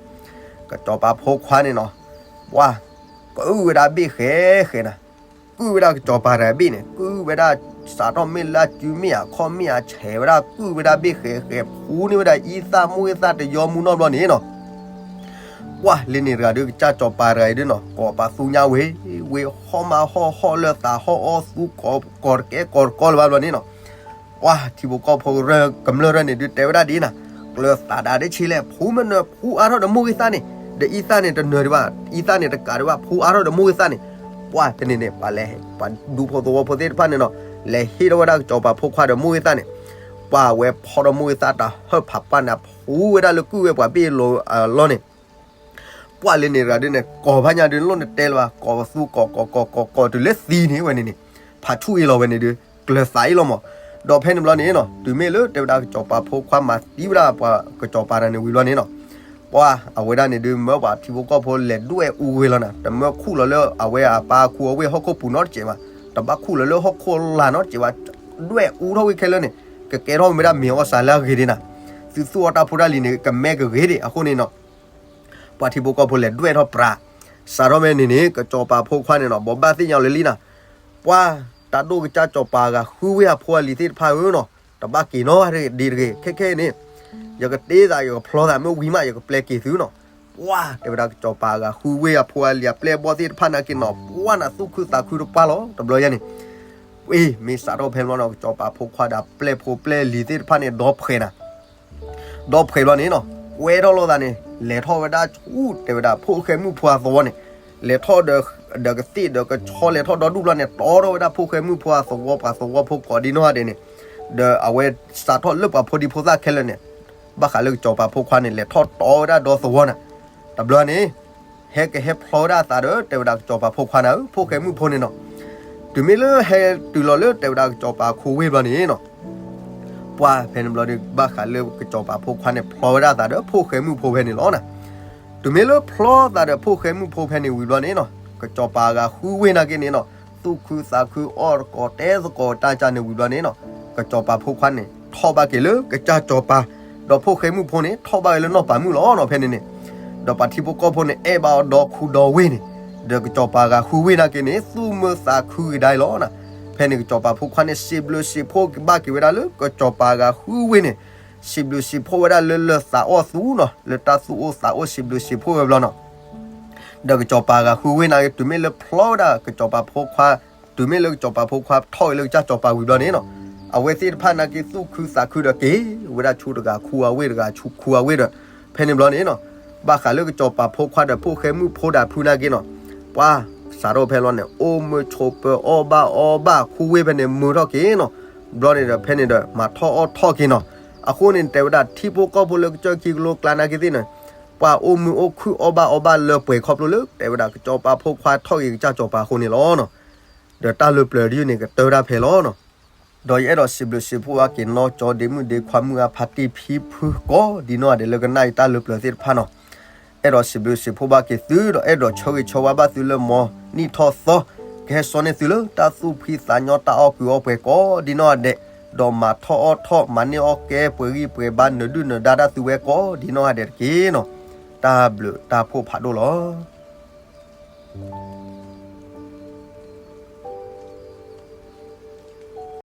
ကစီၤပၤဖိခွါန့ၣ်နီၤ, ပှၢ် က ကုၢ်ဝဲဒၣ်ဘ့ၣ်ဃဲဃဲနၤ, ကုၢ်ဝဲဒၣ်ကစီၤပၤတဂၤဘ့ၣ်န့ၣ် ကုၢ်ဝဲဒၣ် စးထီၣ်မ့ၢ်လၢအစုမ့ၣ်အခီၣ်မ့ၣ်အဆဲးဝဲဒၣ် ကုၢ်ဝဲဒၣ်ဘ့ၣ်ဃဲဃဲ ဖှူန့ၢ်ဝဲဒၣ်အံသၣ်မိၢ်အံသၣ်တယီမူနီတဘျီန့ၣ်နီၤ ပှၢ်လၢန့ၣ်တဂၤဒီး ကစၢ်စီၤပၤတဂၤအံၤဒုနီၤ ကိးပသူညါဝ့ၤဝ့ၤ ဟီၣ်မးဟီၣ်ဟီၣ်လၢသးဟီၣ်အီၣ်သူ ကိးတကဲကိးတကီလၢၤဘၣ်ဘျီန့ၣ်နီၤ ပှၢ်ထံဖိကီၢ်ဖိကမျၢၢ်ရဲၣ်န့ၣ်ဒုးတဲဝဲဒၣ်ဒ်အံၤနၤ, ကျၢၤသးဒၣ်ဒ်ဆ့လဲၣ် ဖှူမ့ၢ်နၢၤဖှူအါထီၣ်ဒီးမိၢ်ဂ့ၤသၣ်န့ၣ်, ဒီးအံသၣ်န့ၣ်တနၢၤဒံးဘၣ် အံသၣ်န့ၣ်တကးဒံးဘၣ် ဖှူအါထီၣ်ဒီးမိၢ်ဂ့ၤသၣ်န့ၣ်, ပှၢ်ဖဲန့ၣ်န့ၣ် ပှၤလဲၤ ပှၤဒူဖိသဝီဖိသ့ၣ်တဖၣ်န့ၣ်နီၤ, လဲၤဟ့ၣ်ထီၣ်ဝဲဒၣ်ကစီၤပၤဖိခွါဒီးမိၢ်ဂ့ၤသၣ်န့ၣ်, ပှၢ်ဝဲဖီထီၣ်မိၢ်ဂ့ၤသၣ်တၢ်ဟၢၣ်ဖးပှၢ်န့ၣ် ဖှူဝဲဒၣ်လၢကုၢ်ဝဲပှၤဘ့ၣ်လိၤအလီၢ်န့ၣ် ပှၢ်လၢန့ၣ်တဂၤဒုန့ၣ် ကိးဖးညါဒုး လိၣ်နတဲလၢၤဘၣ် ကိးပသူကိးကိးကိးကိးကိးတုၤလၢသံန့ၣ်ဝဲန့ၣ်န့ၣ်, ဖးဆူၣ်အ့ၣ်လီၤဝဲန့ၣ်ဒုး ကျၢၤသးအ့ၣ်လီၤမး, ဒီးဖဲန့ၣ်ဘျီန့ၣ်နီၤ တုၤမ့ၢ်လၢတဲဝဲဒၣ်ကစီၤပၤဖိခွါမၤသံဝဲဒၣ်ပှၤကစီၤပၤတဂၤန့ၣ်ဝံၤဘျီန့ၣ်နီၤ, ပှၢ်အဝဲဒၣ်န့ၣ်ဒုး မၢပှၤထံဖိကီၢ်ဖိလဲၤဒွဲၣ်အူဝဲလီၤနၤ, တမၢခူၣ်လီၤလၢအဝဲအပၢ်ခူအဝ့ၢ်ဟီၣ်ခိၣ်ပူၤနီတစဲးဘၣ်, တဘၣ်ခူၣ်လီၤလၢဟီၣ်ခိၣ်လာ်နီတစဲးဘၣ်, ဒွဲၣ်အူထီၣ်ဝံၤခဲလၢာ်န့ၣ် ကကဲထီၣ်မ့ၢ်ဒၣ်မ့ၤအီၣ်စးလၢအဂ့ၤဒၣ်နၤ, သုသူၣ်အီၣ်တၢ်ဖိတၢ်လံၤန့ၣ် ကမဲကဂ့ၤဒၣ်အဃိန့ၣ်နီၤ ပှၤထံဖိကီၢ်ဖိလဲၤဒွဲၣ်ထီၣ်ပြး, စးထီၣ်ဖဲန့ၣ်န့ၣ် ကစီၤပၤဖိခွါန့ၣ်နီၤ ဘိးဘၣ်သ့ၣ်ညါလၢလံနၤ, ပှၢ်တၢ်ဒိၣ်ကစၢ်စီၤပၤအဂၤဃုဝ့ၢ်အဖိအလံၤသ့ၣ်တဖၣ်ဧၢနီၤ, တဘၣ်က့ၤနီတဂ့ၤတဂ့ၤ ခဲခဲအံၤန့ၣ်, ယကတ့သးယကဖျီသးမ့ၢ်ဝံၤမး ယကပျဲက့ၤသုနီၤ, ပှၢ်တဲဝဲဒၣ်ကစီၤပၤအဂၤဃုဝ့ၢ်အဖိအလံၤအပျဲၢ်အဘီၣ်သ့ၣ်တဖၣ်နာ်က့နီၤ ပှၢ်နၤသူၣ်ခုသးခုတပှၢ်လီၤ တဘျီယဲန့ၣ် အ့ မ့ၢ်စးထီၣ်ဖဲဘျီနီၤ ကစီၤပၤဖိခွါဒီးအပျဲၢ်ဖိပျဲၢ်လံၤသ့ၣ်တဖၣ်န့ၣ် ဒီဖှဲးနၤ, ဒီဖှဲးဘျီန့ၣ်နီၤ ကွဲထီၣ်လိာ်သးန့ၣ် လဲၤထီၣ်ဝဲဒၣ်ဆူတဲဝဲဒၣ် ဖိၣ်ဃဲမုၣ်ဖိအသဝီန့ၣ်, လဲၤထီၣ်ဒီးကသ့ၣ်ဒီးကဆီလဲၤထီၣ်ဒီဒူၣ်ဘျီန့ၣ် တီထီၣ်ဝဲဒၣ် ဖိၣ်ဃဲမုၣ်ဖိအသဝီပှၤသဝီဖိကိးဒ်နီၢ်ဂၤဒဲးန့ၣ်, ဒီးအဝဲစးထီၣ်လၢပှၤဖိဒံဖိသၣ်ခဲလၢာ်န့ၣ်, ဘၣ်ဃးလၢကစီၤပၤဖိခွါန့ၣ် လဲၤထီၣ်တီဝဲဒၣ်ဒီသဝီနၤ, တဘျီန့ၣ် ဟဲကဟဲဖျီဝဲဒၣ်အသးဒီး တဲဝဲဒၣ်ကစီၤပၤဖိခွါနၤဧၢ ဖိၣ်ဃဲမုၣ်ဖိန့ၣ်နီၤ, တုၤမ့ၢ်လၢဟဲတုၤလီၤလၢတဲဝဲဒၣ်ကစီၤပၤခိဝ့ၢ်ဘျီန့ၣ်နီၤ, ပှၢ်ဖဲန့ၣ်ဘျီဒီး ဘၣ်ဃးလၢကစီၤပၤဖိခွါန့ၣ် ဖျီဝဲဒၣ်အသးဒီး ဖိၣ်ဃဲမုၣ်ဖိဖဲန့ၣ်လီၤနၤ, တုၤမ့ၢ်လၢဖျီသးဒီး ဖိၣ်ဃဲမုၣ်ဖိဖဲန့ၣ်ဝံၤဘျီန့ၣ်နီၤ, ကစီၤပၤအဂၤဃုဝ့ၢ်နာ်က့န့ၣ်နီၤ, သူၣ်ခုသးခုအီၣ်တကိးတဲသကိးတၢ်ကၢ်န့ၣ်ဝံၤဘျီန့ၣ်နီၤ, ကစီၤပၤဖိခွါန့ၣ် ထီၣ်ဘၣ်က့ၤလၢကစၢ်စီၤပၤ, ဒီးဖိၣ်ဃဲမုၣ်ဖိန့ၣ် ထီၣ်ဘၣ်က့ၤလၢနီၢ်ပၤမုၣ်လီၤနီၤ ဖဲန့ၣ်န့ၣ်, ဒီးပှၤထံဖိကီၢ်ဖိန့ၣ် အဲၣ်ဘၣ်အီၤဒီခူဒီဝ့ၢ်န့ၣ်, ဒီးကစီၤပၤအဂၤဃုဝ့ၢ်နာ်က့န့ၣ် သူၣ်မုာ်သးခုကဒါအံၤလီၤနၤ, ဖဲန့ၣ်ကစီၤပၤဖိခွါန့ၣ် စံးဘျုးစံးဖှိၣ်ဘၣ်က့ၤဝဲဒၣ်လၢကစီၤပၤအဂၤဃုဝ့ၢ်န့ၣ်, စံးဘျုးစံးဖှိၣ်ဝဲဒၣ်လၢလၢသးအီၣ်သူနီၤ, လၢတၢ်သူၣ်အိၣ်သးအိၣ် စံးဘျုးစံးဖှိၣ်ဝဲဘျီနီၤ ဒီးကစီၤပၤအဂၤဃုဝ့ၢ်နာ်က့ တုၤမ့ၢ်လၢဖျီဝဲဒၣ်ကစီၤပၤဖိခွါ, တုၤမ့ၢ်လၢကစီၤပၤဖိခွါထီၣ်က့ၤလၢကစၢ်စီၤပၤဝံၤဘျီန့ၣ်နီၤ, အဝဲသ့ၣ်တဖၣ်နာ်က့ သူၣ်ခုသးခုဒီးက့ၤဝဲဒၣ်ဆူတဂၤခူအဝ့ၢ်တဂၤဆူခူအဝ့ၢ်ဒီး, ဖဲန့ၣ်ဘျီန့ၣ်နီၤ, ဘၣ်ဃးလၢကစီၤပၤဖိခွါဒီးဖိၣ်ဃဲမုၣ်ဖိဒၣ်ဖုနာ်က့နီၤ, ပှၤစးထီၣ်ဖဲလီၤန့ၣ် အိၣ်မုာ်ဆိးပၢၤအီၣ်ဘၣ်အီဘၣ် ခူဝ့ၢ်ဖဲန့ၣ်မုာ်ထီၣ်က့ၤနီၤ, ဘျီန့ၣ်ဒီးဖဲန့ၣ်ဒီး မၤထီၣ်အီၣ်ထီၣ်က့ၤနီၤ, အဃိန့ၣ် တဲဝဲဒၣ်ထံဖိကီၢ်ဖိလၢကစၢၢ်ခံကလိကျါနာ်က့သ့ၣ်န့ၣ် ပှၤအိၣ်မုာ်အိၣ်ခုၣ်အီၣ်ဘၣ်အီဘၣ်လၢပှဲၤခီဖျိလၢ တဲဝဲဒၣ်ကစီၤပၤဖိခွါထီၣ်က့ၤကစၢ်စီၤပၤအဃိန့ၣ်လီၤနီၤ, ဒီးတၢ်လၢပျၢၤတယုၢ်န့ၣ် ကတၢၢ်တၢ်ဖဲလီၤနီၤ, ဒီးယအဲၣ်ဒိးစံးဘျုးစံးဖှိၣ်ဘၣ်က့ၤနီၢ်ကၠီဒ့မုၣ်ဒ့ခွါမုၣ်အဖါတံၢ်ဖံဖုကိးဒ်နီၢ်ဂၤဒဲးလၢကနၣ်အံၤတၢ်လၢပျၢၤသ့ၣ်တဖၣ်နီၤ, အဲၣ်ဒိးစံးဘျုးစံးဖှိၣ်ဘၣ်က့ၤသုဒီး အဲၣ်ဒိးဆၢဂ့ၤဆၢဝါဘၣ်သုလၢမ်နံၣ်ထီၣ်သီ, ကဟဲစိာ်န့ၢ်သုလၢတၢ်သူၣ်ဖှံသးညီတၢ်အီၣ်ကုာ်အီပှဲၤကိးဒ်နီၢ်ဂၤဒဲး, ဒီးမၤထီၣ်အီၣ်ထီၣ် မၤန့ၢ်အီၣ်ကဲပှဲၤဂံၢ်ပှဲၤဘါနၢၤဒုၣ်နၢၤဒါတၢ်သုဝဲကိးဒ်နီၢ်ဂၤဒဲးတက့ၢ်နီၤ, တၢ်ဘျုးတၢ်ဖှိၣ်ဖးဒိၣ်လီၤ.